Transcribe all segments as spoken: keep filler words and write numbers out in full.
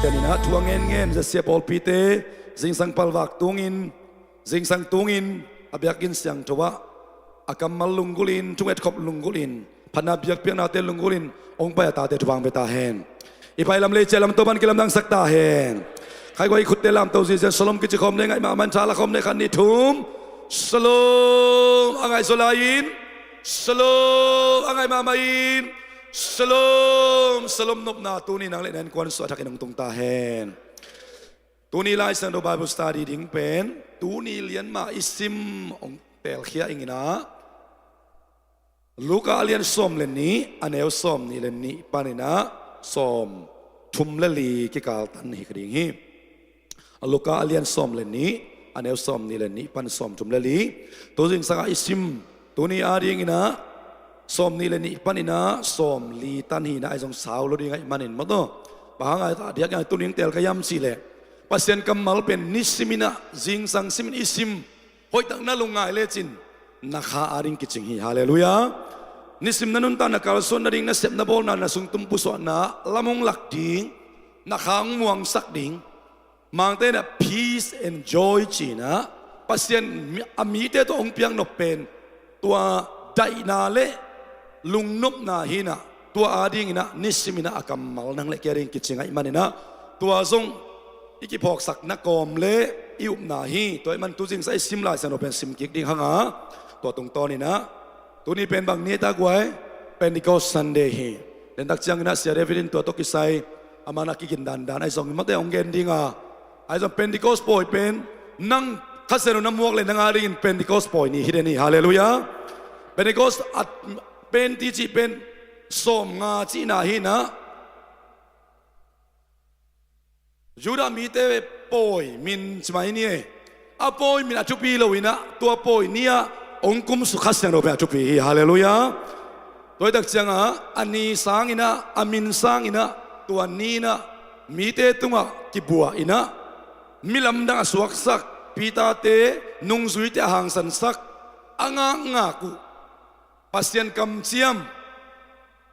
Ken inah thu a ngenngen zasia pawlpite zingsang palvak tungin, zingsang tungin a biakinn siangtho ah a kammal lunggulhin, thungetkhop lunggulhin, phatna biakpiaknate lunggulhin hong pai a tate thupha hong pia ta hen. I pai lam le i ciah lam Topa'n kilamdangsak ta hen. Khaiguai i khutte lamto zizian shalom kici khawm le, ngaih mahmah in tha la khawm le, khat, nih, thum. Shalom. A ngaihsut lai-in shalom, a ngaih mahmah in shalom. Shalom nopna tuni nang le na innkuan sung a thakin hong tung ta hen. Tuni Lai Siangtho Bible study ding pen tuni lianma i sim hong telkhia ing inah, Luka a lian sawm le nih, a neu sawmnih le nih panin ah sawmthum le li kikal tan hi ka ding hi. Luka a lian sawm le nih, a neu sawmnih le nih pan sawmthum le li. Tu zingsang ah i sim tuni a ding inah sawmnih le nih panin ah sawmli tan hi inah, ahi zong sau lo ding ahih manin maw taw, bang hang a diak inah tuni hong tel ka hiam cih leh, Pasian kammal pen nisim inah zingsang simin i sim hoihtak na lungngai lecin na kha a ding kicing hi. Halleluiah. Nisim na nuntakna kalsuan nading, na sepna bawlna, na sungtum pusuahna lam hong lak ding, na kha hong muangsak ding, Mangte inah peace and joy ci inah, Pasian mi-, a mite tawh hong piaknop pen tua daihna le lungnopna hi inah, tua a ding inah nisim inah a kammal nang le kei a ding kicing ahih manin ah, tua zong i kiphawksakna kawm le i upna hi. Tua ahih man tu zingsang i sim Lai Siangtho pen sim kik ding hang a, tua tungtawn inah tuni pen bang ni a tak guai? Pentecost Sunday hi. Dentak ciang inah Sia David in tua tawh kisai a man a kigin dandan ahi zongin mate hong gen ding a, ahi zong Pentecost pawi pen nang Kha Siangtho na muak le nang a dingin Pentecost pawi ni hi den hi. Halleluiah. Pentecost a Penti cih pen sawmnga cihna hi inah, Judah mite pawi min ci mai ni e. A pawi min a thupi lo inah, tua pawi ni ah hong kumsuk Kha Siangtho pen a thupi hi. Halleluiah. Tua hi tak ciang ah a ni sang inah, a min sang inah, tua ni inah mite tungah kibuah inah, mi lamdang a suaksak, Peter-te nungzuite a hangsansak, a ngakngak uh Pasian kamciam,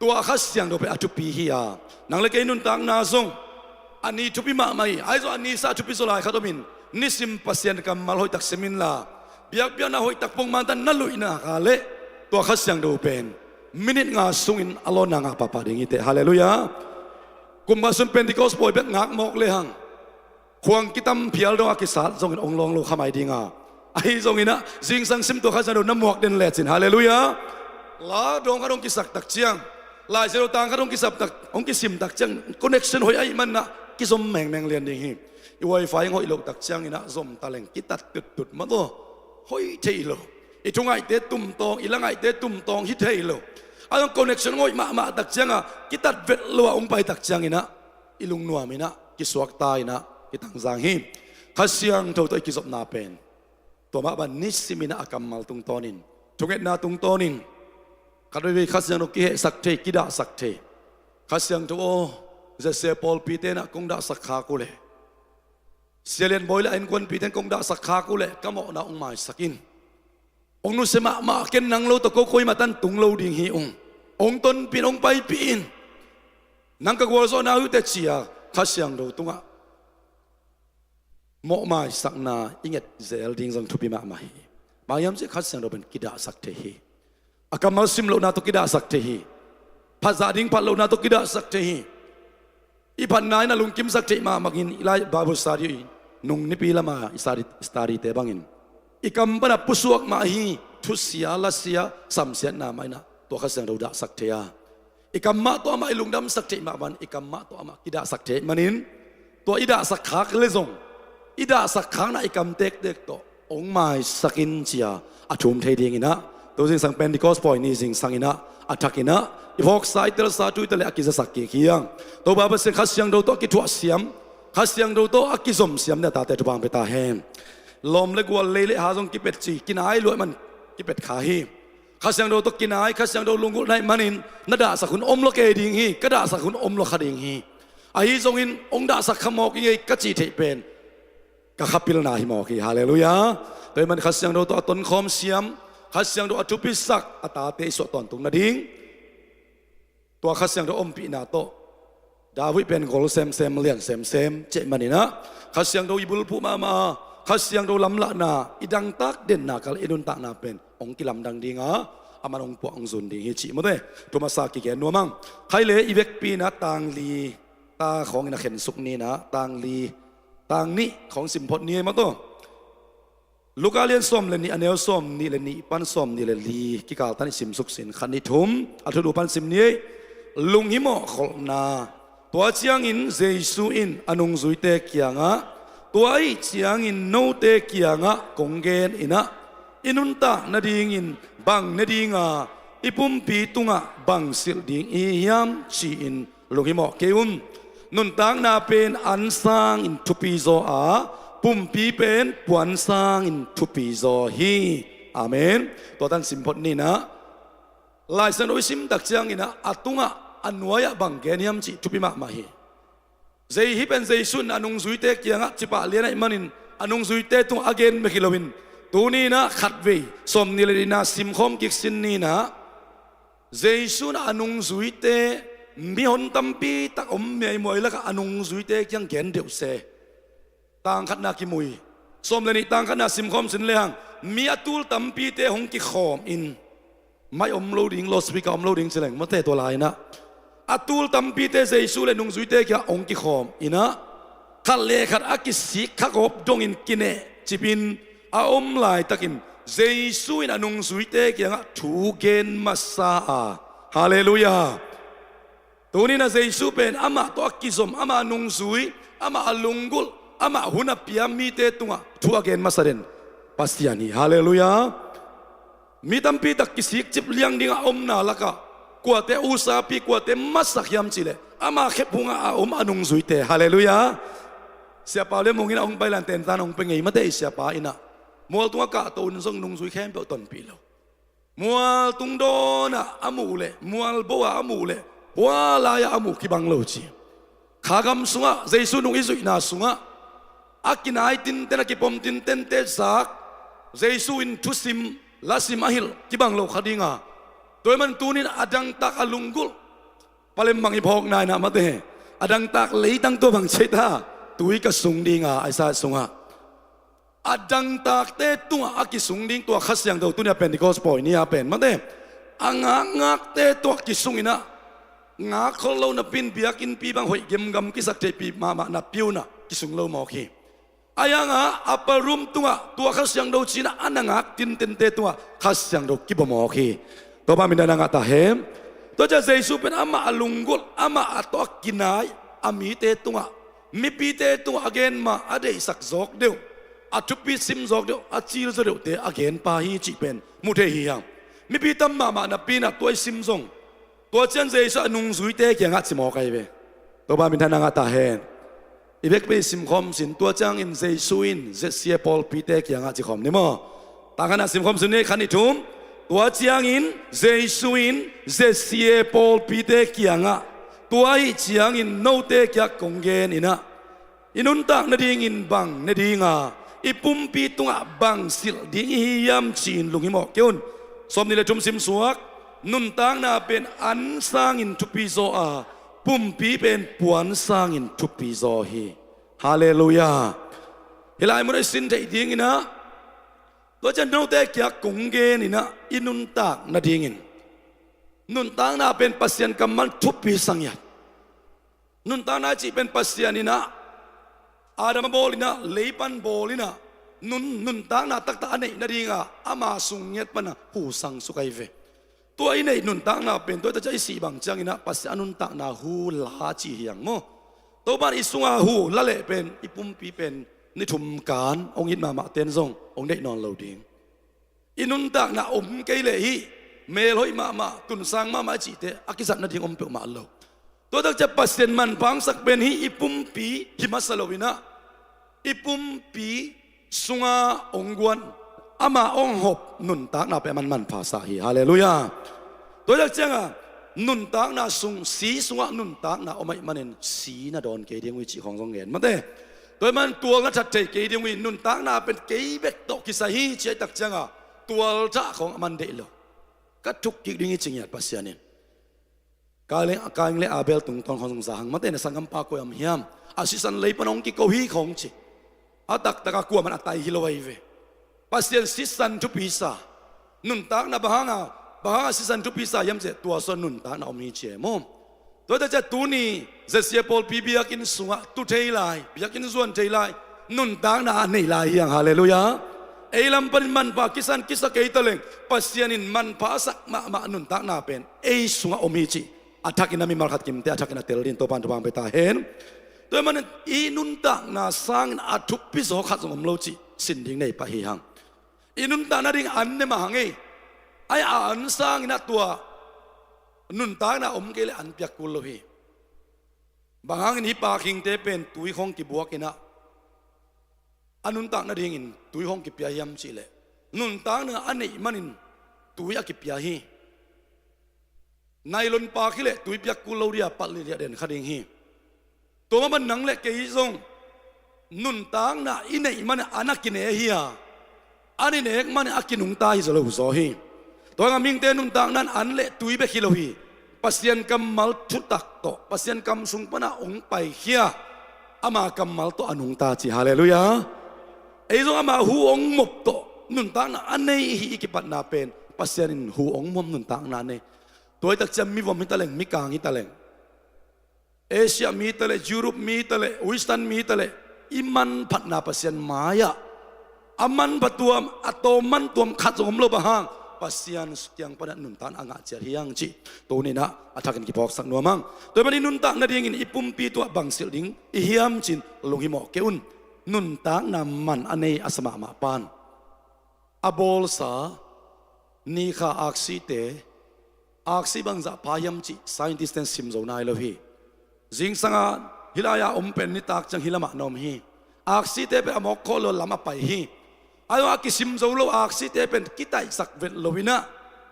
tua Kha Siangtho pen a thupi hi a, nang le kei nuntakna zong a ni thupi mahmah hi. Ahi zong a ni sang a thupi zaw lai khat om in, nisim Pasian kammal hoihtak sim inla, biakpiakna hoihtak pongman tan na luihna kha leh, tua Kha Siangtho pen minit nga sungin a lawnna ngah pahpah ding hi teh. Halleluiah. Kum khat sung Pentecost pawi bek ngak mawk lehang khuang kitam phial dong a kisat zongin hong lawng lo kha mai ding a, ahi zong inah zingsang sim tua Kha Siangtho na muak den lecin. Halleluiah. La dawng khat hong kisak tak ciang, Lai Siangtho tang khat hong kisap tak, hong kisim tak ciang connection hoih ahih man ah kizom mengmeng lian ding hi. I wifi hong hoih loh tak ciang inah zom taleng kitat tuttut mah taw, hoih thei lo. I thungaihte tumtawng, i langaihte tumtawng hi thei lo. A zong connection hong hoih mahmah tak ciang a, kitat vet lo a hong pai tak ciang inah i lungnuam inah kisuakta inah kitangzang hi. Kha Siangtho tawh i kizopna pen tua mah bang nisim inah a kammal tungtawnin, thungetna tungtawnin, khat veivei Kha Siangtho kihehsak thei, kidahsak thei. Kha Siangtho aw, zasia pawlpite inah kong dahsak khak uh leh, Sia Lian Bawi le a innkuanpite in kong dahsak khak uh leh ka mawhna hong maisak in. Hong nusia mahmah ken, nang lo tawh ko koimah tan tung lo ding hi ung. Hong tonpih in, hong paipih in. Nang ka gualzawhna uh hi teh ci-a Kha Siangtho tungah mawhmaisakna i nget zel ding zong thupi mahmah hi. Bang hiam cih leh Kha Siangtho pen kidahsak thei hi. A kammal sim lohna tawh kidahsak thei hi. Phat zah ding phat lohna tawh kidahsak thei hi. I phatna in a lungkimsak theih mahmah in, i lai Bible study, nung nipi lama i study, study-te bangin i kam pan a pusuak mah hi. Thusia, lasia, samsiatna mah inah tua Kha Siangtho dahsak thei a, i kam mah tawh amah i lungdamsak theih mah bangin i kam mah tawh amah kidahsak thei manin, tua i dahsak khak leh zong i dahsak khakna i kam tektek tawh hong maisak in ci-a a thum thei ding inah, tu zingsang Pentecost pawi ni zingsang inah a thak inah i phawksa, i telsa, thu i tel leh a kizasak kik hi hang. Topa Pasian Kha Siangtho tawh a kithuah siam, Kha Siangtho tawh a kizom siam dingin a tate thupha hong pia ta hen. Lawm le gual, lei le ha zong kipet ci, kinai lua ahih man kipet kha hi. Kha Siangtho tawh kinai, Kha Siangtho lunggulhna ahih manin na dahsak hun om lo kei ding hi, ka dahsak hun om lo kha ding hi. Ahi zongin hong dahsak kha mawk ing ei ka cih theih pen ka kha pilna hi mawk hi. Halleluiah. Tua ahih man Kha Siangtho tawh a tonkhawm siam, Kha Siangtho a thupisak a tate i suah tawntung nading, tua Kha Siangtho ompihna tawh David pen gol semsem, lian semsem cih manin ah, Kha Siangtho i bulphuh mahmah a, Kha Siangtho lamlahna, i dangtak denna kal i nuntakna pen hong kilamdang ding a, aman hong puah hong zun ding hi cih mawte. Tua masa kigen nuam ing. Khai le i vekpi in ah tang li ta khawng in ah khensuk ni in ah, tang li, tang nih khawng simphot ni ei maw taw. Luka lian sawm le nih, a neu sawm nih le nih pan sawm nih le li kikal tan i simsuk sin. Khat, nih, thum, a thulu pan sim ni ei. Lunghimawh kholhna. Tua ciangin Jesu in a nungzuite kiangah, tua ahih ciangin note kiangah kong gen in ah, i nuntak nadingin bang ne ding a, i pumpi tungah bang silh ding i hi hiam ci-in lunghimawh kei un. Nuntakna pen an sangin thupi zaw a, pumpi pen puan sangin thupi zaw hi. Amen. Tua tan simphot ni in ah, Lai Siangtho i sim tak ciangin ah, a tungah, a nuai-ah bang gen hiam cih thupi mahmah hi. Zei hih pen Jesu in a nungzuite kiangah cipah lian ahih manin, a nungzuite tungah a gen bek hi loin, tuni in ah khatvei sawm nih le nihna simkhawm kik sin ni in ah, Jesu in a nungzuite, mihon tampi tak om miaimuai lakah a nungzuite kiang gen deuh se. Tang khatna kimu hi. Sawm le nih tang khatna simkhawm sin lehang, mi a tul tampite hong kikhawm in, mic om lo ding, loudspeaker om lo ding ci leng mawte tua lai in ah, a tul tampite Jesu le nungzuite kiangah hong kikhawm in ah, khat le khat a kisik khagawp dongin kinehcipin a om laitakin, Jesu in a nungzuite kiangah thu gen masa a. Halleluiah. Tuni in ah Jesu pen amah tawh a kizom, amah a nungzui, amah a lunggulh, amah hun a pia mite tungah thu a gen masa den Pasian hi. Halleluiah. Mi tampi tak kisikcip liang dingah a omna lakah, kuate usapi, kuate masak hiam cih leh, ama khephungah a om a nungzuite. Halleluiah. Siapa le mungin a hong pai lan tentan hong pe ngei mate i siapa in ah, mual tungah kahto un zong nungzui khempeuh tonpih lo. Mual tungdawnah a muh leh, mual bo-ah a muh leh, hua lai-ah a muh kibang lo ci. Kha gam sungah, Jesu nung i zuihna sungah, a kinai tinten, a kipom tintente zak, Jesu in thusim, lasim a hilh kibang lo kha ding a. Tua ahih man tunin a dangtak a lunggulh, palem bang i phawkna in ah mate, a dangtak leitang tua bang ci ei ta, tui ka sung ding a, Isaiah sungah. A dangtakte tungah a kisung ding tua Kha Siangtho tuni a Pentecost pawi ni a pen mate, a ngakngakte tungah kisung in ah, ngak khol lo napi in biakinnpi bang hoih gemgam kisak theihpih mahmah napi un ah kisung lo mawk hi. Ahi hangah upper room tungah tua Kha Siangtho ci-in ah a na ngak tintente tungah Kha Siangtho kibawm mawk hi. Topa min thang a ngah ta hen. Tua ciang Jesu pen amah a lunggulh, amah a tawh a kinai a mite tungah, mipite tungah a gen ma a deihsak zawk deuh, a thupi sim zawk deuh, a cilzaw deuhte a genpa hi cih pen mu thei hi hang. Mipi tam mahmah napi in ah tua i sim zong, tua ciang Jesu a nungzuite kiangah ci mawk ahi ve. Topa min thang a ngah ta hen. I vekpi simkhawm sin. Tua ciangin Jesu in ZCA pawlpite kiangah ci khawm ni maw. Tang khatna simkhawm sin ni, khat, nih, thum. Tua ciangin Jesu in ZCA pawlpite kiangah, tua ahih ciangin note kiangah kong gen in ah, i nuntak nadingin bang ne ding a, i pumpi tungah bang silh ding i hi hiam ci-in lunghimawh kei un. Sawm nih le thum sim suak. Nuntakna pen an sangin thupi zaw a, pumpi pen puan sangin thupi zaw hi. Halleluiah. Hih lai munah i sin theih dingin ah, tua ciang note kiangah kong gen in ah, i nuntak nadingin, nuntakna pen Pasian kammal thupi sang hi a. Nuntakna cih pen Pasian in ah, Adam a bawl in ah, lei pan bawl in ah, nun, nuntakna taktak a neih nading a, ama sung ngiat pan a hu sang suk ahi ve. Tua i neih nuntakna pen tua i takciang i sih bang ciangin ah Pasian a nuntakna hu la ci hi hang maw. Topa in i sungah hu la leh pen i pumpi pen ni thum kan hong it mahmah ten zong hong deih nawn lo ding. I nuntakna om kei leh hih mel hoih mahmah, tunsang mahmah i cihte a kizat nading om peuhmah lo. Tua takciang Pasian manpha hong sak pen hih i pumpi hi masa lo in ah, i pumpi sunga hong guan, ama hong hop nuntakna pen aman manpha sa hi. Halleluiah. Tua i takciang a, nuntakna sung, si sungah nuntakna om ahih manin si na dawn kei ding uh hi cih khawng zong ngen mate. Tua ahih man tualna that thei kei ding uh hi, nuntakna pen kei bek tawh kisai hi ci ahih takciang a, tualthah khawng aman deih lo. Ka thuk kik ding hi ci ngiat Pasian in. Kain le, Kain le Abel tungtawn khawng zong za hang, mate, na sanggampa koi om hiam? A sisan lei pan hong kiko hi khawng ci. A taktak a kuaman a tai hi lo ahi ve. Pasian sisan thupi sa, nuntakna bang hanga, bang hanga sisan thupi sa hiam cih leh tua sungah nuntakna om hi ci e maw. Tua hi ta ciang tuni Z C A pawlpi biakinn sungah tu thei lai, biakinn zuan thei lai, nuntakna a nei lai hi hang. Halleluiah. Ei lam panin manpha kisan kisa kei ta leng, Pasian in manpha a sak mahmah nuntakna pen ei sungah om hi cih a thakin a mimal khat kimte a thakin a tel dingin Topa'n thupha hong pia ta hen. Tua ahih manin i nuntakna sangin a thupi zaw khat zong om lo cih sin ding nei pah hi hang. I nuntakna ding an ne mah hang ei. Ai, a an sangin a tua nuntakna om kei leh an piak kul lo hi. Bang hangin hih pakhingte pen tui khawng kibuak in ah a nuntak nadingin tui hong kipia hiam cih leh, nuntakna a neih manin tui a kipia hi. Nylon pak hi leh tui piak kul lo dia, palh liahliah den kha ding hi. Tua mah bang nang le kei zong nuntakna i neih manin an a kine hi a, an i nek manin a kinungta hi zaw lo zaw hi. Tua hangah mihingte nuntakna in an le tui bek hi lo hi. Pasian kammal thutak tawh, Pasian kam sung pana hong paikhia, ama kammal tawh a nungta ci. Halleluiah. Ei zong ama hu hong mop tawh nuntakna a nei hi. I kipatna pen Pasian in hu hong mop nuntakna a nei. Tua hi tak ciang mivom hi ta leng, mikang hi ta leng, Asia mi ta leh, Europe mi ta leh, Western mi ta leh, i manphatna Pasian mai-ah a manpha tuam, a tawm man tuam khat zong om lo. Bang hang? Pasian kiang panah nuntakna a ngah ciat hi hang cih tuni-in ah a thakin kiphawksak nuam hang. Tua ahih manin i nuntak nadingin i pumpi tungah bang silh ding i hiam cih lunghimawh kei un. Nuntakna man a nei a sa mahmah pa'n a bawlsa, ni kha aksite, aksi bangzah pha hiam cih scientist-te'n sim zo nai lo hi. Zingsanga hih lai-a om pen nitak ciang hih lamah na om hi. Aksite pen a mawk khawh lo lam a pai hi. Ahi zongin a kisim zo lo aksite pen kitaihsak vet lo-in ah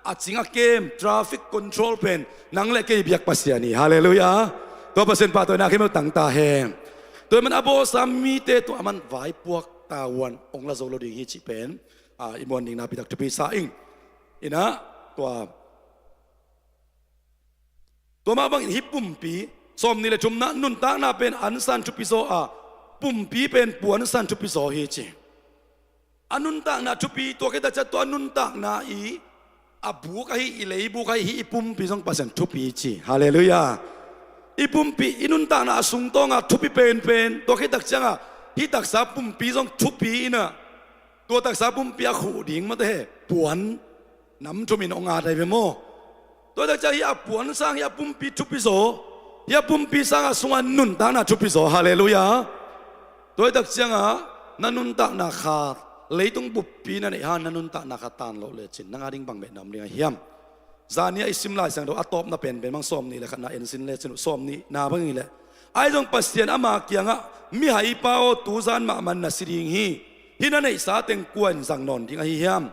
a cing a kem, traffic control pen nang le kei biak Pasian hi. Halleluiah. Tua Pasian pahtawina khempeuh tang ta hen. Tua ahih manin a bawlsa mite tungah aman vaipuak tavuan hong la zo lo ding hi cih pen, a, i muan ding nakpi tak thupi sa ing. In ah, tua, tua mah bangin hih pumpi, sawmnih le thumna, nuntakna pen an san thupi zaw a, pumpi pen puan san thupi zaw hi ci. A nuntakna thupi, tua khit tak ciang tua nuntakna i, a buk ahi, i leibuk ahi, hih i pumpi zong Pasian thupi ci. Halleluiah. I pumpi, i nuntakna a sungtawng a thupi penpen, tua khit tak ciangah hih taksa pumpi zong thupi in ah, tua taksa pumpi a khuh ding mate, puan nam thum in hong at ahi ve maw. Tua hi tak ciang hih a puan sang, hih a pumpi thupi zaw, hih a pumpi sang a sungah nuntakna thupi zaw. Halleluiah. Tua hi tak ciangah na nuntakna kha, leitung buppi na neih hang na nuntakna kha tan loh lecin nang a ding bang beh na om ding ahi hiam? Zani-a i sim Lai Siangtho a tawpna penpen bang sawmnih le khatna en sin lecin uh, sawmnihna bang hi leh, ahi zong Pasian ama kiangah, "Mihaipa aw, tuzan mahmah in na si ding hi. Hih na neihsa teng kua in zang nawn ding ahi hiam?"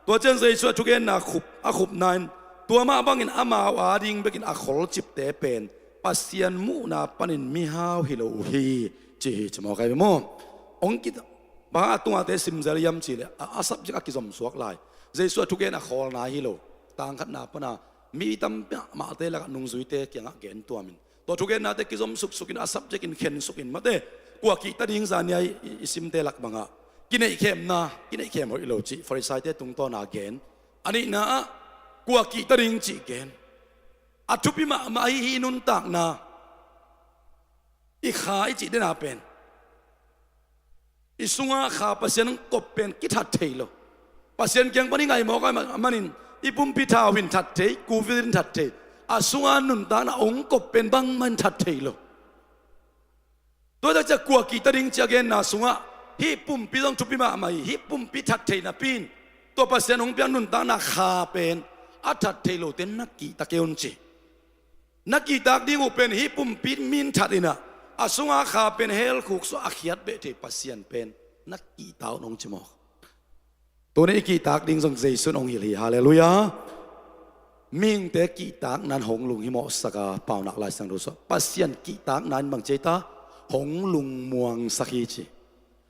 Tua ciang Jesuh a thugenna khup, a khupna in, tua mah bangin amau a ding bekin a kholcipte pen Pasian muhna panin mihau hi lo uh hi, ci hi ci mawk ahi ve maw. Hong ki, bang a tungate sim zel hiam cih leh, a, a subject a kizom suak lai. Jesuh a thugen a khawlna hi lo. Tang khatna pana mi tam mahmahte lakah nungzuite kiangah gen tuamin, tua thugennate kizom suksukin, a subject in khen sukin mate, kua kihta ding zani-a i, i, i simte lak bangah kineihkhemna, kineihkhem hoih lo cih Farisaite tungtawna gen. A nihna-ah kua kihta ding cih gen. A thupi mahmah ahi hih nuntakna, i kha i cih dena pen, i sunga kha Pasian hong kop pen kithat thei lo. Pasian kiang pan i ngaih mawk ahih manin i pumpi thau in that thei, covid in that thei, a sunga nuntakna hong kop pen bangmah in that thei lo. Tua hi tak ciang kua kihta ding cih a genna sungah hih pumpi zong thupi mahmah hi. Hih pumpi that thei napi in tua Pasian hong piak nuntakna kha pen a that thei lote na kihta kei un ci. Na kihtak ding uh pen hih pumpi in mi in that in ah, a sunga kha pen hell khuk sungah a khiat beh thei Pasian pen na kihta un hong ci mawk. Tuni i kihtak ding zong Jesuh in hong hilh hi. Halleluiah. Mihingte kihtakna in hong lunghimawhsak a, Paunak Lai Siangtho sungah Pasian kihtakna in bang ci ei ta? Hong lungmuangsak hi ci.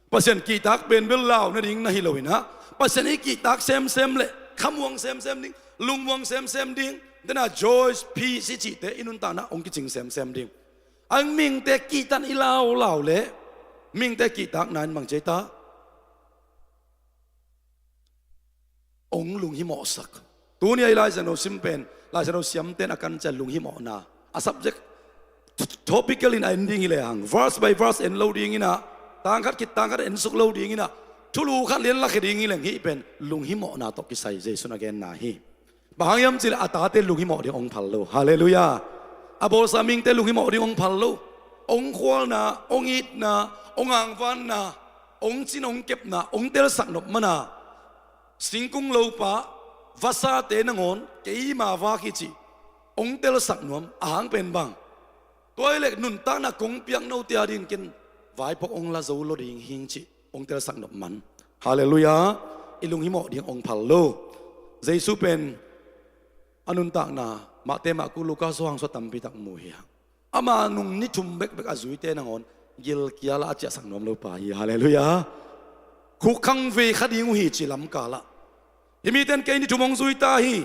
Pasian kihtak pen bel lau nading na hi lo-in ah, Pasian i kihtak semsem leh Khamuang semsem ding, lungmuang semsem ding, dena joy, peace i cihte i nuntakna hong kicing semsem ding. A mihingte kihtan i laulau le mihingte kihtakna in bang ci ei ta? Hong lunghimawhsak. Tuni a i Lai Siangtho sim pen, Lai Siangtho siamten a kan ciang lunghimawhna, a subject topical in a en ding hi lehang, verse by verse en lo ding inah, tangkhat khit tangkhat en suk lo ding inah, thulu khat lian lakhia ding hi leng hih pen lunghimawhna tawh kisai Jesu in a genna hi. Bang hang hiam cih leh a tate lunghimawh ding hong phal lo. Halleluiah. A bawlsa mihingte lunghimawh ding hong phal lo. Hong khualna, hong itna, hong angvanna, hong cin hong kepna hong telsak nop mana, singkung lopa vasate nangawn keima vak hi cih hong telsak nuam. A hang pen bang? Tua hi leh nuntakna kong piak note a dingin ken vaipuak hong la zo lo ding hing cih hong telsak nop man. Halleluiah. I lunghimawh ding hong phal lo. Jesu pen a nuntakna Mate, Marku, Luka, Johan sua tampi tak mu hi hang. Ama nung ni thum bekbek a zuite nangawn gilkial a a ciahsak nuam lo pa hi. Halleluiah. Khukkhang vei kha ding uh hi ci lamkalah. Hih miten kei ni thum hong zui ta hi.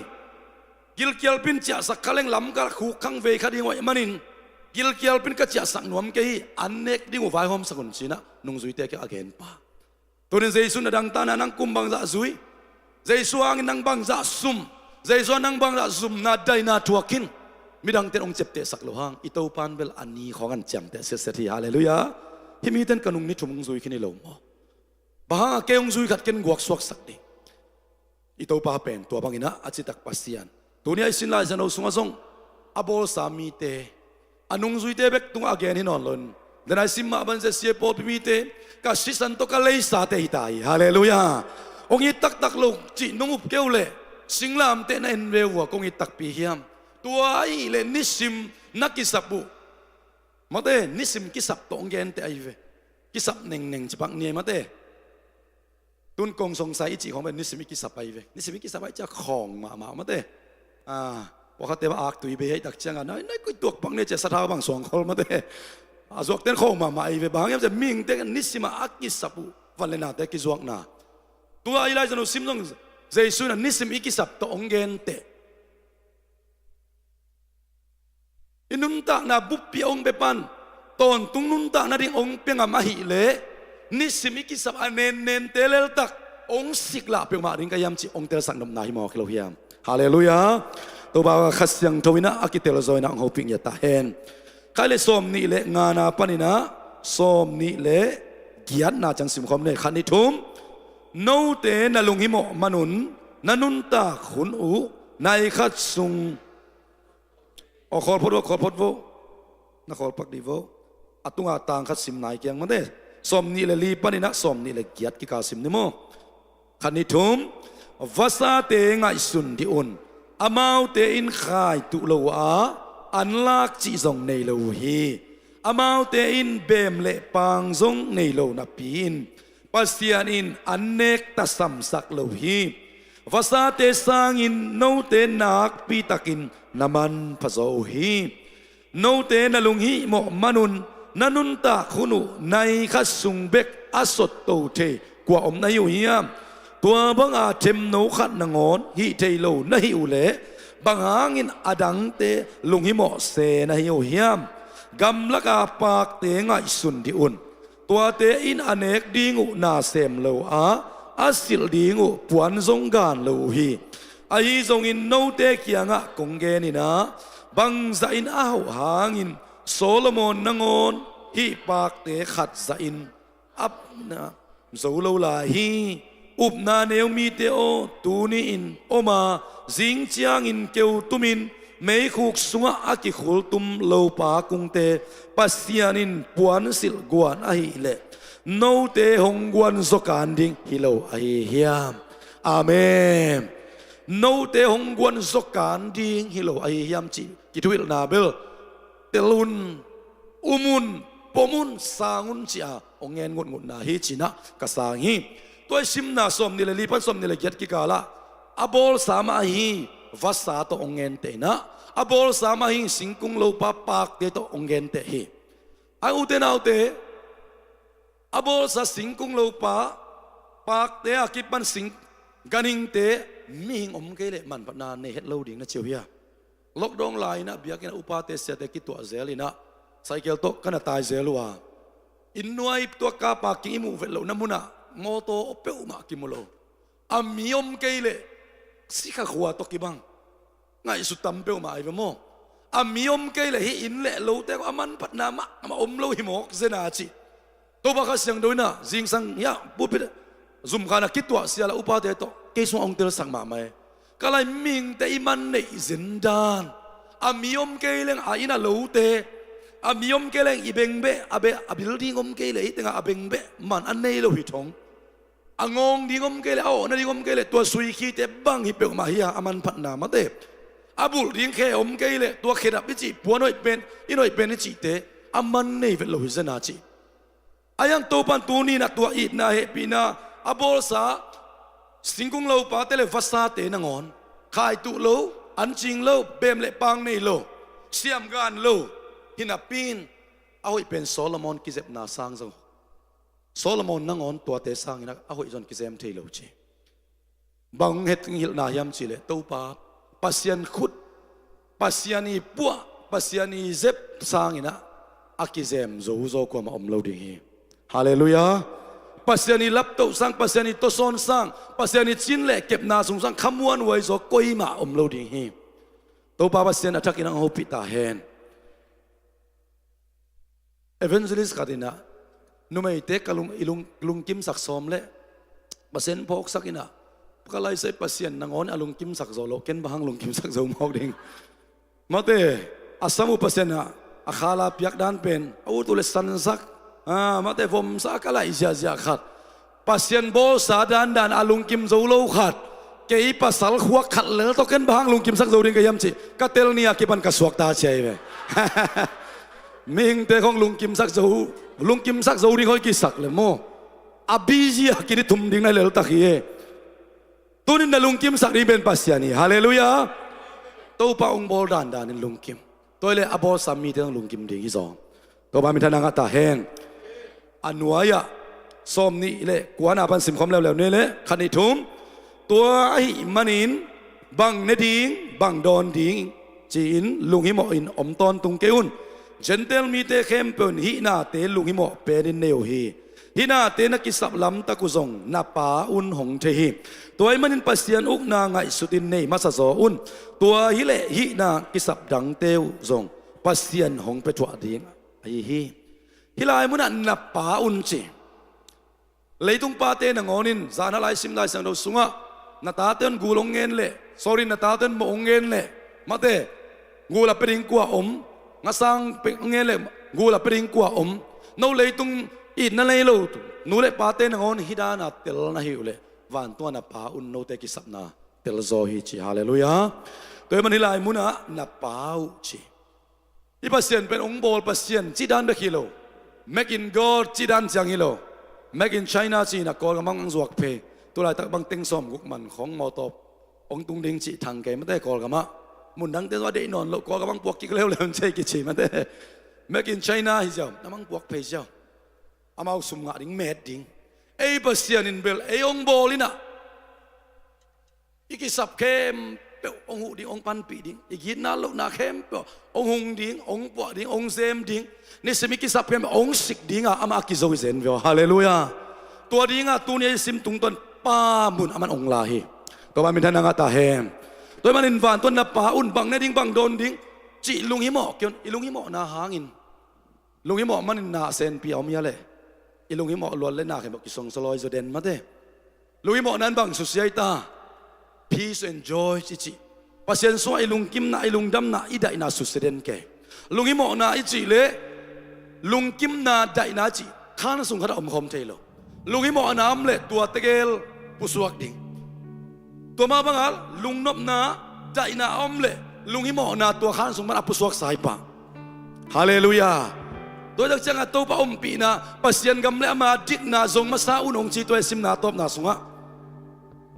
Gilkialpi in ciahsak kha leng lamkalah khukkhang vei kha ding uh ahih manin gilkialpi in ka ciahsak nuam kei hi, an nek ding uh vaihawmsak un ci-inah nungzuite kiang a gen pa. Tunin Jesu in a dangtakna nang kum bangzah zui? Jesu hangin nang bangzah sum? Jesu hangin nang bangzah zumna daina thuak khin? Midangte in hong ciaptehsak loh hang i Topa in bel a ni khawng an ciamteh siatsiat hi. Halleluiah. Hih miten ka nung ni thum hong zui khin hi lo maw? Bang hang a kei hong zui khat ken guaksuaksak ding? I Topa pen tua bangin ah a citak Pasian. Tuni a i sim Lai Siangtho sungah zong a bawlsa mite, a nungzuite bek tungah a gen hi nawn lo in, dena i sim mah bang zia sia pawlpi mite, ka sisan tawh ka leisate hi ta hi. Halleluiah. Hong it taktak lo cih nong up kei uh leh singlamteh na en ve uh a, kong it takpi hiam? Tua ahih leh nisim na kisap uh, mate, nisim kisap tawh hong genteh ahi ve. Kisap nengneng ci pak ni ei, mate. Tun kong song sai i cih khawng pen nisim i kisap ahi ve. Nisim i kisap ahi ciah khawng mahmah, mate. Ah, pawlkhatte mah aktui bei ahi tak ciangah nai nai koi tuak pak ni ei ciah sathau bang suangkhol, mate. A zuakten khawng mahmah ahi ve. Bang hang hiam ciah mihingte nisim ah a kisap uh van le nate kizuakna. Tua i Lai Siangtho sim zong Jesu in a nisim i kisap tawh hong genteh. I nuntakna buppi a hong pia pan tawntung nuntakna ding hong pia ngam ahih leh nisim i kisap a nennente leltak hong siklah peuhmah ding ka hiam cih hong telsak nopna hi mawk hi lo hiam? Halleluiah. Topa Kha Siangtho in ah a kitel zaw in ah hong hopih ngiat ta hen. Khai le sawm nih le ngana panin ah sawm nih le giatna ciang simkhawm ni. Khat, nih, thum. Note na lunghimawh manun na nuntak hun uh nai khat sung Aw, khawl phot vo, khawl phot vo. Na khawl pak dih vo. A tunga tang khat sim nai kiang, mate. Sawm nih le li panin ah sawm nih le giat kikal sim ni maw? Khat, nih, thum. Vasate ngaihsun dih un. Amaute in khai tuh lo a, an lak cih zong nei lo uh hi. Amaute in beem le paang zong nei lo napi-in Pasian in an nek tasamsak lo hi. Vasate sangin note nakpitakin na manpha zaw uh hi. Note na lunghimawh manun na nuntak hun uh nai khat sung bek a sotto thei kua om na hi uh hiam? Tua banga themno khat nangawn hih thei lo na hih uh leh bang hangin a dangte lunghimawh se na hi uh hiam? Gamlaka pakte ngaihsun dih un. Tuate in a nek ding uh na sem lo a, a silh ding uh puan zong gaan lo uh hi. Ahi zongin note kiangah kong genin ah, bangzahin a hauh hangin Solomon nangawn hih pakte khat zahin a na zo lo lai hi. Upna neu mite aw, tuni-in om a, zing ciangin keu tumin meikhuk sungah a kikhultum lopa kungte Pasian in puansilh guan ahih leh note hong guan zawkan ding hi lo ahi hiam? Amen. Note hong guan zawkan ding hi lo ahi hiam cih kithuhilhna bel tel un, um un, pom un, sang un ci-a hong ngen ngutngutna hi ci-in ah ka sang hi. Tua i simna sawm nih le li pan sawm nih le giat kikalah a bawlsa mah ahi vasa tawh hong genteh in ah, a bawlsa mah ahi singkung lopa pakte tawh hong genteh hi. A ute naute, a bawlsa singkung lopa pakte a kipan sing ganhingte mihing om kei leh manphatna nei het lo ding na ci uh hia? Lockdown lai-in ah biakinn ah upate siate kituah zel in ah cycle tawh ka na tai zel uh a, inn nuai tua car parking i muh vet lohna munah mawtaw peuhmah kimu lo. A mi om kei leh sikha khua tawh kibang ngaihsut tam peuhmah ai ve maw? A mi om kei leh hih inn leh lote a manphatna mahmah om lo hi mawk zen a cih. Topa Kha Siangtho in ah zingsang hiah pulpit zumkhan ah kituah sial ah upate tawh kei sungah hong telsak mahmah e. Ka lai mihingte i man neih zen dan, a mi om kei leng a inn a lote, a mi om kei leng i bengbeh a be, a building om kei leh hih tengah a bengbeh man a nei lo hi thong. A ngawng ding om kei leh, a awh nading om kei leh, tua suikhite bang hi peuhmah hi a, a manphatna mate. A bulh ding khe om kei leh, tua khedap i cih, puan hoih pen, inn hoih pen i cihte a man nei vet lo hi zen a cih. A hiang Topan tuni-in ah tua itna hehpihna a bawlsa singkung lopate le vasate nangawn khaituh lo, ancing lo, bem le pang nei lo, siamgan lo, hi napi-in a hoih pen Solomon kizepna sang zong, Solomon nangawn tuate sangin a hoih zong kizem thei lo ci. Bang hong het hilhna hiam cihleh Topa, Pasian khut, Pasian i puah, Pasian i zep sangin ah a kizem zo zaw kuamah om lo ding hi. Halleluiah. Pasian i laptoh sang, Pasian i tawsawn sang, Pasian i cin le kepna sung sang khamuanhuai zaw koimah om lo ding hi. Topa Pasian a thakin hong hopih ta hen. Evangelist khat in ah numeite ka lung, i lung, lungkimsak sawm leh Pasian phawksak in ah, ka laisai Pasian nangawn a lungkimsak zo lo, ken bang hang lungkimsak zo mawk ding? Mate, a sam uh Pasian ah a khala piak dan pen a ut uh leh sansak, a, mate, vomsa ka laih ziahziah khat, Pasian bawlsa dandan a lungkim zo lo khat, kei pasal khuak khat lel tawh ken bang hang lungkimsak zo ding ka hiam cih ka tel ni-a kipan ka suakta ci ahi ve. Mihingte khong lungkimsak zo, lungkimsak zo ding hoih kisak le maw? A busy a kini thum ding na leltak hi e. Tunin na lungkimsak ding pen Pasian hi. Halleluiah. Topa hong bawl dandanin lungkim. Tua hi leh a bawlsa mite hong lungkim ding hi zaw. Topa minthanna ngah ta hen. A nuai-ah sawm nih le kuana pan simkhawm leuleu ni le khat nih thum. Tua ahih manin bang ne ding, bang dawn ding ci-in lunghimawh in om tawntung kei un. Gentile mite khempeuh in hih nate lunghimawh penin nei uh hi. Hih nate na kisap lamtak uh zong na Pa un hong thei hi. Tua ahih manin Pasian ukna ngaihsutin nei masa zaw un. Tua hi leh hih na kisap dangte uh zong Pasian hong pia thuah ding ahi hi. Hih lai munah na Pa un ci. Leitung pate nangawn in zan a lai sim Lai Siangtho sungah na tate un gul hong ngen leh, sorry, na tate un mawh hong ngen leh, mate, gul a pia ding kua om? Ngasang pia hong ngen leh gul a pia ding kua om? No leitung itna nei lo nu le pate nangawn hih dana tel na hih uh leh vantung a na Pa un note kisapna tel zaw hi ci. Halleluiah. Tua ahih man hih lai munah na Pa uh ci. Hih Pasian pen hong bawl Pasian cih dan bek hi lo. Made in God cih dan ciang hi lo. Made in China ci-in a Kawlgam bang ang zuak phei. Tulaitak bang teng sawmguk man khong mawtaw hong tung ding cih thang kei mate Kawlgam ah. Mun dangte zong a deih nawn loh, Kawlgam bang puak kik leuleu in cei kici mate. Made in China hi ziau, na bang puak phei ziau. Amau sum ngah ding, met ding. Ei Pasian in bel ei hong bawl in ah, i kisap khempeuh hong huh ding, hong panpih ding. I gitna lohna khempeuh hong hung ding, hong puah ding, hong zem ding. Nisim i kisap khempeuh hong sik ding a, amah a kizo hi zen veu. Halleluiah. Tua ding a tuni a i sim tungtawn Pa mun aman hong la hi. Tua bang minthanna ngah ta hen. Tua ahih manin vantung a na Pa un bang ne ding, bang dawn ding cih lunghimawh kei un. I lunghimawhna hangin, lunghimawh manin na senpi a om hia leh? I lunghimawh luat leh na khempeuh kisongsaw lawi zaw den mate. Lunghimawhna in bang susia i ta? Peace and joy ci cih. Pasian sungah i lungkimna, i lungdamna, i daihna susia den kei. Lunghimawhna i cih leh lungkimna, daihna cih khan sung khatah omkhawm thei lo. Lunghimawhna om leh tua tegel pusuak ding. Tua mah bangah lungnopna, daihna a om leh lunghimawhna tua khan sung pan a pusuaksa hi pah. Halleluiah. Tua hi tak ciangah Topa ompihna, Pasian gam le ama dikna zong masa un hong ci tua i simna tawpna sungah.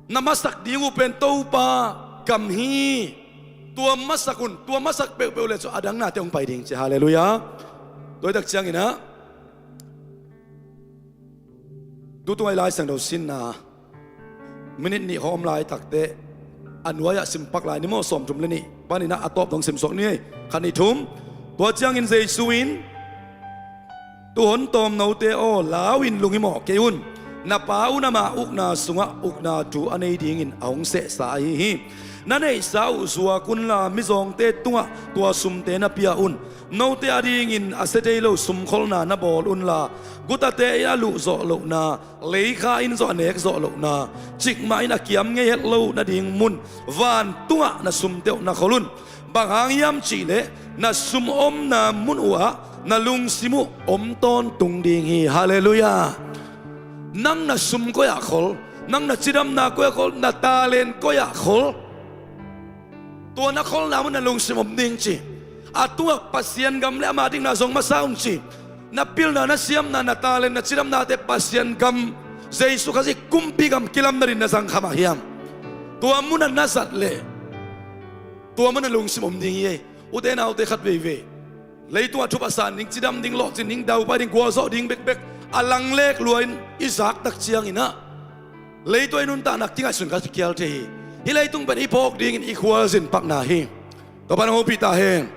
Na masak ding uh pen Topa gam hi. Tua masak un, tua masak peuhpeuh le cu a dang nate hong pai ding ci. Halleluiah. Tua hi tak ciangin ah, tu tung a i Lai Siangtho sinna minit nih khawng om laitak teh a nuai-ah sim pak lai ni maw, sawmthum le nih panin ah a tawp dong simsuak ni ei. Khat, nih, thum. Tua ciangin Jesu in, "Tuuhon tawm note aw, lau-in lunghimawh kei un. Na Pa un ama ukna sungah ukna thu a nei dingin a hong sehsa ahi hi. Na neihsa uh zuak unla, mizawngte tungah tua sumte na pia un. Note adingin a sia thei lo sumkholna na bawl unla, gutate in a luh zawh lohna, leikha in zong a nek zawh lohna, cikmah in a kiam ngei het lo nading mun vantungah na sumte uh na khol un. Bang hang hiam cihleh na sum omna mun uhah na lungsim uh om tawntung ding hi." Halleluiah. Nang na sum koi-ah khol, nang na cidamna koi-ah khol, na talent koi-ah khol, tua na kholna mun na lungsim om ding ci. A tungah Pasian gam le ama dikna zong masa un ci. Na pilna, na siamna, na talent, na cidamnate Pasian gam, Jesu Khazih kumpi gam kilamna dingin na zangkham ah hiam, tua munah na zat leh, tua munah lungsim om ding hi ei. Ute naute, khat veivei leitungah thupha san ding, cidam ding, lawhcin ding, daupai ding, gualzawh ding bekbek a langlek lua-in i zak tak ciangin ah, leitung i nuntakna kingaihsun kha khial thei hi. Hih leitung pen i phawk dingin i khualzin pakna hi. Topa'n hong hopih ta hen.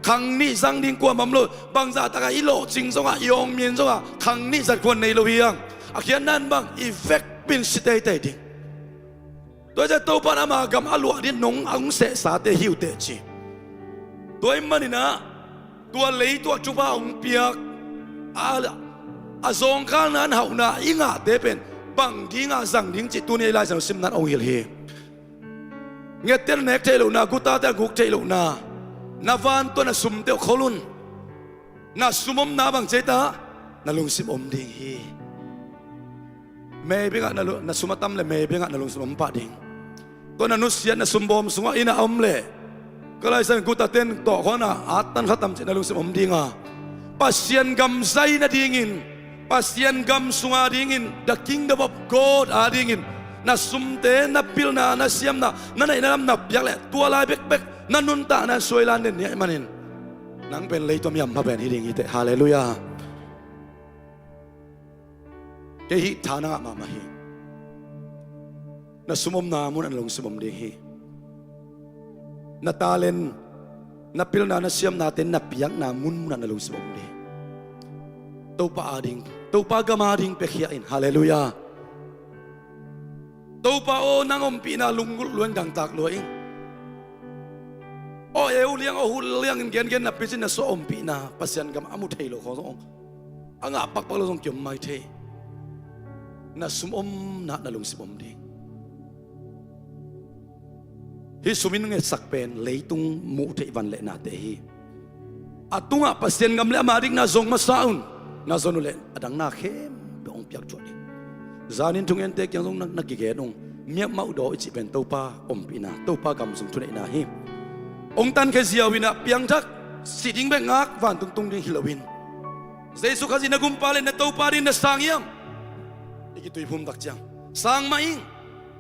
Khang nih zang ding kuamah om lo. Bangzah takah i lawhcing zongah, i awngmin zongah khang nih zat khuan nei lo hi hang. A khiatna in bang, i vekpi-in si teitei ding. Tua hi ciah Topa'n ama gam a luah ding nong a hong sehsate hi uh teh ci. Tua ahih manin ah, tua leitung ah thupha hong piak, a, a zawngkhalna in hauhna i ngahte pen bang dinga zang ding cih tuni a i Lai Siangtho simna in hong hilh hi. Ngette a nek theih lohna, gutate a guk theih lohna, na vantung ah na sumte uh khol un. Na sum omna bang ci ei ta, na lungsim om ding hi. Maybank ah na lu-, na sum a tam leh Maybank ah na lungsim om pah ding. Tua na nusiat na sumbawm sungah, inn ah a om leh, ka Lai Siangtho in, gutate in tawh khuana at tan kha tam cih na lungsim om ding a, Pasian gam zai nadingin, Pasian gam sunga dingin, the kingdom of God adingin na sumte, na pilna, na siamna, na neihna lam na piak leh, tua lai bekbek na nuntakna in suai lan den ni ahih manin, nang pen leitung ah mi hampha pen hi ding hi teh. Halleluiah. Kei hih tha na ngah mahmah hi. Na sum omna munah na lungsim om ding hi. Na talent, na pilna, na siamnate na piakna munmunah na lungsim om ding hi. Topa ading, Topa gam ading piakhia in. Halleluiah. Topa aw, nang ompihna lunggulh lua-in, gangtak lua-in, aw, eu liang, aw, hul liangin gengen na picin na suah ompihna, Pasian gam a mu thei lo khawng zong, a ngah pakpak lo zong kiom mai thei. Na sum omna na lungsim om ding. Hih sum in ngetsak pen leitung muh theih vanlehnate hi. A tungah Pasian gam le ama dikna zong masa un. Na zon uh leh a dang na khempeuh hong piak thuah ding. Zanin thungente kiang zong na, na kigen ung. Miakmah uh daw i cih pen Topa ompihna, Topa gam sung thuneihna hi. Hong tankhia ziau in ah, piangthak, si ding bek ngak, vantung tung ding hi loin, Jesu Khazih na gumpa le na Topa dingin na sang hiam? I kituiphum tak ciang sang mah ing.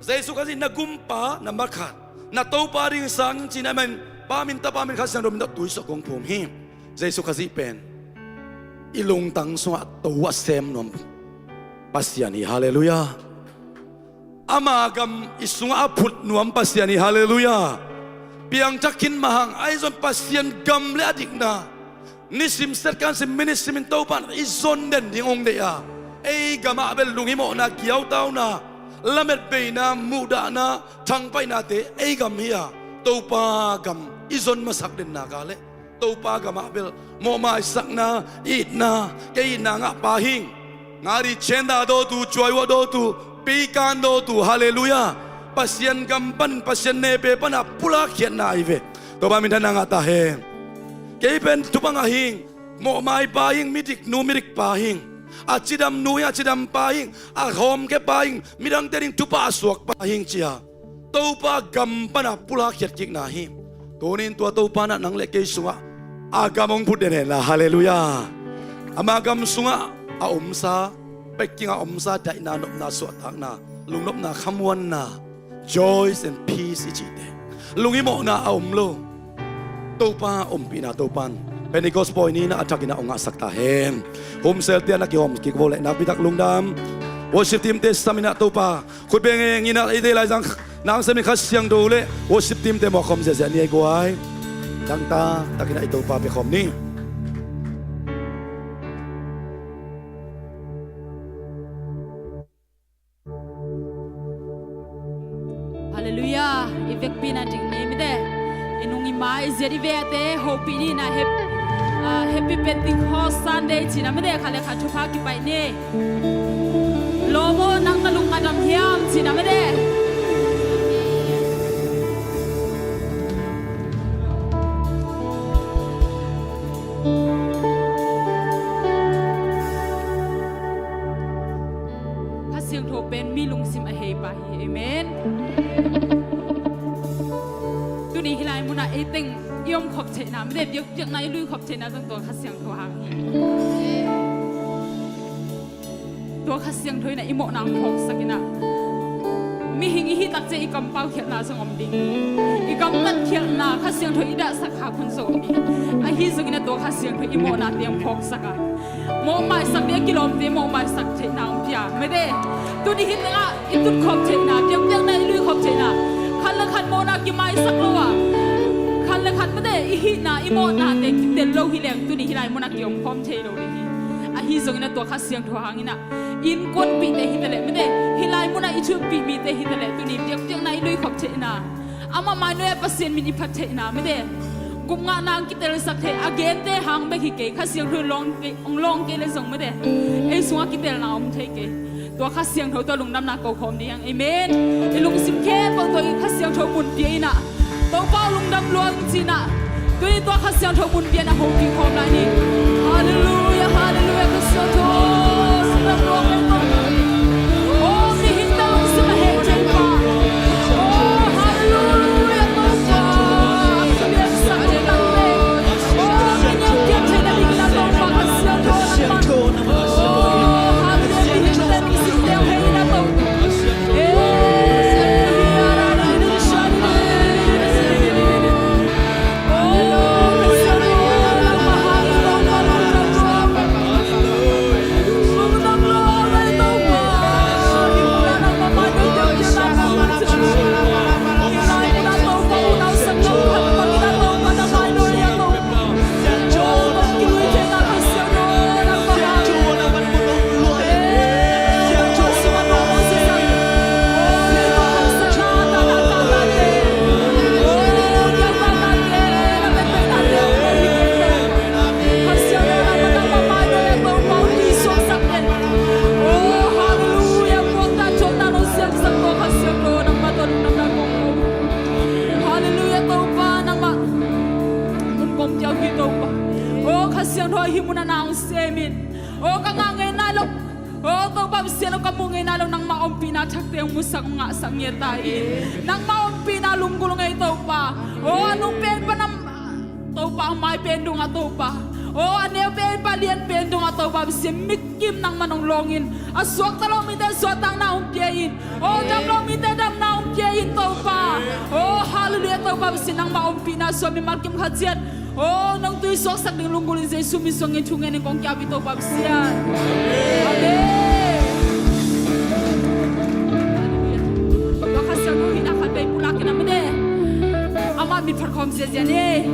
Jesu Khazih na gumpa, na makhat, na Topa dingin sang ing ci-in ah, Ama min, Pa min, Tapa min, Kha Siangtho min tawh tuisuah kong phum hi. Jesu Khazih pen i lungtang sungah to a sem nuam Pasian hi. Halleluiah. Ama gam i sungah a phut nuam Pasian hi. Halleluiah. Piangthak khin mah hang, ahi zong Pasian gam le a dikna nisim siat kan sim, minit simin Topa in i zon den ding hong deih a, ei gamah bel lunghimawhna, giautauna, lametbeina, muhdahna, thangpaihnate ei gam hi a, Topa gam i zon masak den nak leh, Topa gamah bel mawhmaisakna, itna, kei itna ngah pa hing. Ngari chenda dawtu, cuaiuah dawtu, pikan dawtu. Halleluiah. Pasian gam panin, Pasian nepe pana pulak khiatna ahi ve. Topa minthanna ngah ta hen. Kei pen thupha ngah hing, mawhmai pa hing, midiknu midikpa hing, a cidamnu hing, a cidampa hing, a hawmkhia pa hing, midangte ding thupha a suak pa hing ci-a, Topa gam pana pulak khiat kikna hi. Tuni-in tua Topa in ah nang le kei sungah a gam hong phut den hen la. Halleluiah. Ama gam sungah a omsa, Peking a omsa daihna, nopna, suahtakna, lungnopna, khamuanna, joy and peace i cihte, lunghimawhna a om lo. Topa ompihna, Topa in Pentecost pawi ni-in ah a thakin ah hong ngahsak ta hen. Homselte'n a kihawm kik vo leh nakpi tak lungdam. Worship teamte sam in ah Topa khut beng ing in ah, eite laizang Nang sami Kha Siangtho le worship team te mawk khawm ziahziah ni ei guai. Tangtak takin a i Topa pia khawm ni. Halleluiah. I vekpi na ding ni mite. I nung i mai ziat i vete hopih ni na hep-, ah, Happy Pentecost Sunday cina mite khat le khat thupha kipaih ni. Lawm aw, nang na lung a dam hiam cina mite. Kha Siangtho pen mi lungsim a heipa hi. Amen. Tuni hih lai munah ei teng i om khop theihna mite, biakpiakna i lui khop theihna zong tua Kha Siangtho hang hi. Tua Kha Siangtho in ah i mawhna hong phawksak in ah, mihing i hih tak ciang i kampau khialhna zong om ding hi. I gamtat khialhna Kha Siangtho i dahsak khak hun zong om ding hi. Ahi zongin ah tua Kha Siangtho i mawhnate hong phawksak a, mawhmaisak ding a kilawmte mawhmaisak theihna hong pia mite. Tuni hih tengah i tut khop theihna, biakpiakna i lui khop theihna, khat le khat mawhna kimaisak lo a, khat le khat mite i hihna i mawhnate kitel lo hi leng tuni hih lai munah ki-om khawm thei lo ding hi. Ahi zongin ah tua Kha Siangtho hangin ah innkuanpihte hi taleh mite, hih lai munah i thupih mite hi taleh tuni biakpiakna i lui khop theihna, amah mainoi a Pasian min i phat theihna mite, gupngahna hong kitelsak thei a gente hang bek hi kei, Kha Siangtho in lawng kei, hong lawng kei le zong mite, ei sungah kitelna om thei kei. Tua Kha Siangtho tawh lungdamna ko khawm ding hi hang. Amen. I lungsim khempeuh tawh i Kha Siangtho mun pia in ah, Topa aw lungdam lua ing ci-in ah, tuni tua Kha Siangtho mun pia in ah hopih khawm lai ni. Halleluiah, halleluiah, Kha Siangtho lungdam lua ing. Aw, mihingte lungsim a hei thei pa. Aw, halleluiah, Topa. Piansak lungdam le. Aw, mi neu kiam theihna dingin ah Topa Kha Siangtho nangmah. Halleluiah, Topa, nangmah mun kong piau hi Topa. Aw, Kha Siangtho hih munah na hong sem in. Aw, ka ngah ngei nai lo. Aw, Topa Pasian aw, ka mu ngei nai lo, nangmah ompihna thakte hong musak, hong ngahsak ngiat ta in. Nangmah ompihna lunggulh ngei Topa. Aw, a nung pen pan a, Topa a mai pen dungah Topa. Aw, a neu pen pan a lian pen dungah Topa Pasian, mit kim nangmah nong lawng in. A suakta lo mite suahtakna hong pia in. Aw, dam lo mite damna hong pia in Topa. Aw, halleluiah, Topa Pasian nangmah ompihna sua mimal kim khat ciat. Aw, nong tui suaksak ding lunggulh in Jesu min suangin thu ngen in kong kiap hi Topa Pasian. Amen. Halleluiah. Tua Kha Siangtho hihna khat vei pulak in a mite, amah mit phat khawm ziahziah ni.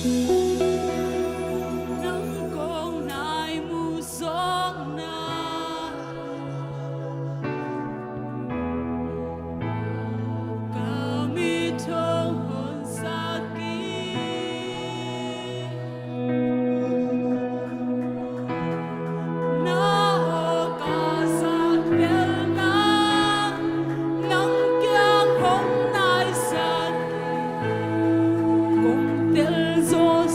Nang kong nai mu zawkna, ka mit hong honsak hi. Na aw ka zak delna, nang kiang hong naisak hi. Kong tel zaw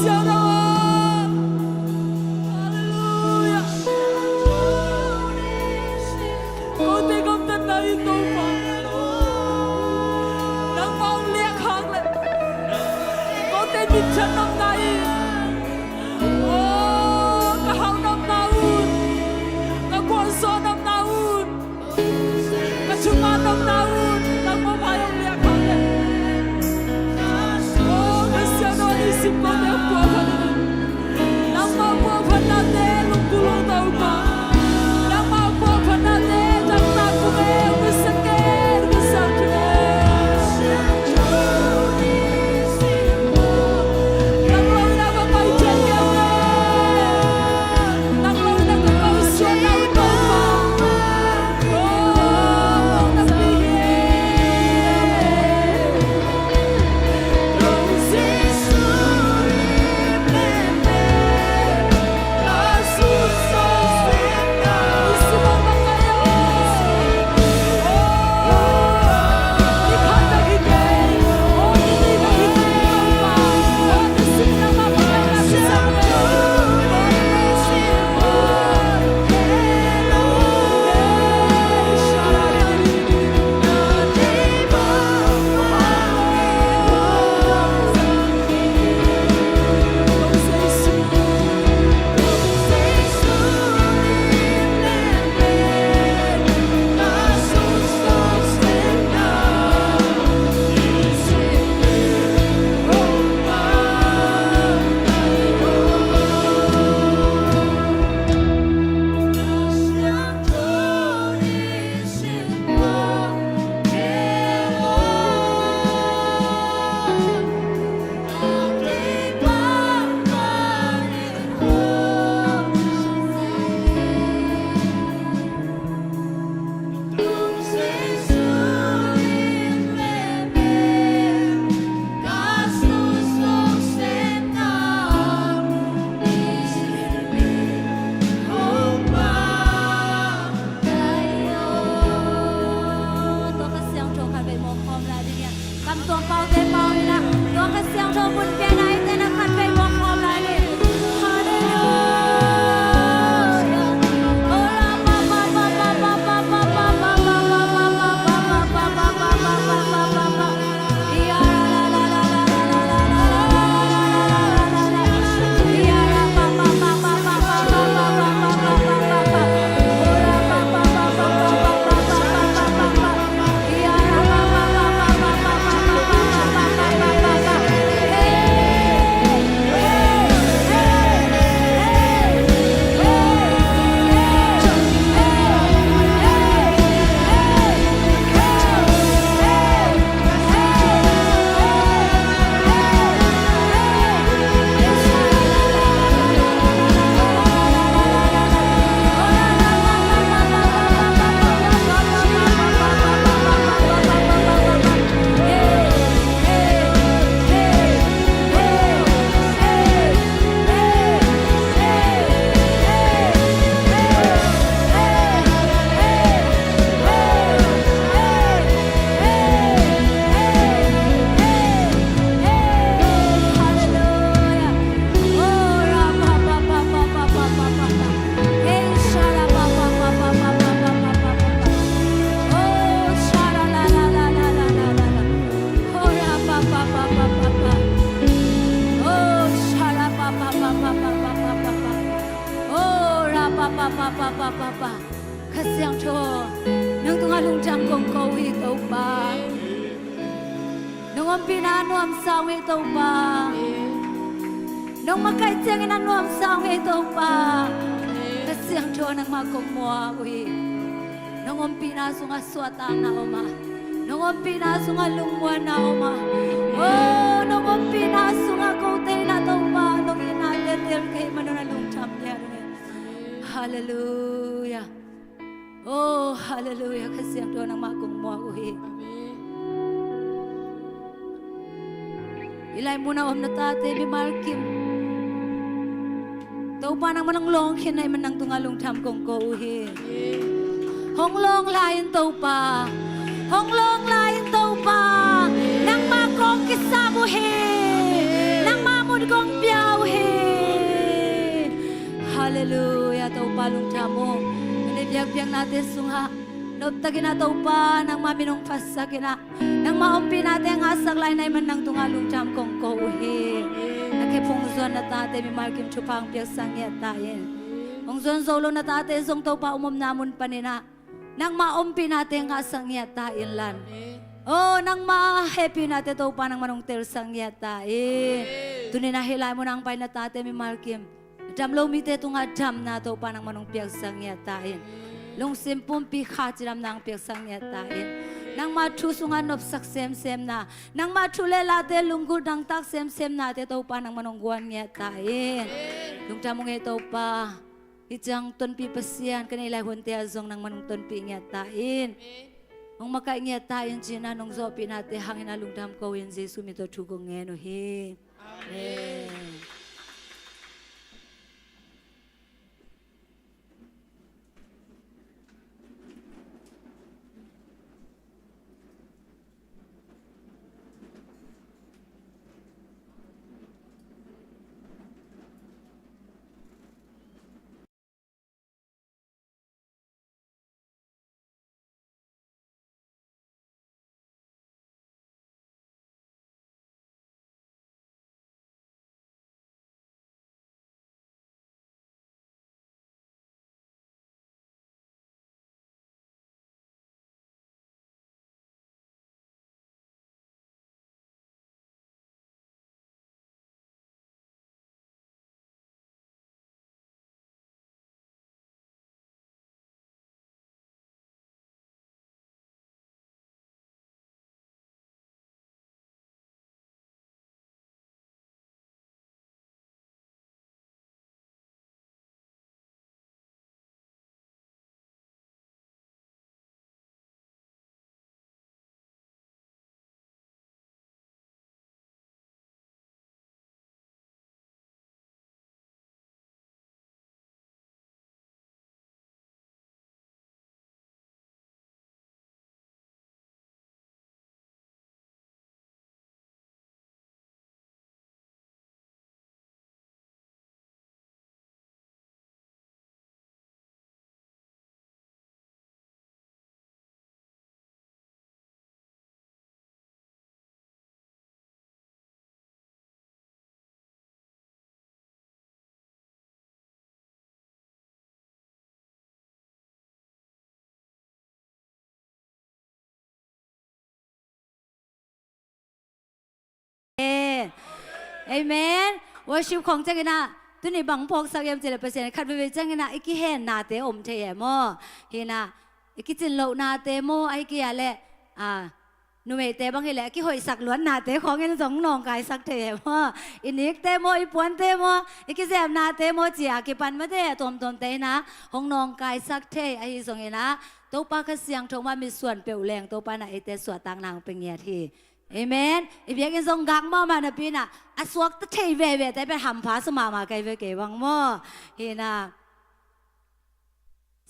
Siangtho aw. Halleluiah. Kote gamtatna in Topa, nangmah hong liak hang leh, kote minthan nopna in, aw, ka hau nopna un, ka gualzo nopna un, ka thunga nopna un, nangmah vai hong liak hang leh. Aw, ka siangtho, i sim kote hong puahphat in. Nangmah puahphatnate lungput lo Topa. Nangmah puahphatnate taktak kung e, ka siangtho, ka siangtho. Nang lo in a ka pai ciat kei e. Nang lo in a ka pai ciat na Topa. Tua Kha Siangtho khatvei muang khawm lai ding hi. Kam tuam paute pau in ah, tua Kha Siangtho hun pian ah i ten a khatvei muang khawm lai ding. Halleluiah. Kha Siangtho, nang tungah lungdam kong ko hi Topa. Nong ompihna a nuamsa hong hi Topa. Nong makaih ciangin a nuamsa hong hi Topa. Kha Siangtho, nangmah kong muak uh hi. Nong ompihna sungah suahtakna om a, nong ompihna sungah lungmuanna om a, oh, nong ompihna sungah kote in ah Topa, nong itna teltel kei man un a lungdam lian uh hi. Halleluiah. Oh, halleluiah. Kha Siangtho, nangmah kong muak uh hi. I lai mun a om na tate mimal kim, Topa, nangmah nong lawng khin ahih man nang tungah lungdam kong ko uh hi. Hong lawng lai in Topa, hong lawng lai in Topa, nangmah kong kisap uh hi. Nangmah mun kong pia Lungdam ung. Tuni biakpiaknate sungah noptakin ah Topa nangmah min hong phatsakin ah, nangmah ompihnate ngahsak lai na hih man nang tungah lungdam kong ko uh hi. Na khe phung zuan na tate mimal kim thupha hong piaksak ngiat ta in. Hong zuan zo lo na tate zong Topa om omna mun panin ah nangmah ompihnate ngahsak ngiat ta in lan. Oh, nangmah hehpihnate Topa nangmah hong telsak ngiat ta in. Tuni na hih lai munah hong pai na tate mimal kim dam lo mite tungah damna Topa nangmah hong piaksak ngiat ta in. Lungsim pumpi kha cidamna hong piaksak ngiat ta in. Nangmah thu sungah nopsak semsemna, nangmah thu le late lunggulh dangtak semsemnate Topa nangmah hong guan ngiat ta in. Lungdam ung ei Topa. Hih ciang tonpih Pasian ka neih lai hunte ah zong nangmah hong tonpih ngiat ta in. Hong makaih ngiat ta in ci-in ah nong zawhpihnate hangin ah lungdam ko in Jesu min tawh thu kong ngen uh hi. Amen. Amen. Worship khong ciangin ah tuni bang phawksak hiam cih leh Pasian khat veivei ciangin ah i kihennate om thei e maw? Hi-in ah i kicin lohnate maw, ahih kei leh a numeite bang hi leh a kihoihsak luatnate khawngin zong nawngkaisak thei e maw? I nikte maw, i puante maw, i kizepnate maw ci-a kipan mate a tuamtuamte in ah hong nawngkaisak thei ahi zongin ah Topa Kha Siangtho mah mitsuan peuh leng Topa in ah eite suahtakna hong pia ngiat hi. Amen. I biakinn zong gak mahmah napi-in ah a suakta thei vevete pen hampha sa mahmah kei ve kei bang maw? Hi-in ah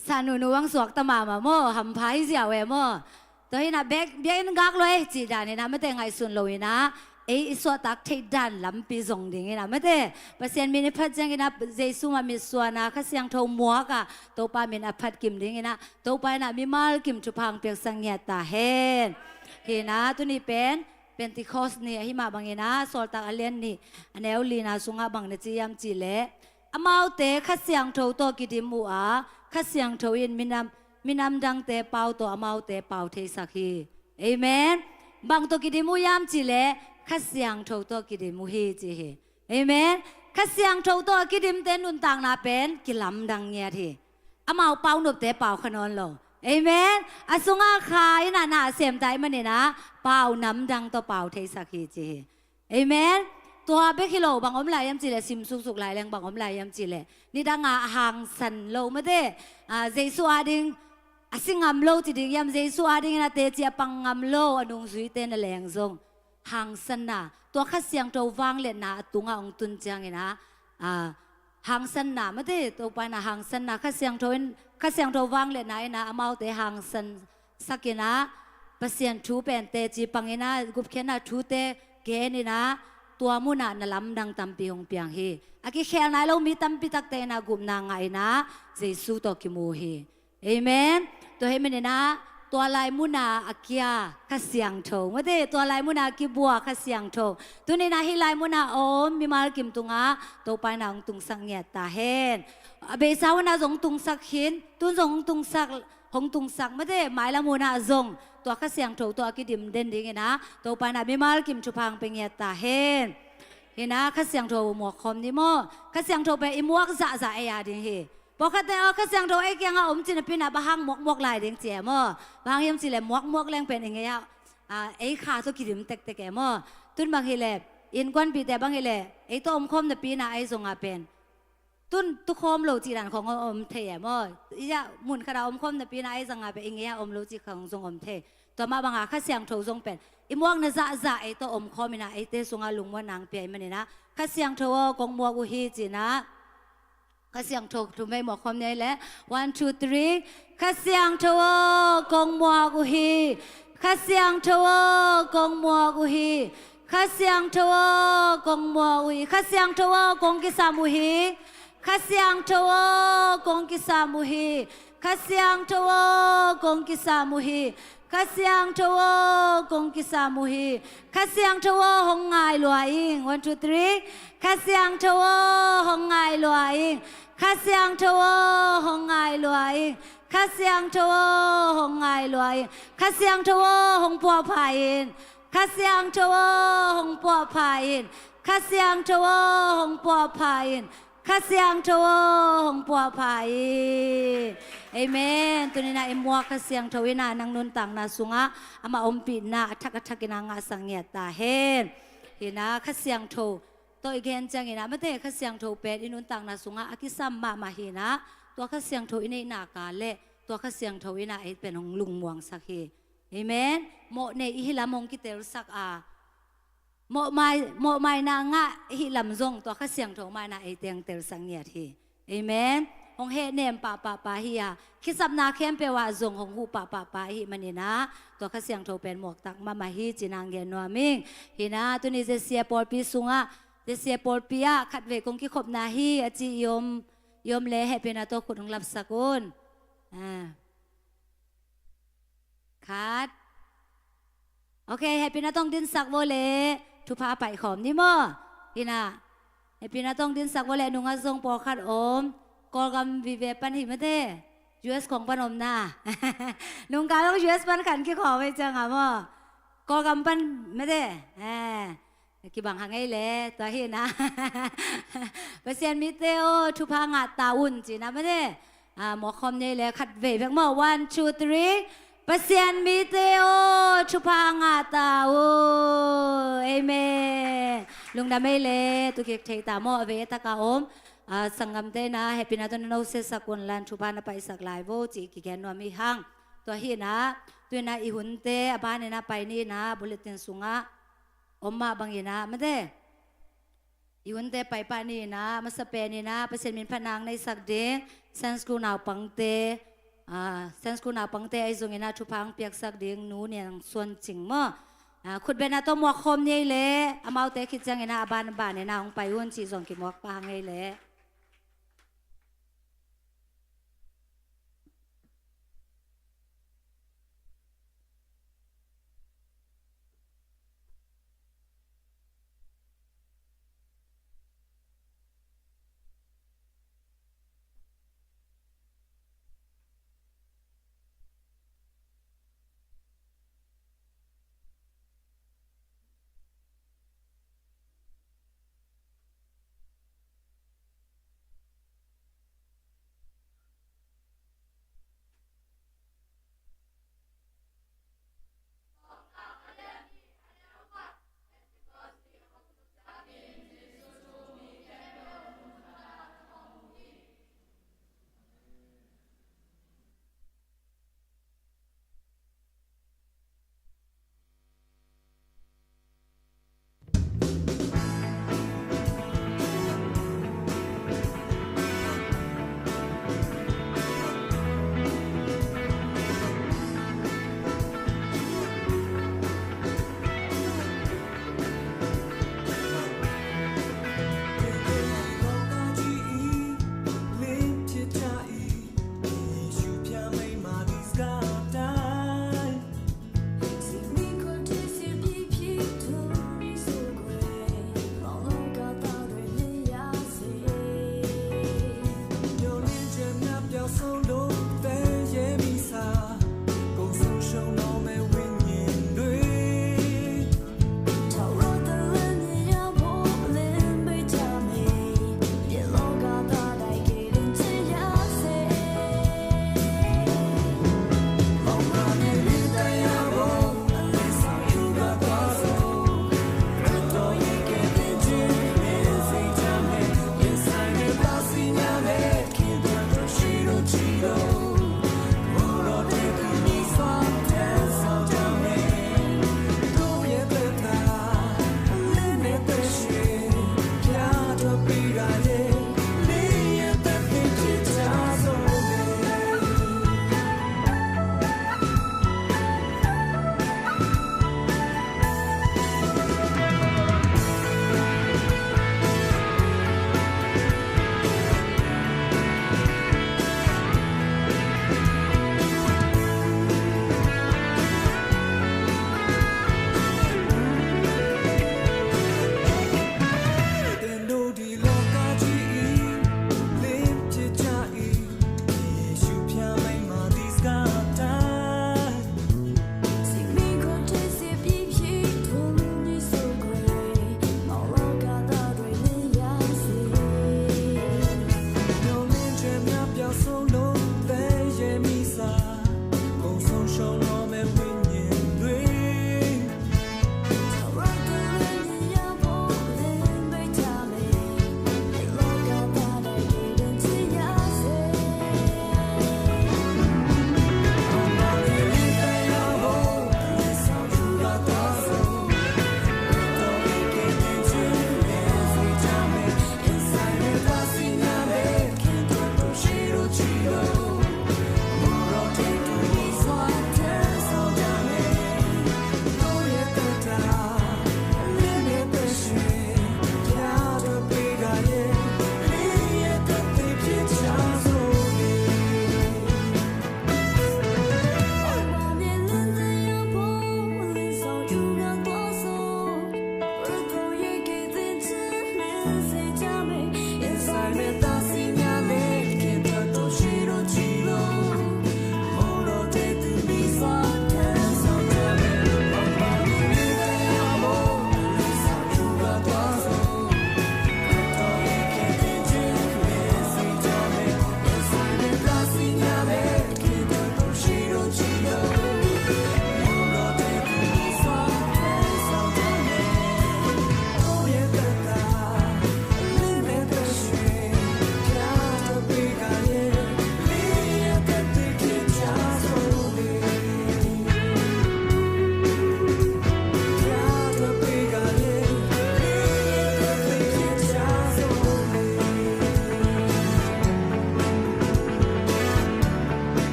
sa nunu bang suakta mahmah maw, hampha hi ziau e maw? Tua hi-in ah biak, biakinn gak lo e cih danin ah mate ngaihsun loin ah ei i suahtak theih dan lampi zong dingin ah mate Pasian min i phat ciangin ah Jesu mah mitsuan a Kha Siangtho muak a Topa min a phat kim dingin ah Topa in ah mimal kim thupha hong piaksak ngiat ta hen. Hi-in ah tuni pen Pentecost ni ahi mah bangin ah Sawltak a lian nih a neu lina sungah bang na ci hiam cih leh amaute Kha Siangtho tawh kidim uh a Kha Siangtho in minam, minam dangte pau tawh amaute pau theisak hi. Amen. Bang tawh kidim uh hiam cih leh Kha Siangtho tawh kidim uh hi ci hi. Amen. Kha Siangtho tawh a kidimte nuntakna pen kilamdang ngiat hi. Amau pau nopte pau kha nawn lo. Amen. A sungah Kha in ah na a sem ta ahih manin ah pau namdang tawh pau theisak hi ci hi. Amen. Tua bek hi lo bang om lai hiam cih leh sim suksuk lai leng bang om lai hiam cih leh nidang a hangsan lo mate, a, Jesu ading a si ngam lo ci ding hiam, Jesu adingin a teci a pang ngam lo a nungzuite na leng zong hangsanna, tua Kha Siangtho vangliatna a tungah hong tun ciangin ah, a, hangsanna mate, Topa in ah hangsanna, Kha Siangtho in, Kha Siangtho vangliatna in ah amaute hangsansak in ah Pasian thu pen teci pangin ah gupkhiatna thute genin ah tua munah na lamdang tampi hong piang hi. A kikhel nai lo mi tampi takte in ah gupna ngah in ah Jesu tawh kimu hi. Amen. Tua hih manin ah tua lai munah a kia Kha Siangtho, mate, tua lai munah a kibua Kha Siangtho, tuni in ah hih lai munah a om mimal kim tungah Topa in ah hong tungsak ngiat ta hen. A beisa hun ah zong tungsak khin, tun zong hong tungsak, hong tungsak, mate, mailam hun ah zong tua Kha Siangtho tawh a kidim den dingin ah Topa in ah mimal kim thupha hong pia ngiat ta hen. Hi in ah Kha Siangtho muak khawm ni maw. Kha Siangtho pen i muak zahzah ei a ding hi. Pawlkhatte aw, Kha Siangtho ei kiangah om ci napi in ah bang hang muakmuak lai ding ci e maw. Bang hang hiam cih leh muakmuak leng pen i ngei ah, a, ei kha tawh kidim tektek e maw. Tun bang hi leh, innkuanpihte bang hi leh ei tawh om khawm napi in ah ei zong ah pen tun tu khawm lo cih dan khawng om thei e maw. I ah mun khat ah om khawm napi in ah ei zong ah pen i ngei ah om lo cih khawng zong om thei. Tua mah bang ah Kha Siangtho zong pen i muakna zahzah ei tawh om khawm in ah eite sungah lungmuanna hong pia ahih manin ah, Kha Siangtho aw, kong muak uh hi ci in ah Kha Siangtho thum vei muak khawm ni ei leh. One, two, three. Kha Siangtho aw, kong muak uh hi. Kha Siangtho aw, kong muak uh hi. Kha Siangtho aw, kong muak uh hi. Kha Siangtho aw, kong kisam uh hi. Kha Siangtho aw, kong kisam uh hi. Kha Siangtho aw, kong kisam uh hi. Kha Siangtho aw, kong kisam uh hi. Kha Siangtho aw, hong ngai lua ing. One, two, three. Kha Siangtho aw, hong ngai lua ing. Kha Siangtho aw, hong ngai lua ing. Kha Siangtho aw, hong ngai lua ing. Kha Siangtho aw, hong puahpha in. Kha Siangtho aw, hong puahpha in. Kha Siangtho aw, hong puahpha in. Kha Siangtho aw, hong puahpha in. Amen. Tuni in ah i muak Kha Siangtho in ah nang nuntakna sungah amah ompihna a thak a thak in ah ngahsak ngiat ta hen. Hi in ah Kha Siangtho tawh i gen ciangin ah, mate, Kha Siangtho pen i nuntakna sungah a kisam mahmah hi in ah, tua Kha Siangtho i neihna ka leh tua Kha Siangtho in ah ei pen hong lungmuangsak hi. Amen. Mawh nei i hih lam hong kitelsak a, mawhmai, mawhmaina ngah i hih lam zong tua Kha Siangtho mah in ah ei teng telsak ngiat hi. Amen. Hong hehnem pahpahpa hi a, kisapna khempeuh ah zong hong huh pahpahpa i hih manin ah tua Kha Siangtho pen muaktak mahmah hi ci in ah hong gen nuam ing. Hi in ah tuni J C A pawlpi sungah, J C A pawlpi ah khatvei kong kikhopna hi a ci i om, i om leh hehpihna tawh khut hong lapsak un. Ah. Khat. Ok, hehpihna tawh hong dinsak vo leh thupha paih khawm ni maw. Hi in ah, hehpihna tawh hong dinsak vo leh, nungah zong pawlkhat om. Kawlgam vive pan hi, mate. U S khawng pan om na. Nungkal hong U S pan khan kikhawm hi ciang a maw. Kawlgam pan, mate. Eh. Kibang hang ei leh, tua hi in ah. Pasian mite aw, thupha ngah ta un ci in ah, mate. Ah, muak khawm ni ei leh, khatvei bek maw. One, two, three. Pasian mite aw, thupha ngah ta un. Amen. Lungdam ei leh, tu kik thei ta maw, a vei a tak a om. Ah, sanggamte in ah hehpihna tawh na nosesak un la, thupha na paihsak lai vo cih kigen nuam hi hang. Tua hi in ah, tu in ah i hunte a ban in ah pai ni in ah, bulletin sungah om mah bangin ah, mate. I hunte paipah ni in ah, masa pen in ah Pasian min phatna hong neisak ding Sunday school naupangte, ah, Sunday school naupangte ahi zongin ah thupha hong piaksak ding Nu Niang Suan Cing maw. Ah, khutbetna tawh muak khawm ni ei leh, amaute khit ciangin ah a ban a ban in ah hong pai un cih zong kimuak pah hang ei leh.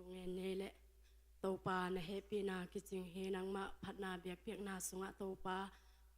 Ngen nei leh Topa, na hehpihna kicing hi. Nangmah phatna biakpiakna sungah Topa,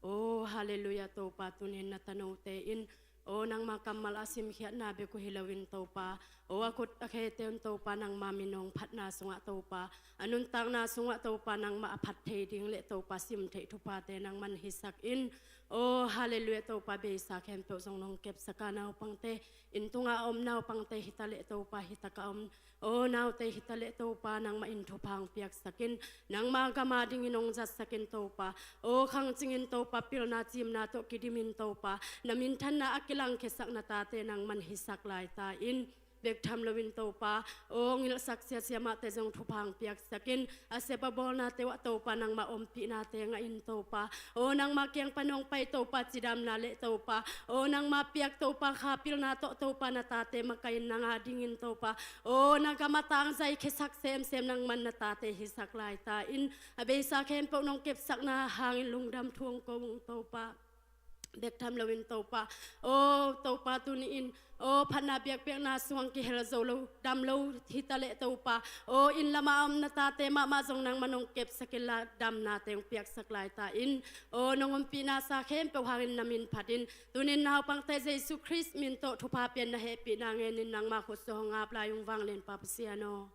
o halleluiah Topa, tunin na tanote in, o nangmah kammal a simkhiatna bek uh hi loin Topa, o a khut a khete un Topa, nangmah minung phatna sungah Topa, a nuntakna sungah Topa, nangmah a phat thei ding leh Topa, sim theih thuphate nangman hisak in, o halleluiah Topa, beisa khempeuh zong nong kepsak a, naupangte, inn tunga a om naupangte hitaleh Topa, hitak a om o naute hitaleh Topa, nangmah in thupha hong piaksak in, nangmah gam a dingin hong zatsak in Topa, o khangcing in Topa, pilna cimna tawh kidim in Topa, na minthanna a kilangkhiasak na tate nangman hisak lai ta in, bek tham loin Topa, o ngilhsak siasia mahte zong thupha hong piaksak in, a sep a bawlnate uh ah Topa, nangmah ompihnate ngah in Topa, o nangmah kiang pan hong pai Topa, cidamna leh Topa, o nangmah piak Topa, kha pilna tawh Topa, na tate makaih in, nang a dingin Topa, o na gam a tangzai khiasak semsem nangman na tate hisak lai ta in, a beisa khempeuh nong kepsakna hangin lungdam thu hong ko ung Topa. Bek tham loin Topa, o Topa, tuni in, o phatna biakpiakna sungah kihel zo lo, dam lo hitaleh Topa, o inn lamah a om na tate mahmah zong nangman hong kepsak inla, damnate hong piaksak lai ta in, o nong ompihna sa khempeuh hangin na min phat in, tunin naupangte Jesu Khrist min tawh thupha pia in, na hehpihna ngen in, nangmah khutsuah hong ap lai ung, vanglianpa Pasian aw.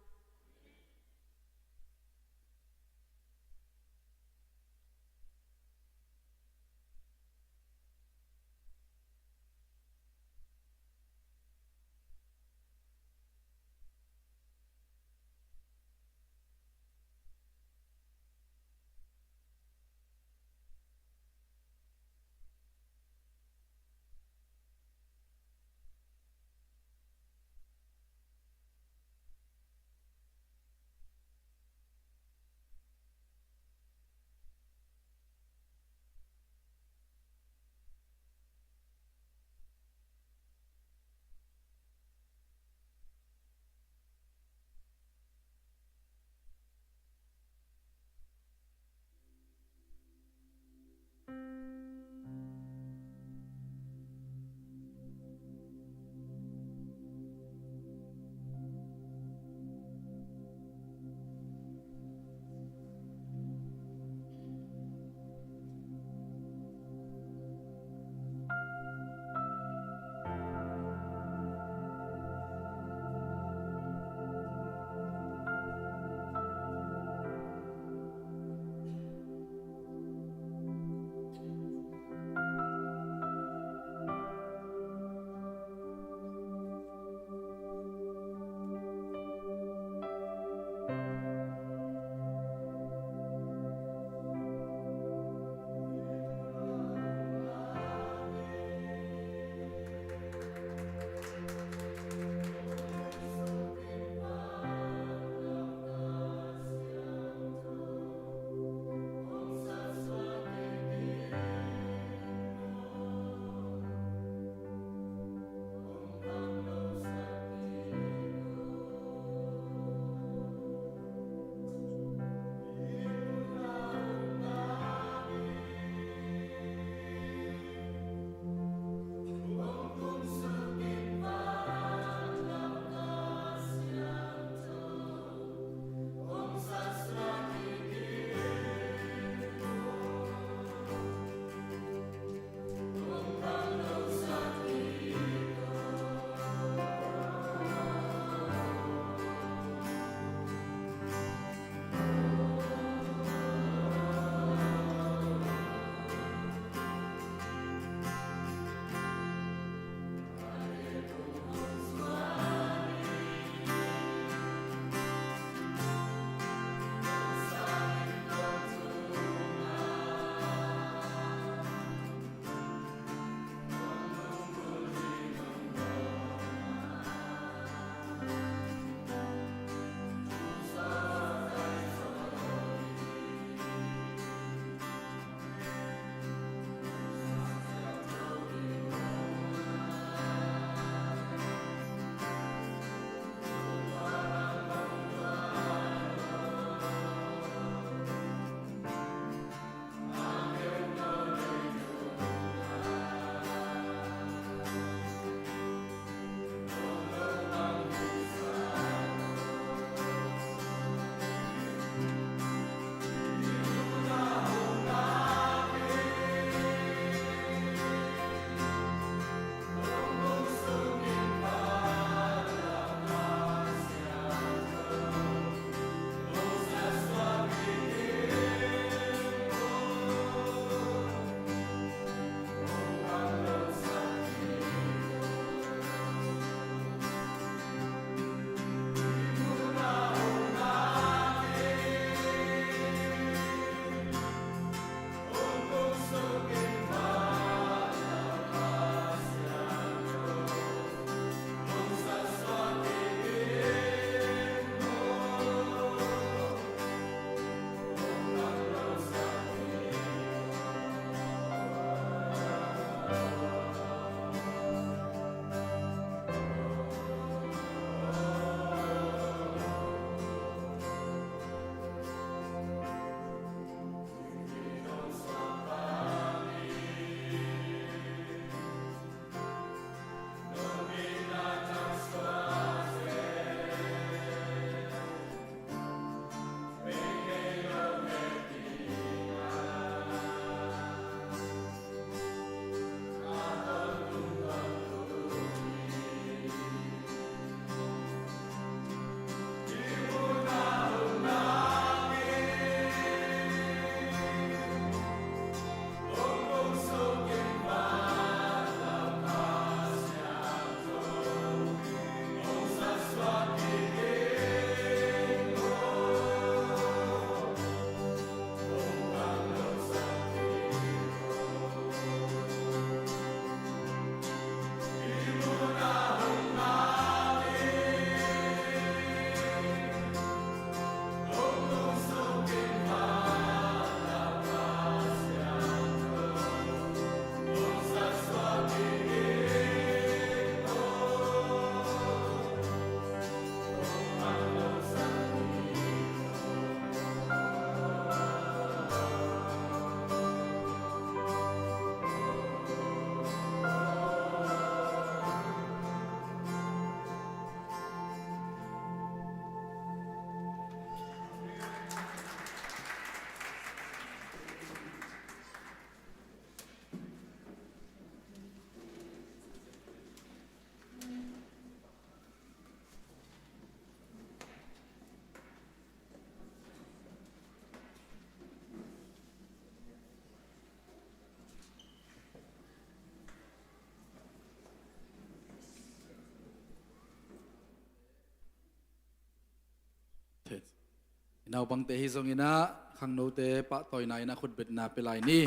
Naupangte hi zongin ah khangnote pahtawina in ah khutbetna pia lai ni.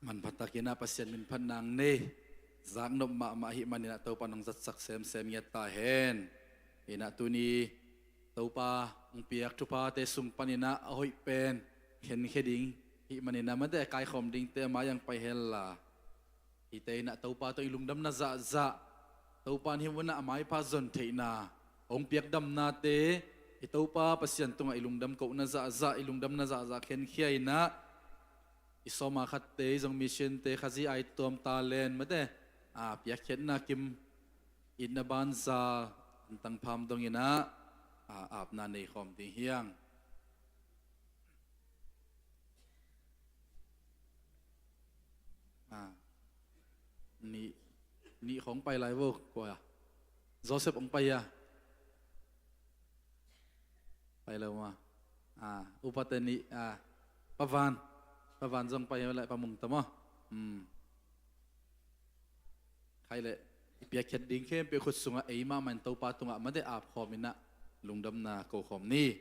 Manpha takin ah Pasian min phat nang nei. Zaknop mahmah ahih manin ah Topa nong zatsak semsem ngiat ta hen. In ah tuni Topa hong piak thuphate sung panin ah a hoih pen khenkhia ding hih manin ah mate kaikhawm dingte a mai-ah pai hen la. Hihte in ah Topa tawh i lungdamna zahzah, Topa in hih munah a maipha zon theihna hong piak damnate, i Topa Pasian tungah i lungdam kohna zahzah, i lungdamna zahzah khenkhia in ah, i sawma khatte, i zong missionte, Khazih aituam talent mate, a, piakkhiatna kim, itna banza, antang pham dongin ah, a, apna nei khawm ding hi hang. A, nih, nih khawng pai lai vo, kua a? Joseph hong pai a? Pai lo ma. A, upate nih, a, Pa Van. Pa Van zong pai lai, Pa Mung ta maw. Hmm. Khai leh, i piakkhiat ding khempeuh khut sungah ei mahmah in Topa tungah mate ap khawm in ah lungdamna ko khawm ni.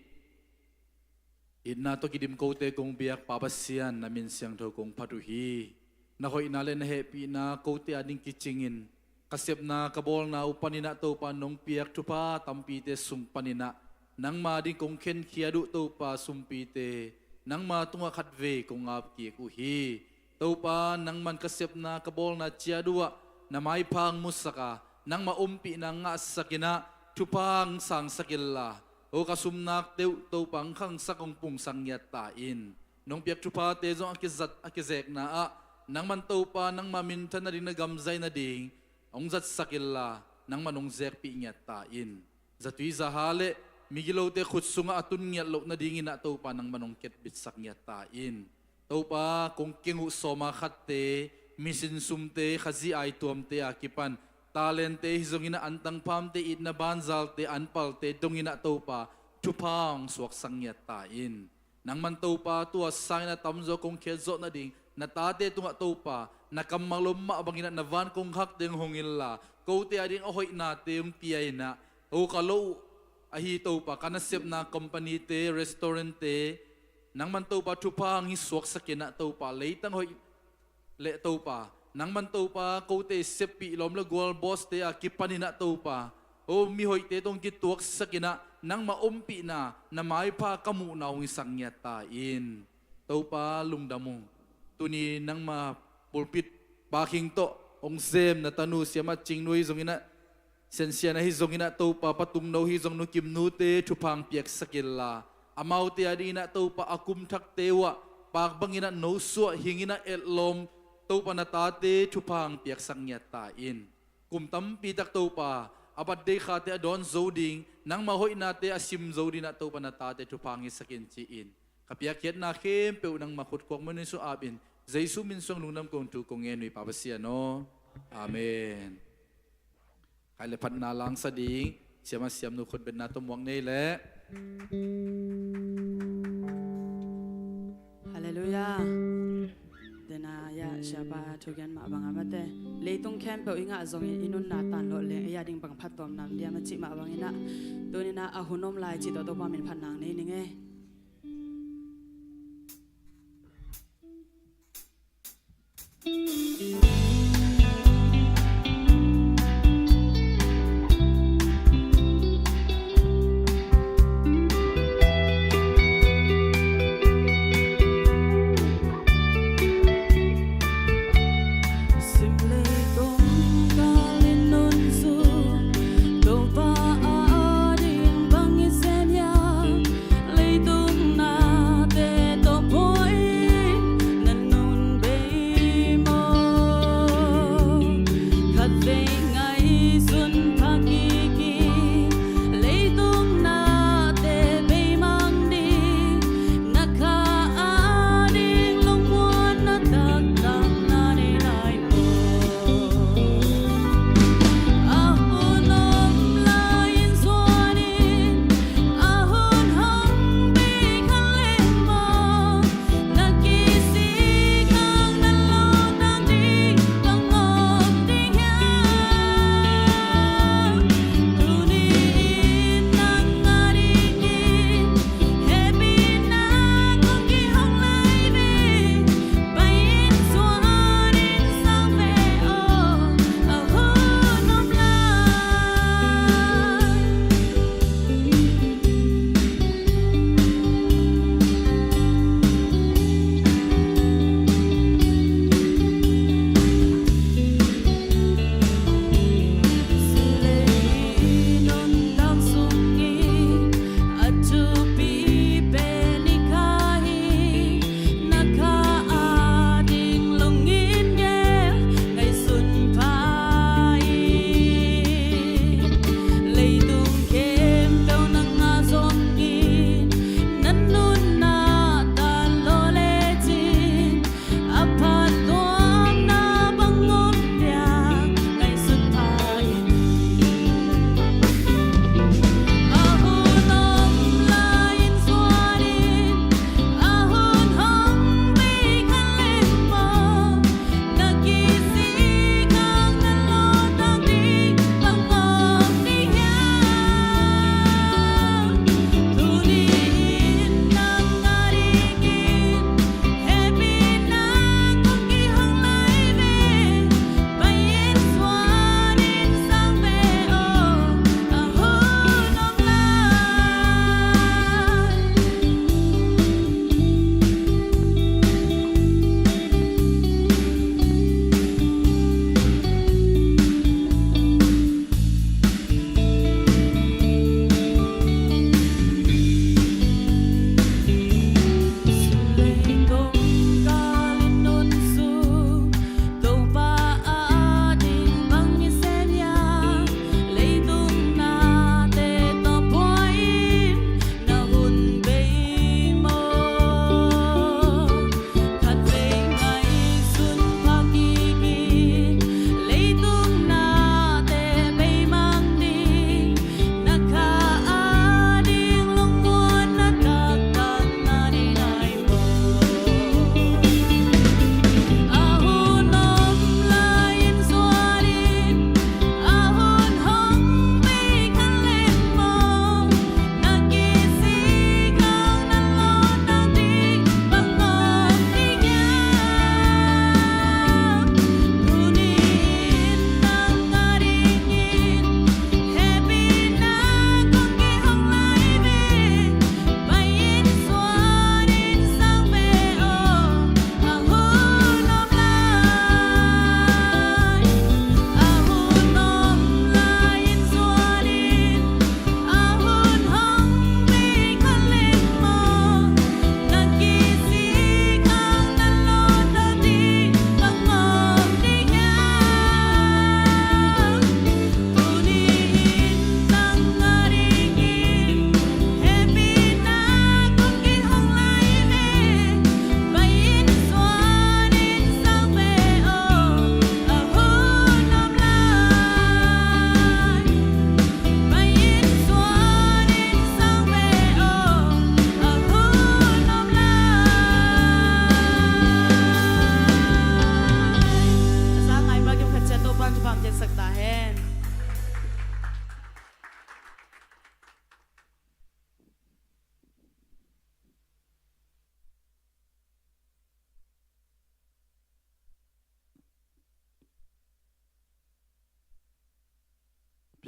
Itna tawh kidim kote kong biak Pa Pasian, na min siangtho kong phat uh hi. Na hoihna le na hehpihna kote ading kicingin, ka sepna ka bawlna uh panin ah Topa nong piak thupha tampite sung panin ah nangma ding kong khenkhiat uh Topa sumpite nangma tungah khatvei kong ap kik uh hi. Topa, nangman ka sepna ka bawlna ciat uh ah na maipha hong musak a, nangma ompihna hong ngahsak in ah thupha hong sangsak inla, o ka sumnakte uh Topa hong khangsak, hong pungsak ngiat ta in. Nong piak thuphate zong a kizat, a kizekna ah nangman Topa nangma minthan nading, na gam zai nading hong zatsak inla, nangman hong zekpih ngiat ta in. Zatui zaha le migilote khut sungah a tun ngiat loh nadingin ah Topa nangman hong ketbitsak ngiat ta in. Topa, kong keng uh sawma khatte, mission sumte, Khazih aituamte a kipan talente hi zongin ah antang phamte, itna banzalte, anpalte dongin ah Topa thupha hong suaksak ngiat ta in. Nangman Topa tua sangin ah tamzaw kong khiat zawh nading na tate tungah Topa na kammal om mah bangin ah na van kongkhakte hong hong inla, kote ading a hoihnate hong pia in ah, o ka lo uh ahi Topa, ka nasepna companyte, restaurantte, nangman Topa thupha hong suaksak in ah Topa, leitang hoih le Topa, nangman Topa kote seppih, lawm le gual bosste a kipanin ah Topa, o mihoihte tawh hong kituaksak in ah nangma ompihna, na maipha ka muhna hong hisak ngiat ta in. Topa lungdam ung. Tuni nangma pulpit parking tawh hong sem na tanu Sia Mat Cing Nu hi zongin ah, Sensia na hi zongin ah Topa, Pa Tung No hi zong, Nu Kim Nute thupha hong piaksak inla, amaute adingin ah Topa a kum thakte uh ah pak bangin ah nosuah, hingin ah etlawm, Topa na tate thupha hong piaksak ngiat ta in. Kum tampi tak Topa a birthday khate a dawn zo ding, nangma hoihnate a sim zo dingin ah Topa na tate thupha hong hisak in ci-in ka piakkhiatna khempeuh nangma khut khuak mun in sung ap in, Jesu min suang lungdam kong thu kong ngen uh hi Pa Pasian aw. Amen. Khai le phatna langsa ding Sia Mat Siam Nu khutbetna tawh muak nei leh. Halleluiah. Dena ya siapa thugen mah bang a mate, leitung khempeuh i ngah zongin i nunna tan lawh leng ei a ding bang phattuam nam diam a cih mah bangin ah, tunin ah a hun om lai cih tawh Topa min phat nang nei ning ei.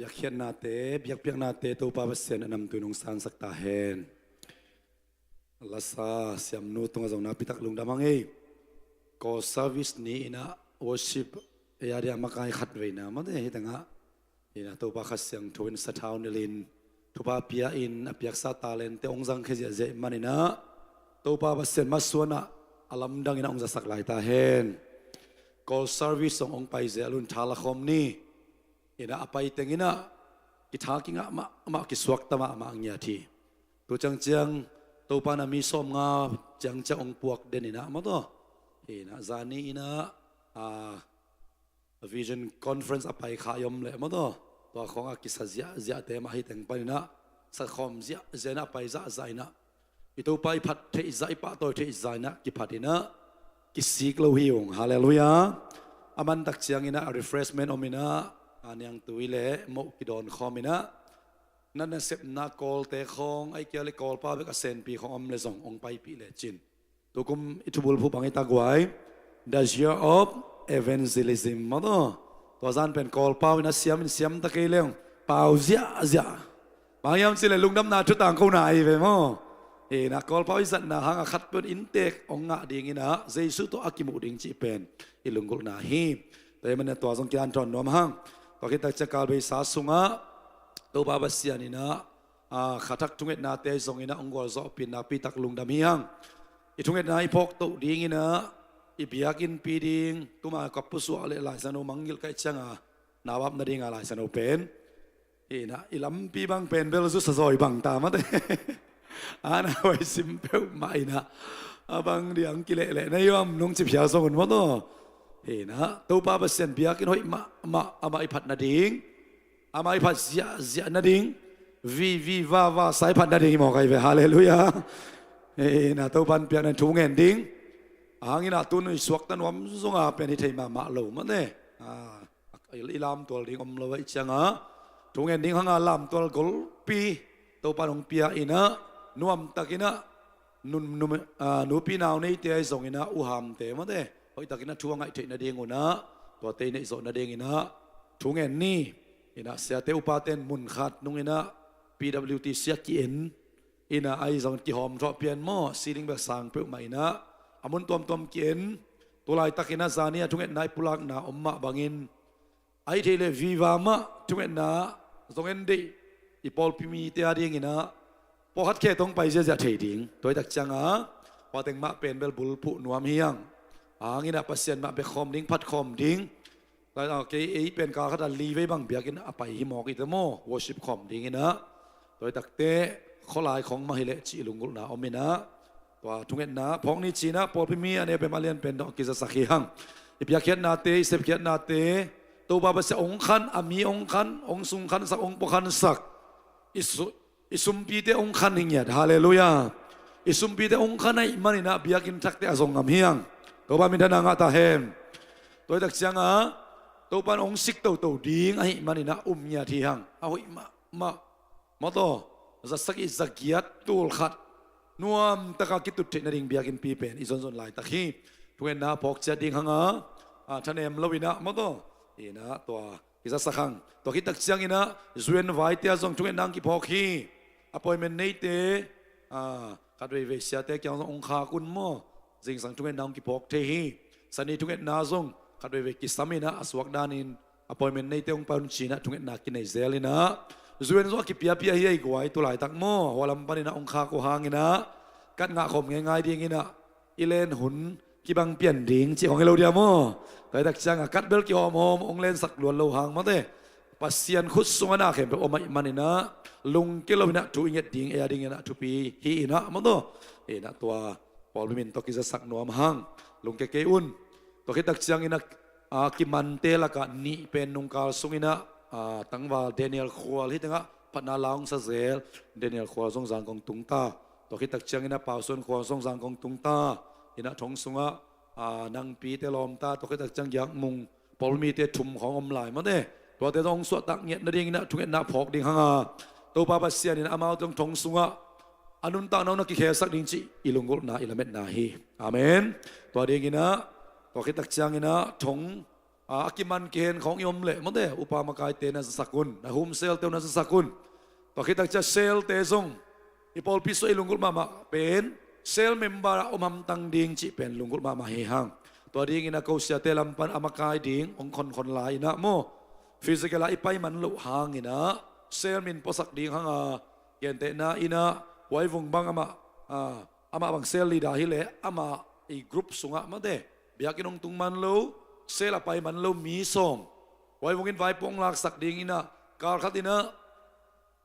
Biakhiatnate, biakpiaknate Topa Pasian a namtui nong sansak ta hen. Lasa siamnu tungah zong nakpi tak lungdam hang ei. Kawl service ni inah worship ei a dia makai khat veina mate hi tengah inah Topa Kha Siangtho in sathau nilhin thupha pia in a piaksa talente hong zangkhia ziahziah ih maninah Topa Pasian masuanah a lamdang inah hong zasak lai ta hen. Kawl service zong hong pai ziah lun thala khawm ni. Inah a pai teng inah kitha kingah mahmah, kisuakta mahmah ngiat hi. Tu ciangciang Topa na mi sawmnga ciangciang hong puak den inah mawtaw. Inah zani inah a Vision Conference a pai kha i om leh mawtaw, tua khawngah kisa ziahziahte mah hi teng paninah sakhawm ziahziah inah a pai zahzah inah i Topa i phat theihzah, i pahtawi theihzah inah kiphat inah kisik lo hi ung. Halleluiah. A mantak ciang inah refreshment om inah a niangtui le moh kidawn khawm inah na nasepna Kawlte khawng, a i kia le Kawlpa bek a senpi khawng om le zong hong paipih lecin tukum i thubulphuh bang hi ta guai. The year of evangelism mawtaw. Tua zan pen Kawlpau inah siam in siam ta kei leng pau ziahziah. Bang hiam cileh lungdamna thutang ko na ahi ve maw? Inah Kawlpau i zatna hangah khat peuh inntek hong ngah ding inah Jesu tawh a kimuh ding cih pen i lunggulhna hi. Tua hi manah tua zong kilan thawn nuam hang. Tua khit takciang kalbeisa sungah Topa Pasian inah a khathak thungetnate zong inah hong gualzawhpih nakpi tak lungdam hi hang. I thungetna i phawktoh ding inah i biakinnpi ding tuma ka pusuah le Laisano mangngilh kaih cianga na vap nadinga Laisano pen inah i lampi bang pen bel zusa zawi bang ta mate. Ana huai sim peuhmah inah a bang diang kilehleh na iwam nong ci phial zong un mawtaw. Inah Topa Pasian biakinn hoih mahmah amah i phat nading, amah i phat ziahziah nading, vivi vava sa i phat nading i mawk ahi ve. Halleluiah. Inah Topa in piakna thu ngen ding. A hang inah tun i suakta nuam zonga pen hi thei mahmah lo mate. I lamtual ding om lo ahih cianga thu ngen ding hanga lamtual golpi Topa in hong pia inah nuamtak inah nupi nau neite ahi zong inah uhamte mate hoihtak inah thu a ngaih theih nading unah tuate i neihzawh nading inah thu ngen ni. Inah siate upate in munkhat nung inah P W T C a ki-en inah ahi zong kihawm thawh pian maw, siling bek sang peuhmah inah a mun tuamtuam ki-en. Tulaitak inah zani a thungetna i pulakna om mah bangin ahi thei leh viva mah thungetna zong en deih i pawlpi mite a ding inah pawlkhat khe tawh hong pai ziahziah thei ding. Tua hi takcianga tua teng mah pen bel bulphuh nuam hi hang. A hang inah Pasian mah bek khawm ding, phat khawm ding. Kei ei pen kal khatah li vei bang biakinn a pai hi mawk i te maw, worship khawm ding inah. Tua hi takte khualai khawng mah hileh cih lunggulhna om inah tua thungetna phawk ni ci inah pawlpi mi a neu pen a lian pen dong kizasak hi hang. I biakhiatnate, i sepkhiatnate Topa Pasian hong khan, a mi hong khan, hong sungkhansak, hong puakhansak. I su- i sumpite hong khan hi ngiat. Halleluiah. I sumpite hong khan ahih maninah biakinn thakte a zong ngam hi hang. Topa minthanna ngah ta hen. Tua hi takcianga Topa in hong sik toto ding ahih maninah um ngiat hi hang. A hoih mahmah mawtaw, za sagih za giat tul khat nuamtaka kitut theih nading biakinnpi pen i zonzon laitak hi. Thungetna phawk ciat ding hanga a thanem lo inah mawtaw inah tua kizasak hang. Tua khit takciang inah U N vaite ah zong thungetna hong kiphawk hi. Appointment neite khat veivei siate kiang zong hong khak un maw, zingsang thungetna hong kiphawk thei hi. Sani thungetna zong khat veivei kisam inah a suak danin appointment neite hong pai un ci inah thungetna kinei zel inah U N zong a kipiapia hi a i guai tulaitak maw, hua lam pan inah hong khak uh hang inah kat ngah khawm ngeingai ding inah i len hun kibang pian ding cih khawng hi lo dia maw? Tua hi takcianga kat bel kihawmhawm hong lensak luat lo hang mawte. Pasian khut sungah na khempeuh om ahih maninah lungkia lo inah thu i nget ding ei a ding inah thupi hi inah mawtaw. Inah tua pawlpi min tawh kizasak nuam hang. Lungkia kei un. Tua khit takciang inah a kimante lakah nih pen nungkal sung inah a tangval Daniel Khual hi tengah phatna la hong sa zel. Daniel Khual zong zang kong tung ta. Tua khit takciang inah Pausuan Khual zong zang kong tung ta. Inah thong sungah a nangpite lawm ta. Tua khit takciang Giak Mung pawlmite thum khawng om lai mawte. Tuate zong hong suahtak ngiat nading inah thungetna phawk ding hanga Topa Pasian inah amaute zong thong sungah a nuntakna hong na kikhelsak ding cih i lunggulhna i lametna hi. Amen. Tua ding inah tua khit takciang inah thong a, a kiman kihen khawng i om leh mate, upa makaite na zasak un, na home cell te uh na zasak un. Tua khit tak ciang cell te zong i pawlpi sungah i lunggulh mahmah pen cell member ah om hamtang ding cih pen lunggulh mahmah hi hang. Tua dingin a ko siate lam pan a makai ding hong khonkhon lai in ah maw, physical ah i pai man loh hangin ah cell min puasak ding hang a, gentehna in ah Huai Vung bang amah, a, amah bang cell leader hi leh amah i group sungah mate, biakinn hong tung man lo, cell a pai man lo mi sawm, Huai Vung in vaipuak hong laksak ding in ah, kal khat in ah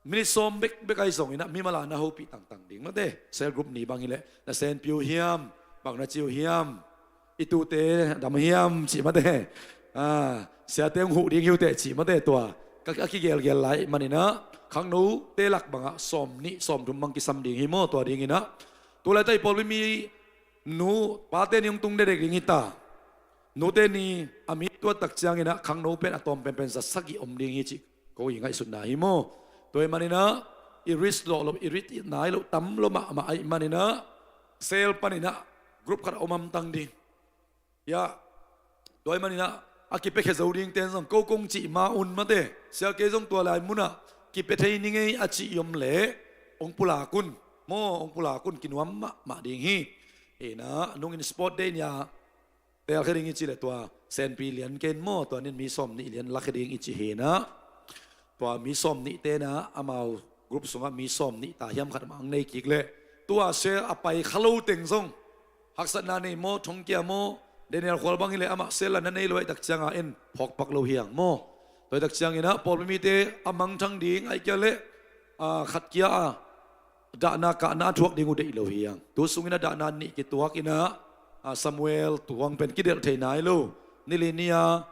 minute sawm bekbek ahi zongin ah mimal a na hopih tangtang ding mate. Cell group ni bang hi leh na senpi uh hiam, bang na ci uh hiam, i tute dam hiam cih mate, a, siate hong huh ding hi uh teh cih mate, tua ka, a kigelgel lai ahih manin ah khangnote lak bangah sawm nih sawm thum bang kisam ding hi maw. Tua dingin ah tu laitak i pawlpi mi nu pate ni hong tung dekdek ding hi ta. Nute ni a mi tuat tak ciangin ah khangno pen a tawm penpen za sagih om ding hi cih ko i ngaihsutna hi maw. Tua ahih manin ah i risk lawh loh, i risk i nai loh tam lo mahmah ahih manin ah cell panin ah group khat a om hamtang ding. Ya, tua ahih manin ah a kipiakhia zo dingte in zong ko kong cih ma un mate, sia kei zong tua lai munah kipia thei ni ngei a cih i om leh hong pulak un maw, hong pulak un, kinuam mahmah ding hi. Hi in ah nungin sport day ni a telkhia ding i cih leh tua senpi lian kei in maw, tua nin mi sawm nih lian lakhia ding i cih hi in ah, tua mi sawm nihte in ah amau group sungah mi sawm nih ta hiam khat mah hong nei kik leh, tua cell a pai kha lo teng zong haksatna nei maw, thongkia maw, Daniel Khual bang hi leh amah cell a na nei lo ahih tak ciangin phawkpak lo hi hang maw. Tua ahih tak ciangin ah pawlpi mite a mangthang ding ahih kei leh, a, khat kia a dahna kahna a thuak ding uh deih lo hi hang. Tu sungin ah dahna nih kituak in ah, a, Samuel tuang pen kidelh thei nai lo. Nili ni a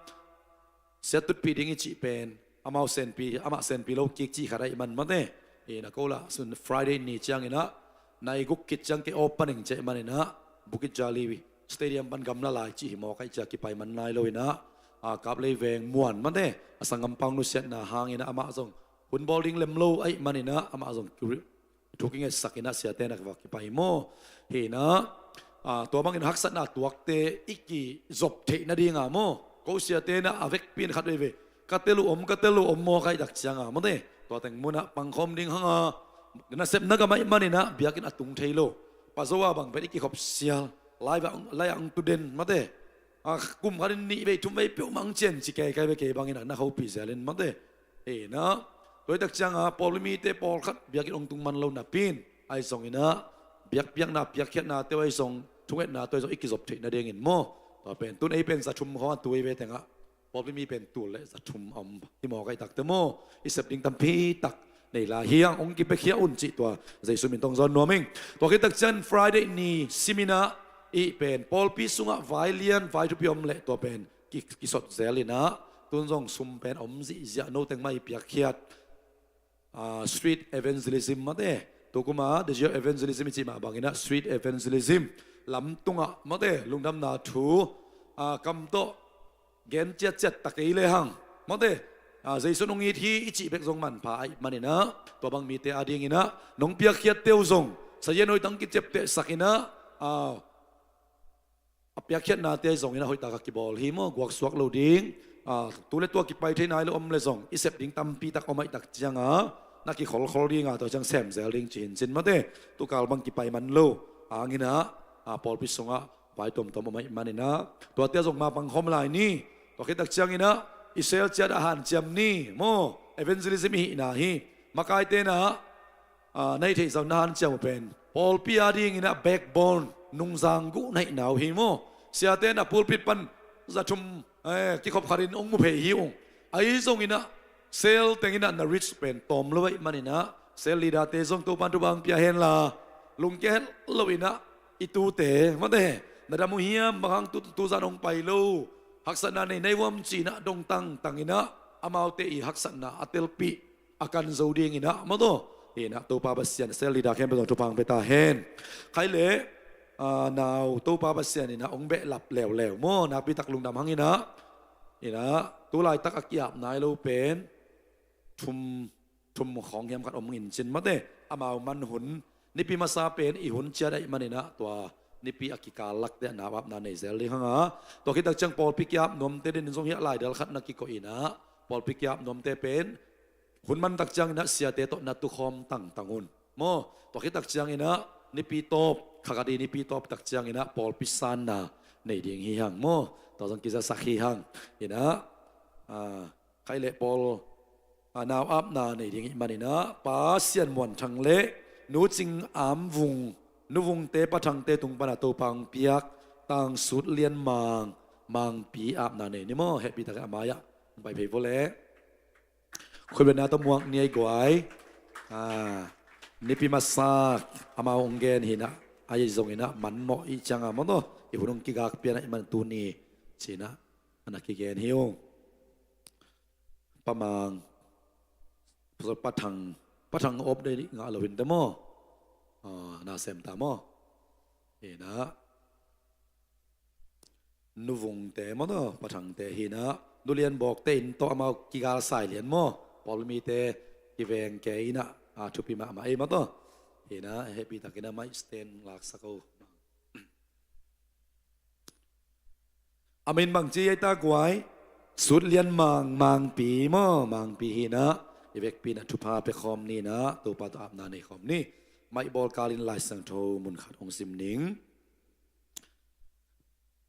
siat tutpih ding i cih pen amau senpi, amah senpi lo kik cih khat ahih man mate. I na ko lah sun Friday ni ciangin ah nai guk khit ciang kei off pan ing cih ahih manin ah Bukit Jalil Stadium pan gamla lai cih hi mawk ahih ciang kipai man nai lo in ah, a, Kaplei veng muan mate, a sanggam pang nusiatna hangin ah amah zong hun bawl ding lem lo ahih manin ah amah zong thu kingetsak in ah siate na va kipai maw. Hi in ah, a, tua bangin haksatna tuakte i kizop theih nading a maw, ko siate in ah a vekpi in khat veivei ka tel uh om, ka tel uh om maw ka hih tak ciang a mate, tua teng munah pangkhawm ding hang a, nasepna gam ahih manin ah biakinn a tung thei lo. Pazo a bang pen i kikhop sial, lai ah, lai ah hong tu den mate, a, kum khat in nih vei thum vei peuhmah hong cian ci kei, kei ve kei bangin ah na hopih zel in mate. Hi in ah, tua ahih tak ciang a pawlpi mite pawlkhat biakinn hong tung man lo napi in, ahi zongin ah biakpiakna, piakkhiatnate uh ahi zong, thungetnate uh ahi zong i kizop theih nadingin maw. Tua pen tun ei pen za thum khawng a tu i ve teng ah pawlpi mi pen tul le za thum a om hi mawk ahih tak teh maw, i sep ding tampi tak nei lai hi hang, hong kipiakhia un cih tua Jesu min tawh hong zawn nuam ing. Tua khit tak ciang Friday ni simin ah i pen pawlpi sungah vai lian, vai thupi om leh tua pen ki, kisot zel in ah, tun zong sum pen om zihziah, no teng mah i piakkhiat, a, street evangelism mate. Tukum a digital evangelism i cih mah bangin ah street evangelism, lamtungah mate, lungdamna thu, a, kam tawh gen ciatciat ta kei le hang mate, a, Jesu in hong it hi i cih bek zong manpha ahih manin ah, tua bang mite adingin ah nong piakkhiatte uh zong sazian hoih tak hong kiciaptehsak in ah, a, a piakkhiatnate ahi zongin ah hoih tak a kibawl hi maw, guaksuak lo ding. A, tu le tua kipai thei nai lo om le zong i sep ding tampi tak om ahih tak ciang a, na kikholkhol ding a, tua ciang sem zel ding ci hi in cin mate. Tukal bang kipai man lo hangin ah, a, pawlpi sungah vai tuamtuam om ahih manin ah, tuate zong ma pangkhawm lai ni. Tua khit tak ciangin ah i cell ciat a hanciam ni maw, evangelism i hihna hi. Makaite in ah, a, na hih theih zong na hanciam uh pen pawlpi adingin ah backbone, nungzang guh na hihna uh hi maw. Siate in ah pulpit pan za thum, eh, kikhop khat in hong mu phei hi ung. Ahi zongin ah cell teng in ah na reach pen tawm lo ahih manin ah, cell leader-te zong Topa'n thupha hong pia hen la, lungkia het lo in ah, i tute mate, na dam uh hiam, bang hang tu, tu zan hong pai lo, haksatna nei nai uam ci in ah dong tangtang in ah, amaute i haksatna a telpih a kan zo dingin ah maw, tua hi in ah Topa Pasian cell leader khempeuh zong thupha hong pia ta hen. Khai leh, a, nau Topa Pasian in ah hong behlap leuleu maw, nakpi tak lungdam hang in ah, in ah tu laitak a ki-ap nai lo pen thum, thum khawng hiam khat om in cin mate, amau man hun, nipi masa pen i hun ciat ahih manin ah tua nipi a kikal lakte ah nau apna nei zel ding hang a, tua khit tak ciang pawlpi ki-ap nuamte dingin zong hiah laidal khat na kikoih in ah, pawlpi ki-ap nuamte pen hun man tak ciangin ah siate tawh na tukhawm tangtang un maw. Tua khit tak ciangin ah nipi tawp, kha khat i nipi tawp tak ciangin ah pawlpi sanna nei ding hi hang maw. Tua zong kizasak hi hang. In ah, ah, khaih leh pawl, ah, nau apna nei ding ih manin ah, Pa Sian Muan Thang le Nu Cing Am Vung, Nu Vungte Pa Thangte tung pan a Topa hong piak Tang Sut Lian Mang, Mangpi apna nei ni maw. Hehpih takin a mai-ah hong pai phei vua leh. Khutbetna tawh muak ni ei guai. Ah, nipi masak amau hong gen hi in ah, a hi zongin ah man mawh ih ciang a maw, i hun hong kigak pian ah ih man tuni ci-in ah a na kigen hi ung. Pa Mang, Pa Thang, Pa Thang awp dei ngah lo hinte maw. Ah, na sem ta maw. Hi in ah, Nu Vungte maw, Pa Thangte hi in ah, Nu Lian Bawkte inn tawh amau kigalsai lian maw. Pawlmite kiveng kei in ah, a thupi mahmah ei maw. Hi in ah, hehpih takin a mic stand laksak o. A min bang ci ei ta guai? Sut Lian Mang, Mangpi maw, Mangpi hi in ah, i vekpi in ah thupha pia khawm ni in ah, Topa tawh apna nei khawm ni. Mic bawl kalin Lai Siangtho mun khat hong sim ning.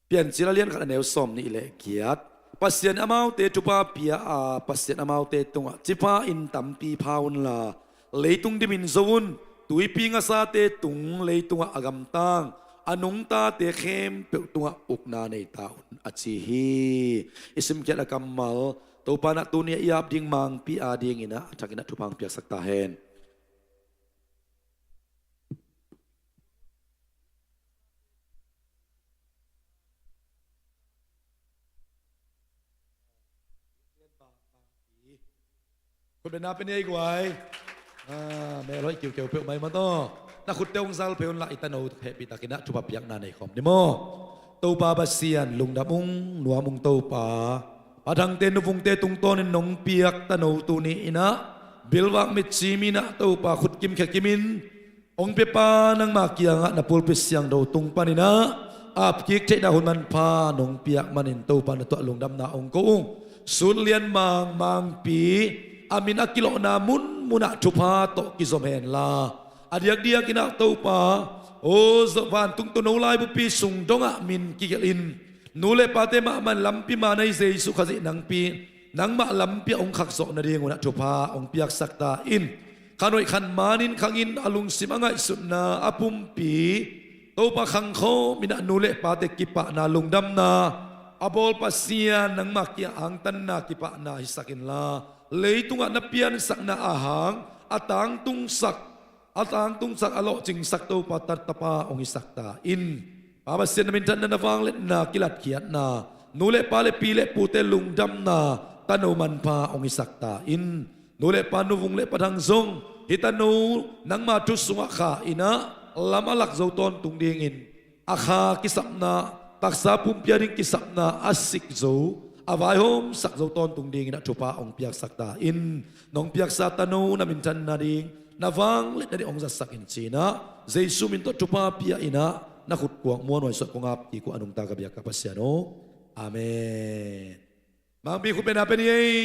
Piancil a lian khat a neu sawm nih le giat. Pasian amaute thupha pia a, Pasian amaute tungah ci pha in tampi pha unla, leitung dimin zo un. Tuipi ngasate tung leitungah a gamtang, a nungtate khempeuh tungah ukna nei ta un, a ci hi. I simkhiat a kammal, Topa in ah tuni a i ap ding Mangpi adingin ah a thakin ah thupha hong piaksak ta hen. Khutbetna pia ni ei guai. Ah, melhoih kiukeu peuhmah ei maw taw. Na khutte hong zal phei unla, i tano hehpih takin ah thupha piakna nei khawm ni maw. Topa Pasian, lungdam ung, nuam ung Topa. Pa Thangte, Nu Vungte tungtawnin nong piak tano tuni in ah, bilvak mitci mi in ah Topa, khut kim khia kimin hong piapa nangma kiangah na pulpit siangtho tung panin ah, apkik theihna hun manpha nong piak manin Topa na tungah lungdamna hong ko ung. Sut Lian Mang, Mangpi, a min a kilawhna munmun ah thupha tawh kizom henla, a diakdiakin ah Topa, aw, vantung tawh no laibupi sung dongah min kigelhin, nu le pate mahmah in lampi man ahi Jesuh Khazih nangpi, nangmah lampi ah hong khakzawh nadingun ah thupha hong piaksak ta in. Khan hoih khan manin khangin a lungsim a ngaihsutna a pumpi, Topa, khangkhawm in ah nu le pate kipahna, lungdamna a bawl Pasian nangmah kiang angtanna kipahna hisak inla, leitungah na piansakna a hang a tangtungsak, a tangtungsak, a lawhcingsak Topa, ta, tapa hong hisak ta in. Pa Pasian, na minthanna, na vangliatna, kilatkhiatna, nu le pa le pi le pute lungdamna tano manpha hong hisak ta in. Nu le pa, Nu Vung le Pa Thang zong hih tano nangma thu sungah kha in ah lam a lak zo tawntung dingin, a kha kisapna, taksa pumpi a ding kisapna a sik zo, a vaihawmsak zo tawntung dingin ah thupha hong piaksak ta in. Nong piaksa tano na minthan nading, na vangliat nading hong zatsak in ci-in ah, Jesuh min tawh thupha pia in ah, na khut kuak muanhuai suah kong ap kik uh a nungta ka biak ka Pasian aw. Amen. Mangpi khutbetna pia ni ei.